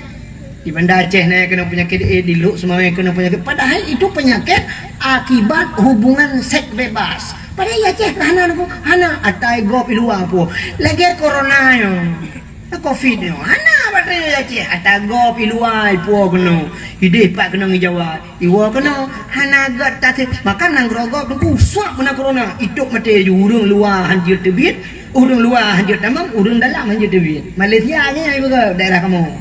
Di Banda Aceh na keunong peunyakét éh, di Lhokseumawe keunong peunyakét. Padahai itu penyakit akibat hubungan seks bebas. Padahai Aceh hana lagu, hana, ata gob i luwa po. Lagèe corona nyoe. Covid nyoe. Hana batèe Aceh, ata gob i luwa i po keunong. Idéh pat keunong i Jawa. Iwoe keunoe, hana gèt tasé. Maka nanggroe gob teungku suak meunan corona. Itôp maté ju ureueng luwa han jeuet teubiet, ureueng luwa han jeuet tamong, ureueng dalam han jeuet teubiet. Malaysia nyan ibu ke daerah kamoe.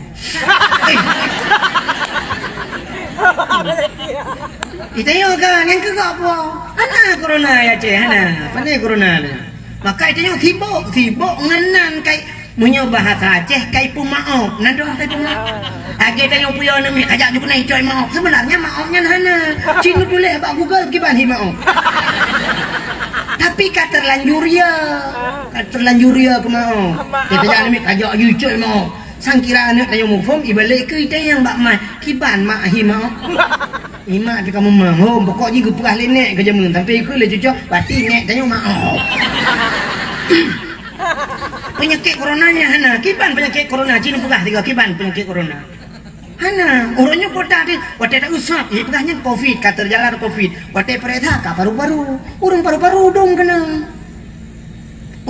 Itanyoe ka nyan keu gob po. Hana corona ya ceh, hana. Pane corona ni. Maka itanyoe sibok, sibok ngon nan kai. Meunyoe bahasa Aceh kai peumaob, na dong kai peumaob. Lagèe tanyoe puyoe aneuk miet, kajak ju keunai icok maob. Sebenarnya maob nyan hana. Cit neutuléh bak Google kiban hi maob. Tapi ka terlanjur ya. Ka terlanjur ya keu maob. Lagèe tanyoe aneuk miet kajak ju icok maob. Sangkira aneuk tanyoe muphom ibalek keu itanyong bak mai. Kiban mak hi maob. Imak teuka meumang, hom, pokok jih geupeugah lé nèk keu jameun, sampai ikheun lé cucoe, pasti nèk tanyoe maoh. Peunyakét corona nyan hana, kiban peunyakét corona, cit neupeugah tiga kiban peunyakét corona. Hana, uroe nyoe kota teuh, watèe tausap, ipeugah nyan covid, ka teujalar covid, watèe peuriksa ka paru-paru, ureueng paru-paru dong keunong.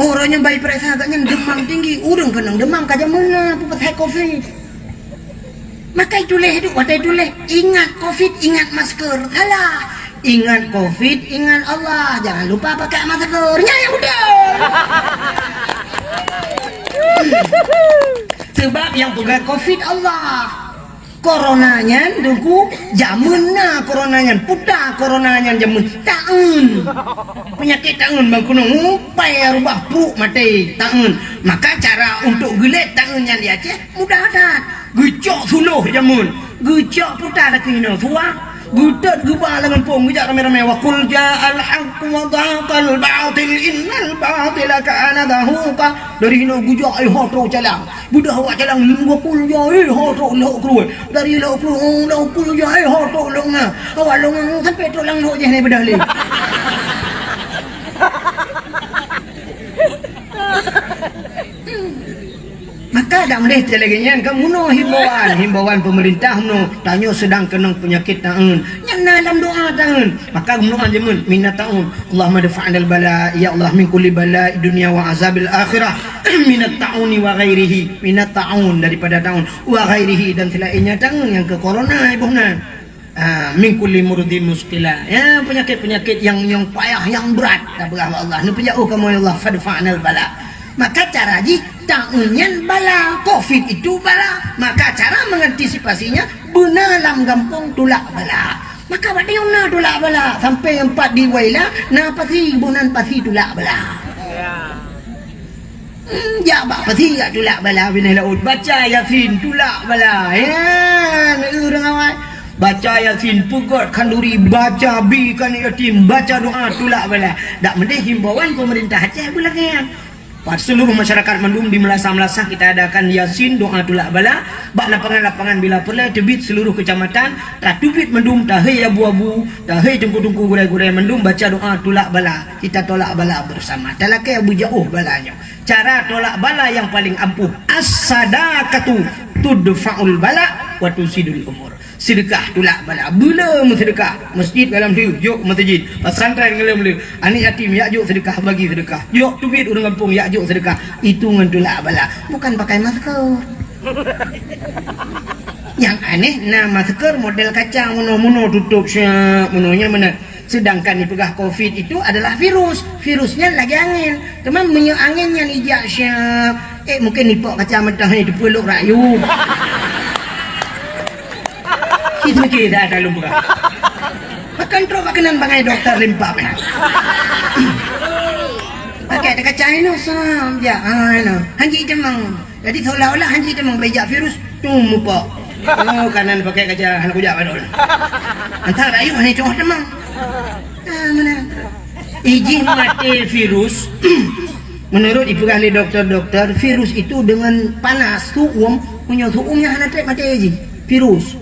Uroe nyoe bai peuriksa geuh nyan deumam tinggi, ureueng keunong deumam ka jameun na peue pasai covid. Maka tuléh duek watèe tuléh, ingat covid, ingat masker. Salah. Ingat covid, ingat Allah. Jangan lupa pakai masker. Nyan nyang beutôi. Sebab nyang peugah covid Allah. Corona nyan, Teungku, jameun na corona nyan, peue ta corona nyan jameun taeun. Peunyakét taeun ban keunong, mupai rubah pruek maté taeun. Maka cara untuk geulét taeun nyan di Aceh mudah that. Geucok suloh jameun, geucok peue ta lakèe inoe suah, geutot geuba lam gampông geujak ramé-ramé, "Wa qul ja'al haqq wa zahaqal batil innal batila kana zahuqa." Dari inoe geujak, eh, ho trok calang. Beudôh awak jalan lôn gopul jai, eh, ho trok lhok krueng. Dari lhok krueng, oh, lhok krueng jai, eh, ho trok lhok na. Awak lhok na, sampai trok lam lhok jih ni beudôh lé. Maka dak meudeh lagèe nyan, kan meunoe himbauan, himbauan pemerintah meunoe, tanyoe sedang keunong peunyakét taeun. Nyan na lam doa taeun. Maka meunoe jameun, minat taeun. Allahumma dfa' 'anil bala, ya Allah, min kulli bala dunya wa azabil akhirah, minat ta'uni wa ghairihi, minat ta'un daripada taun, wa ghairihi dan selainnya taun nyang keu corona iboh na. Ah, min kulli murdin muskila. Ya, penyakit-penyakit yang, yang payah, yang berat, dah berah Allah. Ni pun ya, oh, kamu ya Allah, fadfa'nal bala. Maka cara jih taun nyan bala, covid itu bala. Maka cara mengantisipasinya beuna lam gampông tulak bala. Maka bak tanyoe na tulak bala, sampai empat di Waila na pasi, bunan pasi tulak bala. Ya. Hmm, jak bak pasi jak tulak bala binéh laôt, baca Yasin tulak bala. Ya, ureueng awai. Baca Yasin, peugöt khanduri, baca bi keu aneuk yatim, baca doa tulak bala. Dak meudeh himbauan pemerintah Aceh beulagèe nyan. Bak seluruh masyarakat mandum di meulasah-meulasah kita adakan Yasin, doa tulak bala. Bak lapangan-lapangan bila peureulèe teubiet seluruh kecamatan, tateubiet mandum, tahei abu-abu, tahei teungku-teungku, gurèe-gurèe mandum baca doa tulak bala. Kita tolak bala bersama. Talakèe beujaôh bala nyoe. Cara tolak bala nyang paling ampuh, as-sadaqatu tudfa'ul bala. Wa tusidul umur. Seudeukah tulak bala. Beu le meuseudeukah. Masjid galom lheueh, jok meuseujid. Pesantren galom lheueh. Aneuk yatim jak jok seudeukah, bagi seudeukah. Jok teubiet ureueng gampông jak jok seudeukah. Itu ngon tulak bala. Bukan pakai masker. Nyang aneh, na masker model kaca, meunoe-meunoe tutôp siat, meunoe nyan meunan. Sedangkan dipeugah covid itu adalah virus. Virus nyan lagèe angén. Teuma meunyoe angén nyan ijak siat, eh, mungkin nipok kaca mantong hai teupeulok rakyup. Itu mikir dah, dah lôn peugah. Bahkan trok bak keunan bangai doktor limpah nyan. Pakai kaca inoe sam jak, ah, inoe. Hanji jamang. Jadi seolah-olah hanji teumang bak ijak virus, tum mupok. Oh, kanan pakai kaca hana kujak padahai. Antara rakyup hana cok teumang. Ah, mana? Ijih maté virus. Menurut ipeugah lé doktor-doktor, virus itu dengan panas, su'um, meunyoe su'um nyan hana trép maté jih. Virus.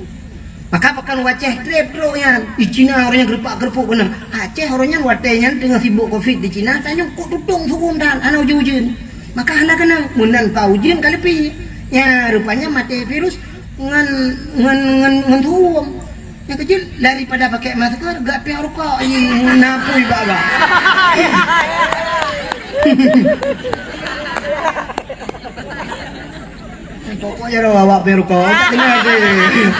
Maka pakon u Aceh trép trok nyan, di Cina uroe nyan geurupak-geurupuk keunan. Aceh uroe nyan watèe nyan teungoh sibok covid di Cina, tanyoe kok tutong su'um tan, hana ujeuen-ujeuen. Maka hana keunong, meunan ka ujeuen ka leupie. Nya, rupanya maté virus ngon, ngon, ngon, ngon su'um. Nyang keujeuet, daripada pakai masker, gak piah rukok, ih, napui bak-bak. Pokok jaroe awak peurukoe, tak keuneuk deh.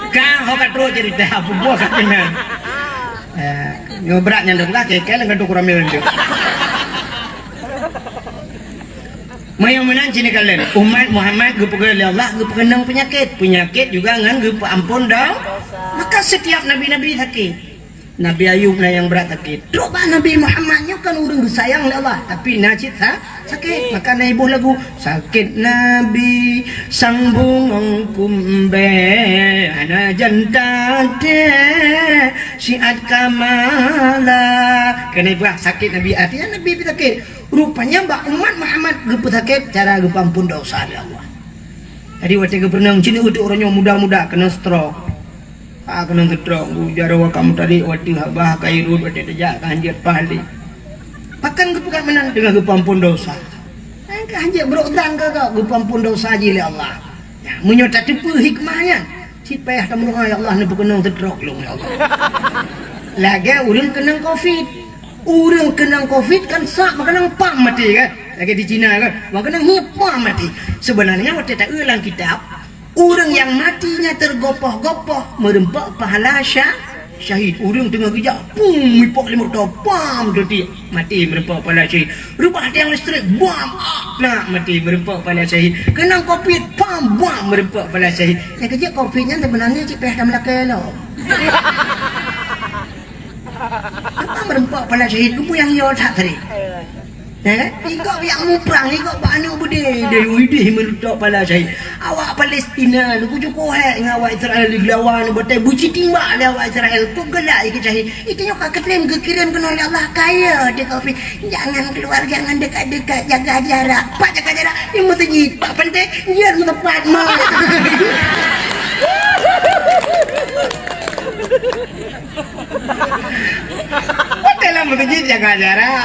Ka ho ka trok cerita, apa buah ka keuneuk. Eh, nyoe brat nyan dong lah, keke lengkap tu kurang mil tu. Meunyoe meunan cit neukalon, umat Muhammad geupeugah lé Allah, geupeukeuneuk peunyakit. Peunyakit juga ngon geupeuampon do-, maka setiap nabi-nabi sakét. Nabi Ayub na nyang brat sakét. Trok bak Nabi Muhammad nyoe kan ureueng geusayang lé Allah, tapi na cit sa-, sakét. Maka na iboh lagu, "Sakét Nabi sang bungong kumbé, hana jan taté siat kamala." Keuneuk ipeugah sakét Nabi, artinya Nabi pih sakét. Rupanya bak umat Muhammad geupeusakét cara geupeuampon desya lé Allah. Jadi watèe geupeureuneuk cit, uroe nyoe muda-muda keunong stroke. Ah, keunong stroke, ujar awak kamoe tadi, watèe habah ka irot, watèe teujak ka hanjeuet pahala. Pakon geupeugah meunan? Deungon geupeuampon desya. Kan ka hanjeuet brok dang ka, ka geupeuampon desya jih lé Allah. Nah, meunyoe tateupeue hikmah nyan, cit payah tameudoa, "Ya Allah, neupeukeunong stroke lôn, ya Allah." Lagèe ureueng keunong covid. Ureueng keunong covid kan sak meukeunong pam maté kan? Lagèe di Cina kan? Meukeunong hiep pam maté. Sebenarnya watèe taeu lam kitab, ureueng nyang mati nyan teugopoh-gopoh meureumpok pahala sya-, syahid. Ureueng teungoh geujak, pum, ipok lé moto, pam, teuti, maté meureumpok pahala syahid. Reubah tiang listrik, bam, ah, nak maté meureumpok pahala syahid. Keunong covid, pam, bam, meureumpok pahala syahid. Nyang keujeuet covid nyan sebenarnya cit payah tameulakèe lom. Apa meureumpok pahala syahid, geupeu nyang yo that tadi. Ya kan? Ikok nyang muprang, ikok bak aneuk beudé, deh, widih meureumpok pahala syahid. Awak Palestina, nyoe kujok kohek ngon awak Israel di Gaza, nyoe batèe beuci timbak lé awak Israel. Kok galak ikeu syahid. Itu nyoe ka keutem geukirém keunoe lé Allah, kaya di covid. Jangan keluar, jangan dekat-dekat, jaga jarak. Pat jaga jarak, di meuseujid, bak pantai, nyan meuteumpat mah. Watèe lam meuseujid jaga jarak.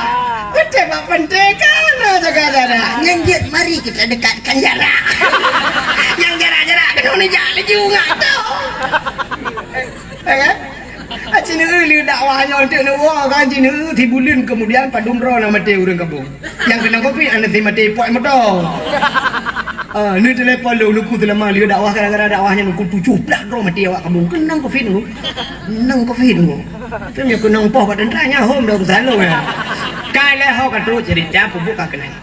Watèe bak pantai kana jaga jarak. Nyang jeuet mari kita dekatkan jarak. Nyang jarak-jarak keunoe neujak laju ngat tu. Ya kan? Aci neu lé dakwah nyoe untuk neuwoe kan, aci neu sibuleuen kemudian padum droe na maté ureueng kampung. Nyang keunong covid, aneuk si maté puak moto. Ah, ni telepon lôn, luku seulama lé dakwah, gara-gara dakwah nyan luku tujoh blah droe maté awak kampung. Keunong covid nyoe. Keunong covid nyoe. Tapi nyang keunong poh bak tentara nyan hom dah urusan lôn, ya. Ka lheuh ho ka trok cerita peubuet ka keunong.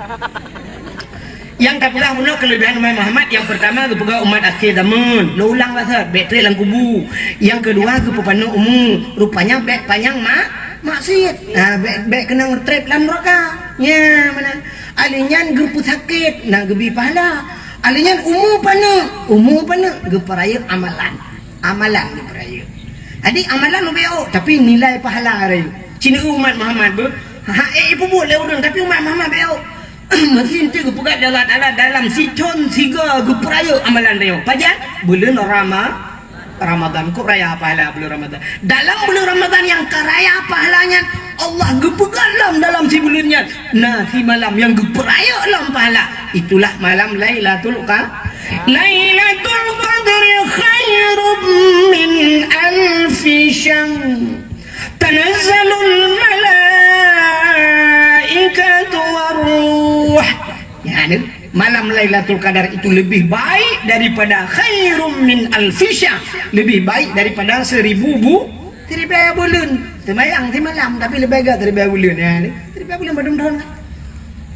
Nyang tapeugah bunoe keuleubihan umat Muhammad, nyang peurtama geupeugah umat akhé zaman. Lôn ulang basa, bèk trép lam kubu. Nyang keudua geupeupanjang umu. Rupanya bèk panyang ma-, maksiet. Nah, bèk, bèk keunong trép lam neuraka. Nya, meunan. Alèh nyan geupeusakét, na geubri pahala. Alèh nyan umu paneuk, umu paneuk geupeurayeuk amalan. Amalan geupeurayeuk. Jadi amalan leubeh ôk, tapi nilai pahala rayeuk. Cit neu umat Muhammad beuh, hak ék ipeubuet lé ureueng, tapi umat Muhammad bèk ôk. Meusti geupeugah lé Allah Taala dalam sithon sigoe geupeurayeuk amalan rayeuk. Pajan? Buleuen Rama-, Ramadan, kok raya pahala buleuen Ramadan. Dalam buleuen Ramadan nyang ka raya pahala nyan, Allah geupeugah lom dalam sibuleuen nyan, na simalam nyang geupeurayeuk lom pahala. Itulah malam Lailatul Qa-, Lailatul Qadri khairum min alfi syahr. Tanazzalul malaikatu war ruh. Ya, ni, malam Lailatul Qadar itu lebih baik daripada khairum min alfi syahr, lebih baik daripada seribu bu-, seribu buleuen. Seumayang simalam, tapi leubeh gét seribu buleuen, ya, ni. Seribu buleuen padum thôn kan?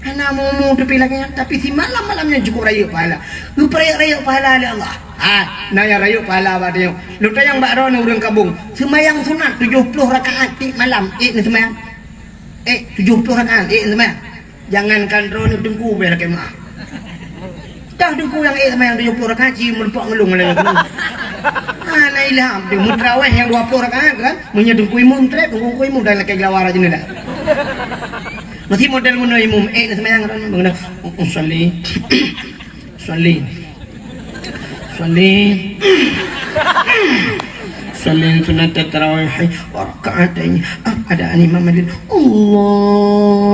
Hana mu-mu tepi lagée nyan, tapi simalam-malam nyan cukup rayeuk pahala. Geupeureuk-reuk pahala lé Allah. Ha, na nyang rayeuk pahala bak tanyoe. Lôn tanyong bak droeneuh ureuëng kabong, seumayang sunat tujoh ploh rakaat tiep malam, ék neuseumayang? Ék, tujoh ploh rakaat, ék neuseumayang? Jangankan droeneuh, teungku beh lakée meu'ah. Dah teungku nyang ék seumayang tujoh ploh rakaat, ci meureumpok ngeulung lagée nyan. Hana ilham, teungku meuterawéh nyang dua ploh rakaat kan? Meunyoe teungku imum trép, teungku imum dan lakée geulawa rajin dah. Meusti model meunoe imum, ék neuseumayang droeneuh, usalli. Sholli. Sholli. Sholli sunat tarawih wa rak'ataini. Ah, ada imam adil. Allah.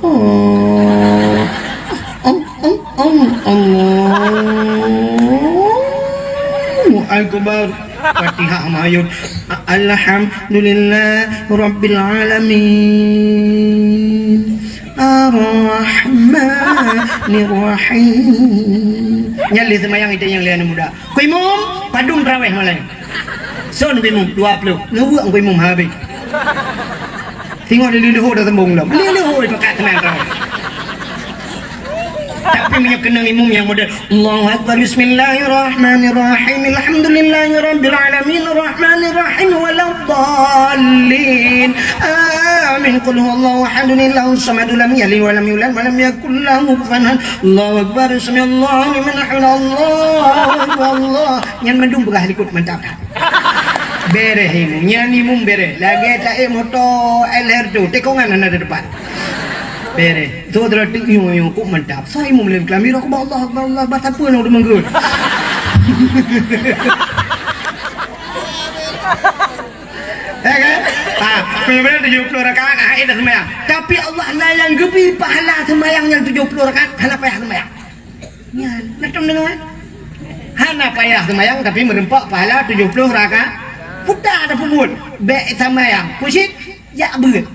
Allah. Allah. Allah. Allahu Akbar. Fatihah mayot. Alhamdulillah Rabbil Alamin. Ar-Rahmanir Rahim. Nyan lé seumayang ite nyang lé aneuk muda. Ku imum, padum traweh malam. Son ku imum, dua ploh. Neuweuek ku imum habéh. Singoh di leuhô dah tembong lom. Leuhô di pakat teunang traweh. Tapi meunyoe keunong imum nyang model, Allahu Akbar, bismillahirrahmanirrahim, alhamdulillahirabbil alamin, arrahmanirrahim, waladdallin, amin, qul huwallahu ahadun, Allahus samad, lam yalid walam yulad, walam yakul lahu kufuwan ahad. Allahu Akbar, sami'allahu liman hamidah, Allahu Akbar, Allah. Nyan mandum peugah likot mantap that. Bereh imum, nyan imum bereh. Lagée taék moto L R tu, tikongan hana di depan. Bereh. Tu teura teuk nyoe, nyoe, kok mantap. Sa imum lé keulami, Allahu Akbar, Allahu Akbar, sapa nyang udah manggut? Ya kan? Ha, benar-benar tujoh ploh rakaat, ha, dah sembahyang. Tapi Allah na nyang geubri pahala sembahyang nyang tujoh ploh rakaat, hana payah sembahyang. Nyan, na tom deungoe? Hana payah sembahyang, tapi meureumpok pahala tujoh ploh rakaat. Puta ada peubuet, bék sembahyang. Kusit, jak beuet.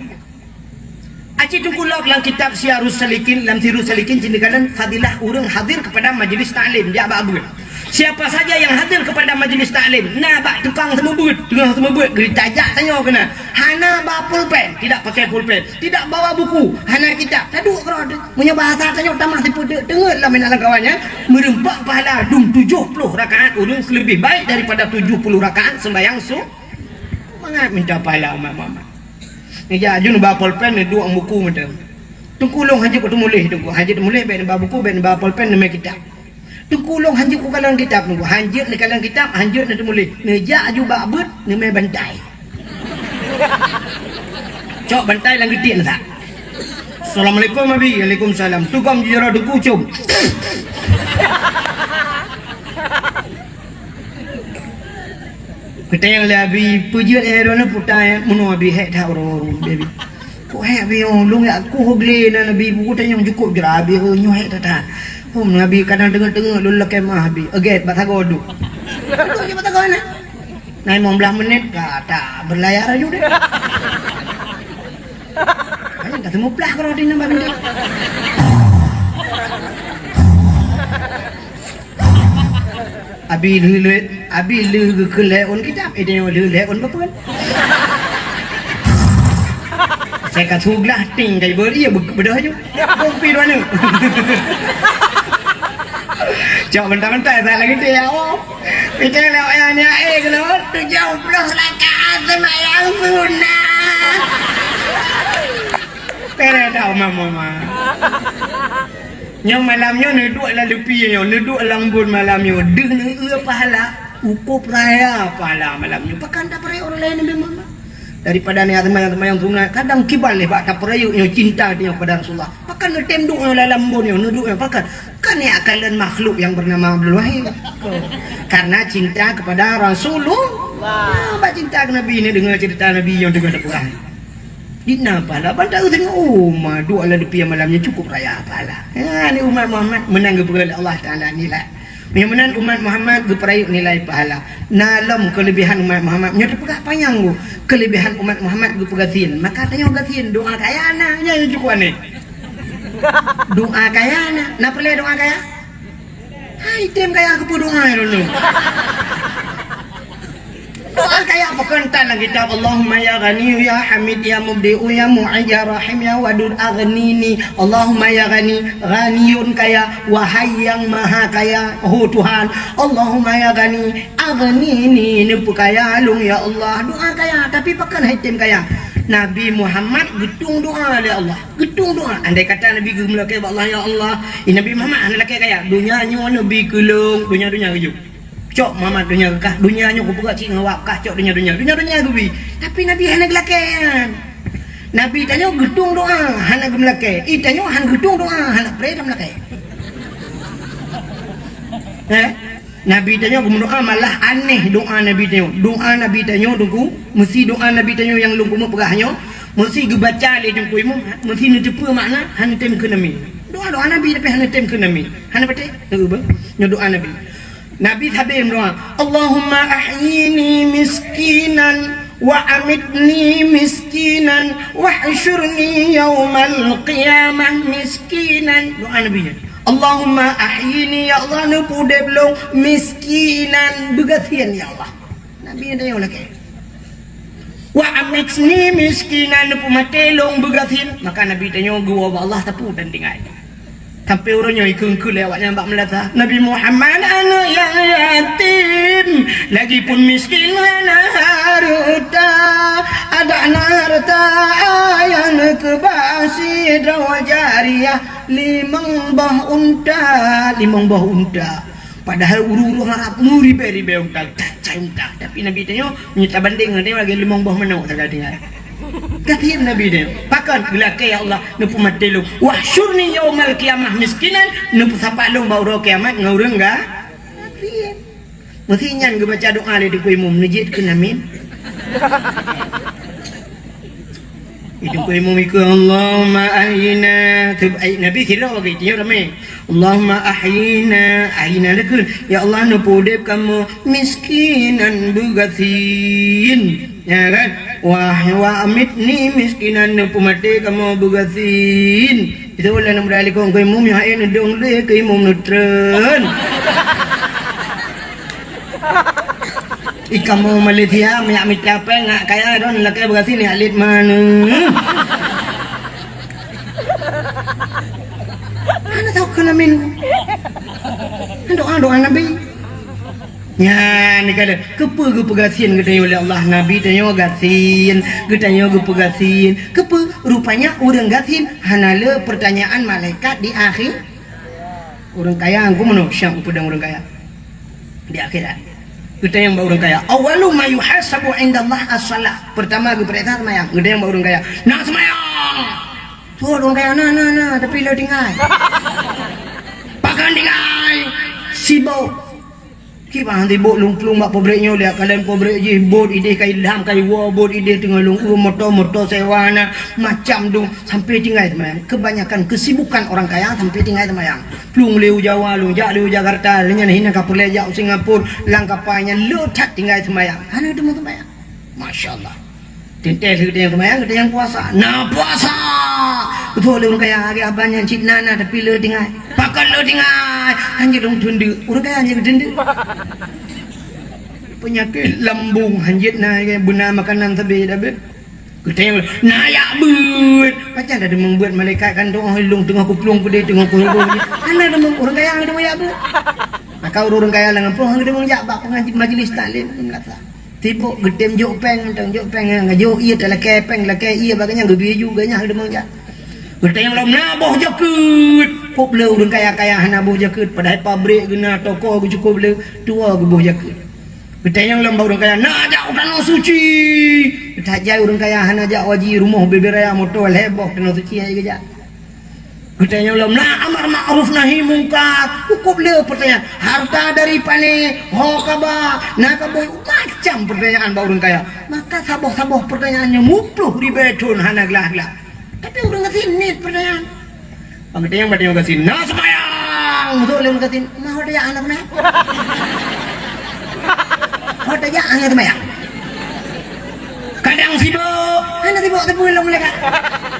Aci teungku lok lam kitab Siyarus Salikin, lam Sirus Salikin, cit neukalon fadilah ureuëng hadir kepada majlis taklim, jak bak beuet. Siapa saja yang hadir kepada majlis taklim, na bak tukang seumeubeuet, tukang seumeubeuet, geutajak tanyoe keunan. Hana ba pulpen, tidak pakai pulpen, tidak bawa buku, hana kitab, taduek keudroe. Meunyoe bahasa tanyoe tamah sipeudeuk teungeut lam inan lam kawan nyan, meureumpok pahala dum tujoh ploh rakaat ureuëng leubeh baik daripada tujoh puluh rakaat sembahyang su-, mangat minta pahala umat Muhammad. Ngeujak aju neuba polpen neuduek buku mantong. Teungku lôn hanjeuet kuteumuléh, teungku. Hanjeuet teumuléh, bék neuba buku, bék neuba polpen, neumé kitab. Teungku lôn hanjeuet kukalon kitab, teungku. Hanjeuet neukalon kitab, hanjeuet neuteumuléh. Neujak aju bak beuet, neumé bantai. Cok bantai lam geutiek neusak. Assalamualaikum, Abi. Waalaikumsalam. Tugom jijoro teungku com. Geutanyong lé Abi, peue jeuet, eh, droeneuh puta, eh, meunoe Abi, hék that uroe-uroe, Abi. Kok hék, Abi, oh, lôn jak kueh glé nan, Abi, buku tanyong cukôp jroh, Abi, oh, nyoe hék that-that. Oh, Abi, kadang teungeut-teungeut lôn lakée meu'ah, Abi. Aget, bak sagoe duek. Duek je bak sagoe na. Na limong blaih menit, ka, tak berlayar aju deh. Hanya tak temu plah kalau di nambah bintang. Abi lheueh, Abi lheueh geukheun lhée ôn kitab, eh, tanyoe lheueh lhée ôn beupeuen. Saya ka suglah ting kai beri, ya, be-, beudôh ju. Kopi dua ni. Cok mentah-mentah, tak lagi dia, oh. Kita lewat yang ni, eh, kalau tujuh puluh rakaat sembahyang sunat. Pere dah, mama, mama. Nyang malam nyoe neuduek lam lupi nyoe, neuduek lam bun malam nyoe, deuh neueu pahala, ukôb raya pahala malam nyoe. Pakon tapeureuek ureuëng laén leubeh meunan daripada nyan seumayang-seumayang sunat? Kadang kiban lé bak tapeureuek nyoe cinta nyoe kepada Rasulullah. Pakon neutem duek nyoe lam bun nyoe, neuduek nyoe pakon? Kan nyan kalon makhluk yang bernama Abdul Wahid. Karena cinta kepada Rasulullah. Nah, bak cinta ke Nabi ni, deungoe cerita Nabi nyang teungoh teupeugah. Di na pahala ban taeu singoh, oh, ma duek lam leupie malam nyan cukup raya pahala. Ya, ni umat Muhammad meunan geupeugah lé Allah Taala nilai. Meunyoe meunan umat Muhammad geupeurayeuk nilai pahala. Na lom keulebihan umat Muhammad, nyoe teupeugah panyang geuh. Keulebihan umat Muhammad geupeugah gasien. Maka tanyoe gasien, doa kaya na, nyan nyang cukup aneh. Doa kaya na, na peureulèe doa kaya? Hai, tem kaya keupeue doa lôn. Doa kaya pakon tan lam kitab, Allahumma ya Ghani ya Hamid ya Mubdi'u ya Mu'id ya Rahim ya Wadud aghnini. Allahumma ya Ghani, Ghaniyun kaya, wahai yang maha kaya, oh Tuhan. Allahumma ya Ghani, aghnini, neupeukaya lôn ya Allah. Doa kaya, tapi pakon hai tem kaya? Nabi Muhammad geutueng doa lé Allah. Geutueng doa. Andai kata Nabi geumeulakèe bak Allah, "Ya Allah, i Nabi Muhammad hana lakèe kaya. Donya nyoe neubi keu lôn, donya-donya geuyue. Cok Muhammad donya keu kah, donya nyoe kupeugah cit ngon awak kah, cok donya-donya." Donya-donya geubi. Tapi Nabi hana geulakèe nyan. Nabi tanyoe geutueng doa, hana geumeulakèe. I tanyoe han geutueng doa, hana preh tameulakèe. Eh? Nabi tanyoe geumeudoa malah aneh doa Nabi tanyoe. Doa Nabi tanyoe Teungku, meusi doa Nabi tanyoe nyang lôn keumeung peugah nyoe, meusi geubaca lé Teungku Imum, meusi neuteupeue makna, hana tem kheun amin. Doa-doa Nabi tapi hana tem kheun amin. Hana patéh? Teuh beuh. Nyoe doa Nabi. Nabi sabe meudoa, "Allahumma ahyini miskinan wa amitni miskinan wahsyurni yaumal qiyamah miskinan." Doa Nabi nyan. Allahumma ahyini, ya Allah, neupeudeb lôn miskinan, beugasien, ya Allah. Nabi tanyoe lakèe. Wa amitni miskinan, neupeumaté lôn beugasien. Maka Nabi tanyoe geuwoe bak Allah sapeue dan tinggai. Sampai uroe nyoe ikheun-kheun lé awak nyan bak meulasa, "Nabi Muhammad aneuk nyang yatim, lagipun miskin hana hareuta, adak na hareuta ayah neukeubah sidroe jariah." Limong boh unta, limong boh unta. Padahai ureueng-ureueng Arab meuribèe-ribèe unta, cacai unta. Tapi Nabi tanyoe, meunyoe tabandéng ngon tanyoe lagèe limong boh manok sagai tinggai. Gasien Nabi tanyoe. Pakon? Geulakèe, "Ya Allah, neupeumaté lôn. Wahsyurni yaumal qiyamah miskinan," neupeusapat lôn bak uroe kiamat ngon ureueng ga-, gasien. Meusi nyan geubaca doa lé Teungku Imum, neujeuet kheun amin. Teungku Imum ikheun, "Allahumma ahyina." Teuh, ai, Nabi sidroe lagèe, tanyoe ramé. "Allahumma ahyina." Ahyina lé kheun, "Ya Allah, neupeudeb kamoe miskinan beugasien." Ya kan? "Wah, wa amitni miskinan," neupeumaté kamoe beugasien. Itu ulèe nang muda likot Teungku Imum, ya, eh, neudong lé Teungku Imum neutreun. Ih, kamoe Malaysia, minyak mita péng, ngak kaya don, lakèe beugasien, nyak lét maneuh. Hana tao kheun amin. Doa-doa Nabi. Nyan, ni kata, keupeue geupeugasien geutanyoe lé Allah? Nabi tanyoe gasien, geutanyoe geupeugasien. Keupeue? Rupanya ureueng gasien hana le pertanyaan malaikat di akhé-, Ureueng kaya, Teungku, meunoe syang peudong ureueng kaya di akhirat. Geutanyong bak ureueng kaya, "Awwalu ma yuhasabu indallah as-shalah." Pertama geupeuriksa seumayang. Geutanyong bak ureueng kaya, "Na seumayang?" Seuôt ureueng kaya, "Na, na, na, tapi lôn tinggai." "Pakon tinggai?" "Sibok." Kiban sibok lôn plueng bak pabrék nyoe, lihat kalon pabrék jih, bot idéh ka ilham, ka iwoe, bot idéh teungoh lôn ureueng moto, moto sewa na, macam dum, sampai tinggai seumayang. Kebanyakan kesibukan orang kaya sampai tinggai seumayang. Plueng lé u Jawa, lôn jak lé u Jakarta, lé nyan hina ka peureulèe jak u Singapura, lam kapa nyan le that tinggai seumayang. Hana teuma seumayang. Masya Allah. Teuntèe lheueh geutanyoe seumayang, geutanyoe puasa. Na puasa! Beutôi lé ureueng kaya, lagèe abang nyan cit na, na, tapi le tinggai. Pakon le tinggai? Hanjeuet lôn teundeuk. Ureueng kaya hanjeuet teundeuk. Peunyakét lambung hanjeuet na, beuna makanan sabé dak beuet. Geutanyoe, "Na jak beuet." Pajan tadeungoe beuet, malaikat kan doa, lôn teungoh kuplueng peudeh, teungoh kuhibur. Hana deungoe, ureueng kaya hana deungoe jak beuet. Maka ureueng kaya lam gampông hana deungoe jak bak pengaji-, majlis taklim, meulasa. Sibok geutem jok péng, mantong jok péng, jok ié talakèe péng, lakèe ié bak geuh nyan geubri ju, geuh nyan hana deungoe jak. Geutanyong lom na boh jakeuet. Kok le ureueng kaya-kaya hana boh jakeuet, padahai pabrék geuh na, toko geuh cukôp le, tuwoe geuh boh jakeuet. Geutanyong lom bak ureueng kaya, "Na jak u Tanoh Suci?" Tajak ureueng kaya hana jak haji, rumoh bubé raya, moto lhèe boh, Tanoh Suci han geujak. Geutanyoe lom na amar ma'ruf nahi mungkar, cukup le pertanyaan. Harta dari pane, ho kaba, na kaboi, macam pertanyaan bak ureuëng kaya. Maka saboh-saboh pertanyaan nyoe muploh ribée thon hana glah-glah. Tapi ureuëng gasien niet pertanyaan. Bak geutanyoe, bak geutanyoe gasien, na seumayang! Beutôi lé ureuëng gasien, ma ho tajak hana seumayang? Ho tajak hana seumayang? Kadang sibok, hana sibok teupeu lom malaikat.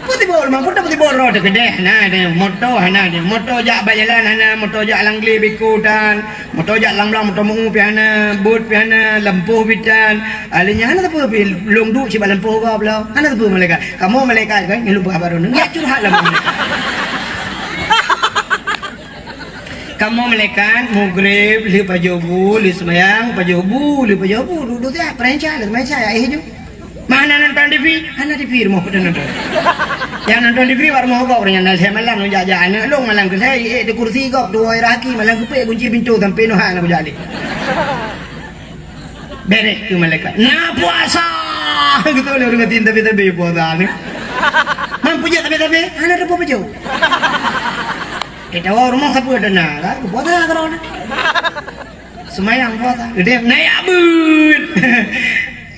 Peue sibok lom, peue teupeu sibok droe teukeudeh, na, na, moto hana, na, moto jak bak jalan hana, moto jak lam glé biko tan, moto jak lam blang, moto meu pih hana, buet pih hana, lampôh pih tan. Alèh nyan hana teupeu pih, lôn duek cit bak lampôh gob lom. Hana teupeu malaikat. Kamoe malaikat kan, nyan lôn peugah bak droeneuh. Ya curhat lam malaikat. Kamoe malaikat, mugreb, lheueh pajoh bu, lheueh seumayang, pajoh bu, lheueh pajoh bu, duek-duek siat, peurencah, lheueh seumayang siat, ya éh ju. Ma hana nonton T V? Hana T V rumoh, kuda nonton. Nyang nonton T V bak rumoh gob, ureuëng nyan na lhèe malam, lôn jak-jak aneuk lôn, malam keu lhèe, ék di kursi gob, tuwoe raki, malam keu peuet, gunci pintoe, sampoe noh hana kujak lé. Bereh keu malaikat. Na puasa! Geutôi lé ureuëng gasien tabe-tabe puasa ni. Man peujeuet tabe-tabe? Hana teupeu peujeuet. Kita awak rumoh sapeue dana, kan? Puasa keudroe. Seumayang puasa. Geutanyoe na jak beuet.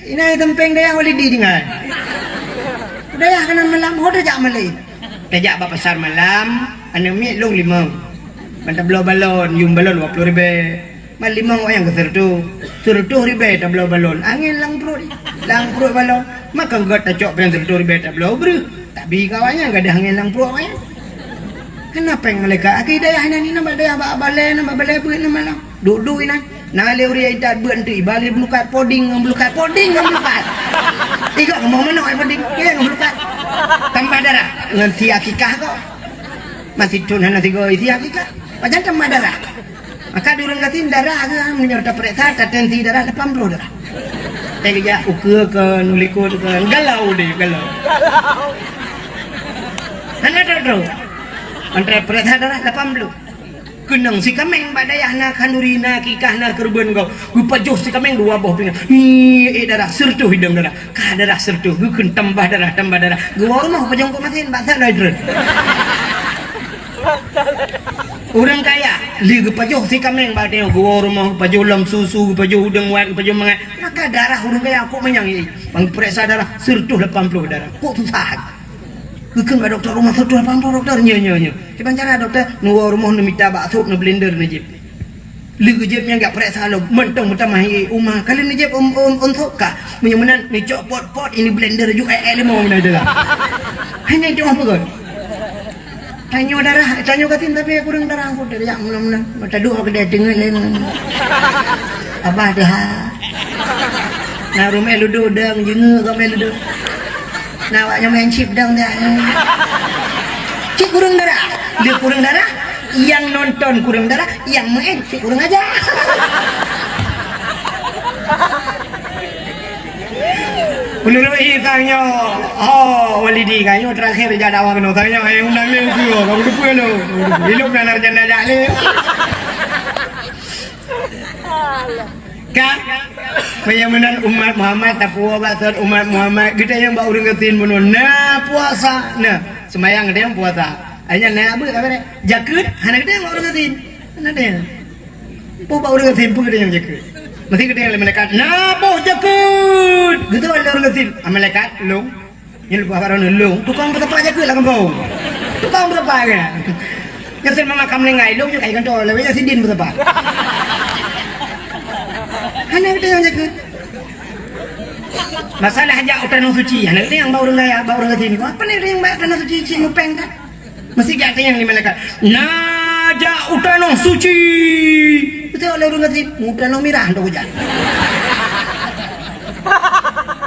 Inan teumpéng dayah Walidi tinggai. Dayah keunan malam, ho tajak malée. Tajak bak pasar malam, aneuk miet lôn limong. Ban tabloe balon, yuem balon dua ploh ribée. Man limong awak nyan keu sireutôh. Sireutôh ribée tabloe balon. Angén lam pruet. Lam pruet balon. Maka geugot tacok péng sireutôh ribée tabloe breuh. Tabi keu awak nyan gadôh angén lam pruet awak nyan. Hana péng malaikat. Akhé dayah inan, inan bak dayah bak balée, inan bak balée beuet inan malam. Duek-duek inan. Na lé ureuëng idat beuet eunteuk, iba lé beulukat poding ngon beulukat, poding ngon beulukat. Igoe rumoh manok ai poding, ngon beulukat. Tambah darah. Ngon si akikah kok. Masih thon hana sigoe si akikah. Pajan tambah darah. Maka di ureuëng gasien darah geuh, meunyoe tapeuriksa, tatensi darah lapan ploh darah. Teuh geujak ukeue keu, nulikot keu, galau deh, galau. Hana trok-trok. Antara peuriksa darah lapan ploh. Keunong si kaméng bak dayah na khanduri, na akikah, na keureubeuen gob. Geupajoh si kaméng dua boh pingan. Ngiek darah, sireutôh idong darah. Ka darah sireutôh, geukheun tambah darah, tambah darah. Geuwoe rumoh pajoh kok masin, bak that lagée treun. Ureuëng kaya, lé geupajoh si kaméng bak tanyoe, geuwoe rumoh, geupajoh lom susu, geupajoh udeueng wat, geupajoh mangat. Maka darah ureuëng kaya kok manyang, eh. Ban geupeuriksa darah, sireutôh lapan ploh darah. Kok susah. Geukheun bak dokto rumoh, sireutôh lapan ploh dokto. Nyo, nyo, nyo. Kiban cara dokto, neuwoe rumoh, neumita bak sop, neublender, neujieb. Lheueh geujieb nyan jak peuriksa lom, mantong meutamah ié uma. Ka lheueh neujieb ôn, ôn, ôn sop ka. Meunyoe meunan neucok pot-pot, ini blender ju ék-ék limong meunan itulah. Hanya itu apa kot? Tanyoe darah, tanyoe gasien tapi kureueng darah aku dari jak meunan-meunan. Mata dua kedai teungeut lain. Abah dah. Na rumah ludo dang jengeuk kami ludo. Na awak nyang main chip dang dah. Cit kureueng darah. Dia kureueng darah. Yang nonton kureueng darah, yang main cit kureueng aja. Menurut i tanyoe, oh, Walidi, tanyoe terakhir jak dakwah keunoe, tanyoe, eh, undang lé ukeue, kamu depan lo. Hidup dan sarjana jak lé. Ka? Meunyoe meunan umat Muhammad, tapuwoe bak sot umat Muhammad, geutanyoe bak ureuëng gasien bunoe, na puasa, na seumayang geutanyoe puasa. Hanya na beuet, apa dia? Jakeuet, hana geutanyoe bak ureuëng gasien. Hana geutanyoe. Peue bak ureuëng gasien, peue geutanyoe jakeuet? Meusti geutanyoe lé malaikat, na boh jakeuet. Geutanyoe lé ureuëng gasien, ah, malaikat, lôn. Nyan leupah barô neulông, tukang peusapat jakeuet lam gampông. Tukang peusapat kan. Nyang seumamakam lé ngai lông, nyoe kai kantô, lawét nyan sidin peusapat. Hana geutanyoe jakeuet. Masalah jak u tanoh suci, hana geutanyoe bak ureuëng kaya, bak ureuëng gasien. Apa ni ureuëng bak tanoh suci, cit mupéng kan? Meusti jak tanyong lé malaikat, "Na jak u tanoh suci?" Beutôi lé ureuëng gasien, "U tanoh mirah, hantom kujak."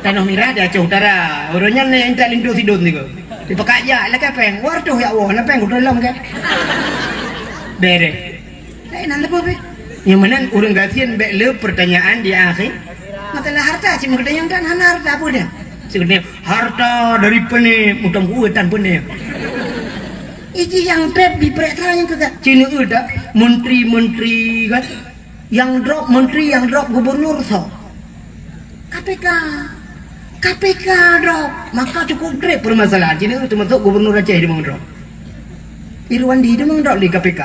Tanoh mirah di Aceh Utara. Ureuëng nyan intat linto sidon sigoe. Dipakat jak, lakée péng. Waduh, ya Allah, na péng kuteulom kah? Bereh. Laén nan leupah pih. Nyang meunan ureuëng gasien bék le pertanyaan di akhé. Masalah harta, cit meukeudanyang tan hana harta peue dia. Cit meukeudanyang harta dari pane, mutang kueh tan pane. Iji nyang treb dipereksa nyang keuka. Cit neueu dak menteri-menteri kan. Nyang drop menteri, nyang drop gubernur soe? K P K. K P K drop. Maka cukup treb permasalahan. Cit neueu teumasok gubernur Aceh di drop. Irwandi deungon droe lé K P K.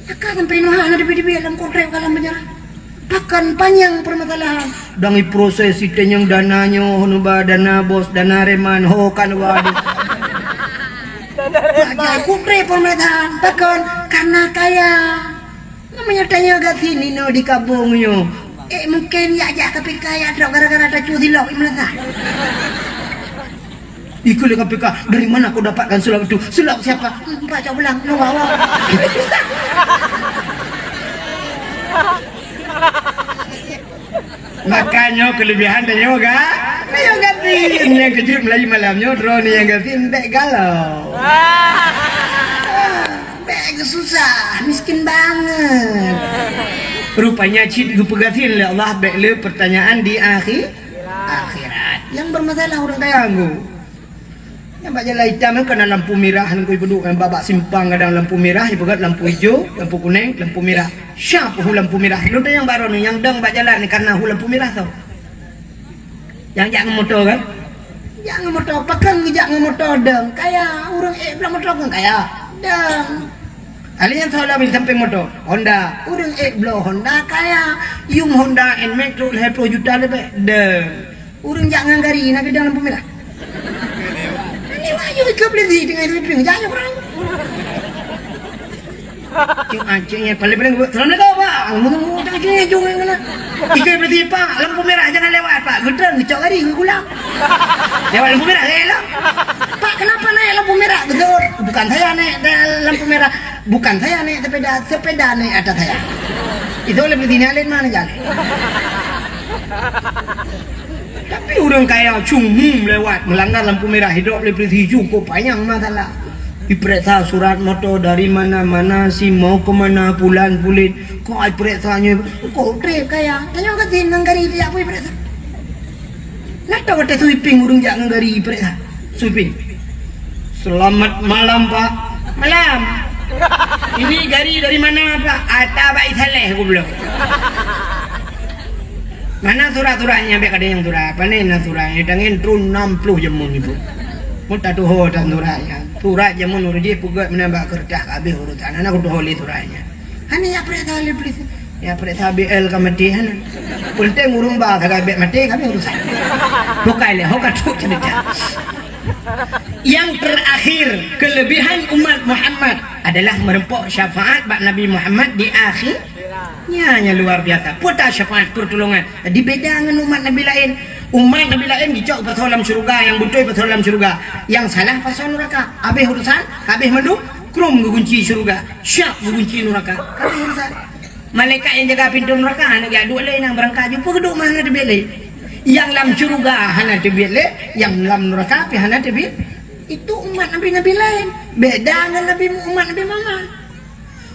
Maka sampai nyoe hana teubiet-teubiet lam kontrak ka lam penjara. Pakon panyang permasalahan. Dang iproses itanyong dana nyoe, hana ba dana bos, dana reman, ho kan waduh. Dana reman. Kontrak permasalahan. Pakon? Karena kaya. Namanya tanya gasien inoe di kampung nyoe. Eh, mungkin yak jak K P K yak trok gara-gara tacu silop i meulasa. Ikut lé K P K, dari mana kau dapatkan silop itu? Silop siapa? Hmm, Pak Cok Belang, lu bawa. Makanya kelebihan dan yoga. Ayo gasien. Nyang keujeuet Melayu malam nyoe, droeneuh nyang gasien bèk galau. Bèk susah, miskin banget. Rupanya cit geupeugasien lé Allah bèk le pertanyaan di akhi-, akhirat. Yang bermasalah orang kaya anggu. Nyang bak jalan itam nyan kana lampu mirah nyan, keu ipeuduk nyan bak, bak simpang kadang lampu mirah, ipeugèt lampu ijo, lampu kunèng, lampu mirah. Siap hu lampu mirah. Lôn tanyong bak droeneuh nyang dong bak jalan nyan kana hu lampu mirah tho. Nyang jak ngon moto kan? Jak ngon moto, pakon geujak ngon moto dong? Kaya, ureueng ék bloe moto kon kaya. Dong. Ahli nyang tho lam sampéng moto, Honda. Ureueng ék bloe Honda kaya. Yum Honda Nmax trok lhèe plôh juta leubeh. Dong. Ureueng jak ngon gari na geudong lampu mirah. Ini wahyu ikeu beli di tengah itu ping jak nyoe orang. Cuk, ah, cuk, ya, paling-paling, "Assalamualaikum, Pak." Ngomong, "Oh, tak, cuk, cuk, ngomong." Ikeu berhenti, "Pak, lampu merah, jangan lewat, Pak." Geutreun, geucok gari, geugulang. Lewat lampu merah, eh, lah. "Pak, kenapa naik lampu merah?" Betul, bukan saya naik da-, lampu merah. Bukan saya naik sepeda, sepeda naik atas saya. Itu oleh berhenti, ni alin mana jalan? Tapi ureueng kaya cuma lewat, melanggar lampu merah, hidrop lé polisi, cukup panyang masalah. Ipeuriksa surat moto dari mana, mana sim, mau ke mana, pulan pulit. Kok ipeuriksa nyoe, kok trép kaya. Tanyoe ka sim nang gari dia pun ipeuriksa. Nata watèe sweeping ureueng jak ngon gari ipeuriksa. Sweeping. "Selamat malam, Pak." "Malam." "Ini gari dari mana, Pak?" "Ata Baik Saleh," goblok. "Mana surat-suratnya?" "Biar ada yang surat." "Apa ni na suratnya?" Tangen trun enam puluh jameun ibu. Mun tatuho dan suratnya. Surat jameun ureueng jih peugöt meunan bak keureutah, habéh urusan. Hana kutuho lé suratnya. Hana ya peuriksa lé polisi. Ya peuriksa B L ka maté hana. Penting ureueng ba ka bèk maté, ka habéh urusan. Bukai lé, ho ka trok cerita. Yang terakhir, kelebihan umat Muhammad adalah meureumpok syafaat bak Nabi Muhammad di akhir. Nyan, nyan luar biasa. Peue ta syafaat pertolongan. Jadi beda ngon umat Nabi laén. Umat Nabi laén geucok pasoe lam syeuruga, nyang beutôi pasoe lam syeuruga. Nyang salah pasoe nuraka. Habéh urusan, habéh mandum, krum geugunci syeuruga. Siap geugunci nuraka. Habéh urusan. Malaikat nyang jaga pintoe nuraka hana geujak duek lé, nyang beurangkat jumpa geuduek mah hana teubiet lé. Nyang lam syeuruga hana teubiet lé, nyang lam nuraka pih hana teubiet. Itu umat nabi-nabi laén. Beda ngon nabi, umat Nabi Muhammad.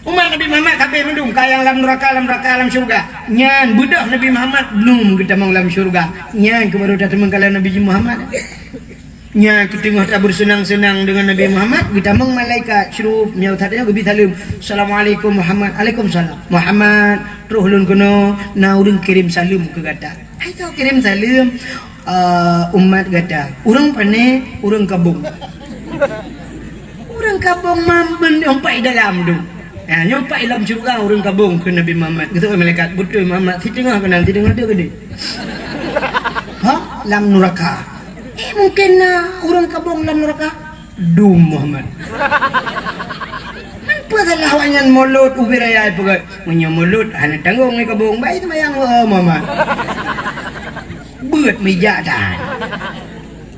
Umat Nabi Muhammad ka habéh mandum, ka nyang lam nuraka, lam nuraka, lam syeuruga. Nyan beudôh Nabi Muhammad belum geutamong lam syeuruga. Nyan keuh baru tatamong ka lam Nabi Muhammad. Nyan keuh teungoh tabeurseunang-seunang deungon Nabi Muhammad, geutamong malaikat, syurup, nyan that nyoe geubi saleuem. "Assalamualaikum Muhammad." "Alaikumsalam." "Muhammad, troh lôn keunoe, na ureueng kirém saleuem keu gata." "Hai soe kirém saleuem?" "Eh, umat gata." "Ureueng pané?" "Ureueng kabong." "Ureueng kabong mamben nyoe pat i dalam tu." "Ha, nyoe pat i lam syeuruga ureueng kabong," kheun Nabi Muhammad. Geuseuôt malaikat, "Beutôi Muhammad, siteungoh keunan, siteungoh teuh keudeh." "Ha? Lam nuraka?" "Eh, mungken na ureueng kabong lam nuraka." "Dum Muhammad." "Man peue salah awaknyan mulod ubé raya ipeugöt?" "Meunyoe mulod hana tanggong lé kabong, bah seumayang, oh Muhammad." Beuet meujak that.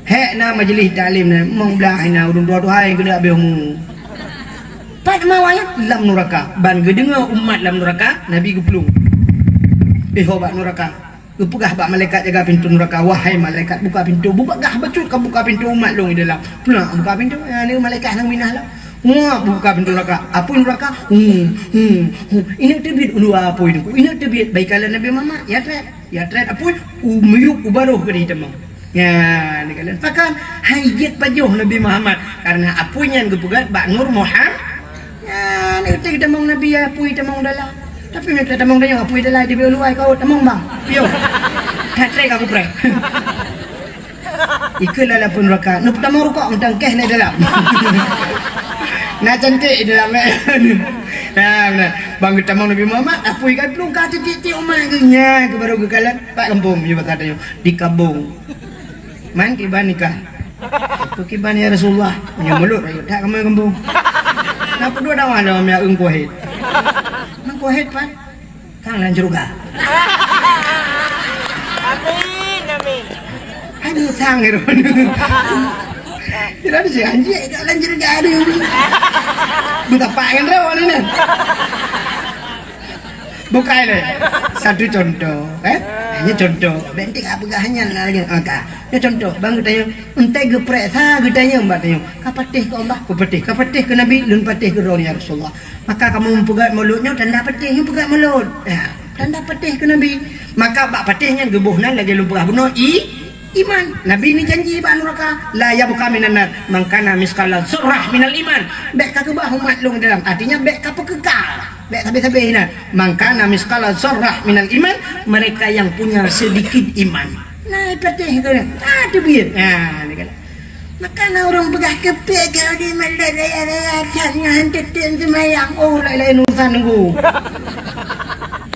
Hék na majeulih taklim nyan, mong blaih na ureueng tuha-tuha nyang keuneuk habéh umu. Pat teuma awaknyan lam nuraka, ban geudeungoe umat lam nuraka, Nabi geuplueng. Iho bak nuraka. Geupeugah bak malaikat jaga pintoe nuraka, "Wahai malaikat, buka pintoe, beupeugah bacut ka buka pintoe umat lôn di dalam." Plak buka pintoe, nyan malaikat nyang minah lom. Wah, buka pintoe nuraka. Apui nuraka, hu, hu, hu. Ineuk teubiet u luwa apui nuraka. Ineuk teubiet, bak ikalon Nabi Muhammad, ya trép. Ya trép apui, u miyueb u barôh keudeh tamong. Nyan, dikalon. Pakon hai jeuet pajoh Nabi Muhammad, karena apui nyan geupeugöt bak Nur Muhammad. Nyan, teubiet tamong Nabi, ya apui tamong dalam. Tapi meunyoe tamong dalam, apui dalam teubiet u luwa, kau tamong bang. Yo. Hat-trick aku prank. Ikeu lalapun raka, neupeutamong rukok mantong keh na dalam. Na cantik di dalam, eh. Nah, nah. Bang geutamong Nabi Muhammad, apui ka plueng ka titik-titik umat geuh nya, keu baru geukalon, pat gampông, meunyoe basa tanyoe, di Kabong. Man kiban nikah. Keu kiban ya Rasulullah, meunyoe mulod rayeuk that kamoe gampông. Na peudua dakwah lom ya Eungku Wahid. Eungku Wahid pat. Sang lam syeuruga. Amin, amin. Aduh, sang ero. Kira di sini anjing kat lam syeuruga ada. Betapa kan ero ni. Bukai lé. Satu contoh, eh? Hanya contoh. Bentik apa gah hanya lagi. Maka, ya contoh, bang geutanyoe, entai geupeuriksa geutanyoe, bak tanyoe. Ka patéh keu Allah, ku patéh. Ka patéh keu Nabi, lôn patéh keu droe ya Rasulullah. Maka kamoe meupeugét mulod nyoe tanda patéh nyoe peugét mulod. Ya, tanda patéh keu Nabi. Maka bak patéh nyan geuboh nan lagée lôn peugah bunoe i, iman. Nabi ni janji bak nuraka, "La yabqa minan nar man kana misqala dzarrah minal iman." Bék ka keubah umat lôn dalam. Artinya bék ka peukeuka. Bék sabe-sabe nan. "Man kana misqala dzarrah minal iman," mereka yang punya sedikit iman. Nah, patéh keu nyan. Ah, teubiet. Nah, ni kan. Maka na ureuëng peugah keupik kalau di mulod raya-raya that nyan han teutem seumayang. Oh, laén-laén urusan nunggu.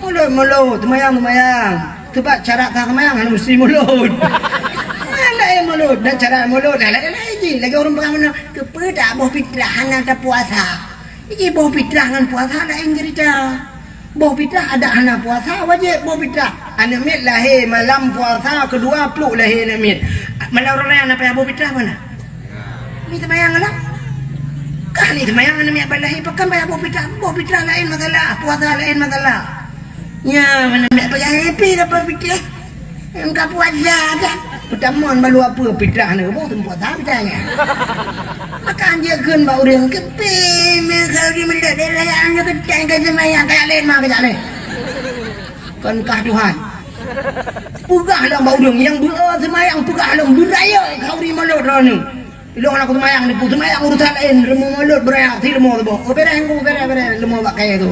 Mulod, mulod, seumayang, seumayang. Sebab syarat sah seumayang hana mesti mulod. Laén mulod, dan syarat mulod, laén-laén jih. Lagi ureuëng peugah mana, keupeue tak boh fitrah hana tapuasa. Jih boh fitrah ngon puasa laén cerita. Boh fitrah adak hana puasa wajéb boh fitrah. Aneuk miet lahé malam puasa keudua pluek lahé aneuk miet. Malam raya na payah boh fitrah mana? Ni seumayang lah. Kah ni seumayang aneuk miet ban lahé pakon payah boh fitrah? Boh fitrah laén masalah, puasa laén masalah. Nya mana miet payah happy dapat fitrah. Nyang ka puasa dah. Peutamon balu apa fitrah ni, boh teumpat dah fitrah nya. Maka anjeuk kheun bak ureuëng, "Keupik meukaru di mulod raya nyoe keutai ka seumayang, kajak lé ma kajak lé." Kon kah Tuhan. Peugah lom bak ureuëng nyang beu seumayang, peugah lom beuraya kauri mulod droeneuh. Ilong aneuk seumayang ni, seumayang urusan laén, leumô mulod beuraya, si leumô saboh. Oh, bereh, engku, bereh, bereh, leumô bak kayée tu.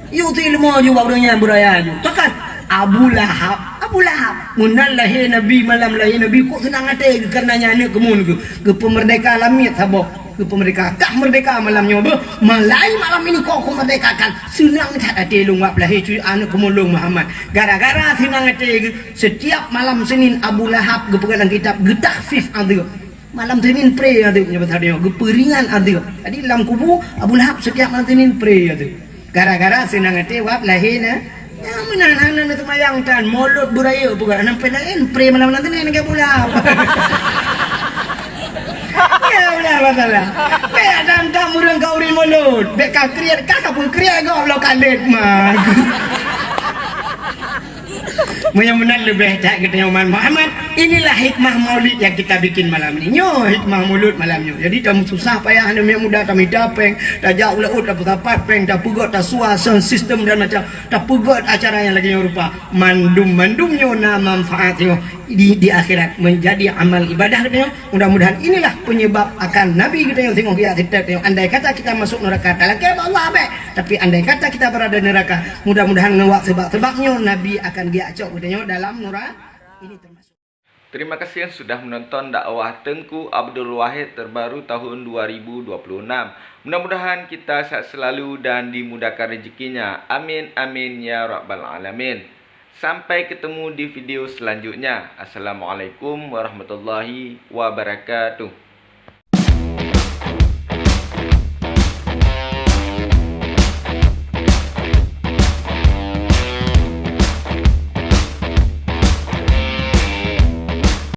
Yue si leumô ju bak ureuëng nyan beuraya ju. Pakon? Abu Lahab. Abu Lahab. Meunan lahé Nabi, malam lahé Nabi, kok seunang até geuh kareuna nyan aneuk keumuen geuh. Geupeumeurdeka lamiet saboh. Geupeumeurdeka. Kah meurdeka malam nyoe beuh. Malai malam ini kok kumeurdekakan. Seunang that até lôn wab lahé cuy aneuk keumuen lôn Muhammad. Gara-gara seunang até geuh, setiap malam Senin Abu Lahab geupeugah lam kitab geutakhfif adeueb. Malam Senin pré adeueb nyoe basa tanyoe, geupeuringan adeueb. Jadi lam kubu Abu Lahab setiap malam Senin pré adeueb. Gara-gara seunang até wab lahé na. Ya meunan hana na seumayang tan, mulod beuraya peugah, sampai laén pré malam-malam Senin lagée Abu Lahab. Ya udah masalah. Bék dan tam ureuëng kauri mulod. Bék ka kriet, ka ka peukriet gob lo kalét ma. Meunyoe meunan leubeh that geutanyoe umat Muhammad, inilah hikmah maulid yang kita bikin malam ini. Nyoe hikmah mulod malam nyoe. Jadi, tamu susah payah aneuk miet muda, tamita péng, tajak u laôt, tapeusapat péng, tapeugét, tasua sound system dan macam, tapeugét acara nyang lagée nyoe rupa. Mandum-mandum nyoe na manfaat nyoe di, di akhirat menjadi amal ibadah geutanyoe. Mudah-mudahan inilah penyebab akan Nabi geutanyoe singoh geujak seutôt nyoe. Andai kata kita masuk neraka, talakée bak Allah bék. Tapi andai kata kita berada neraka, mudah-mudahan ngon wak seubab-seubab nyoe Nabi akan geujak cok geutanyoe dalam nura-, ini termasuk. Terima kasih yang sudah menonton dakwah Teungku Abdul Wahid terbaru tahun dua ribu dua puluh enam. Mudah-mudahan kita sehat selalu dan dimudahkan rezekinya. Amin, amin, ya rabbal alamin. Sampai ketemu di video selanjutnya. Assalamualaikum warahmatullahi wabarakatuh.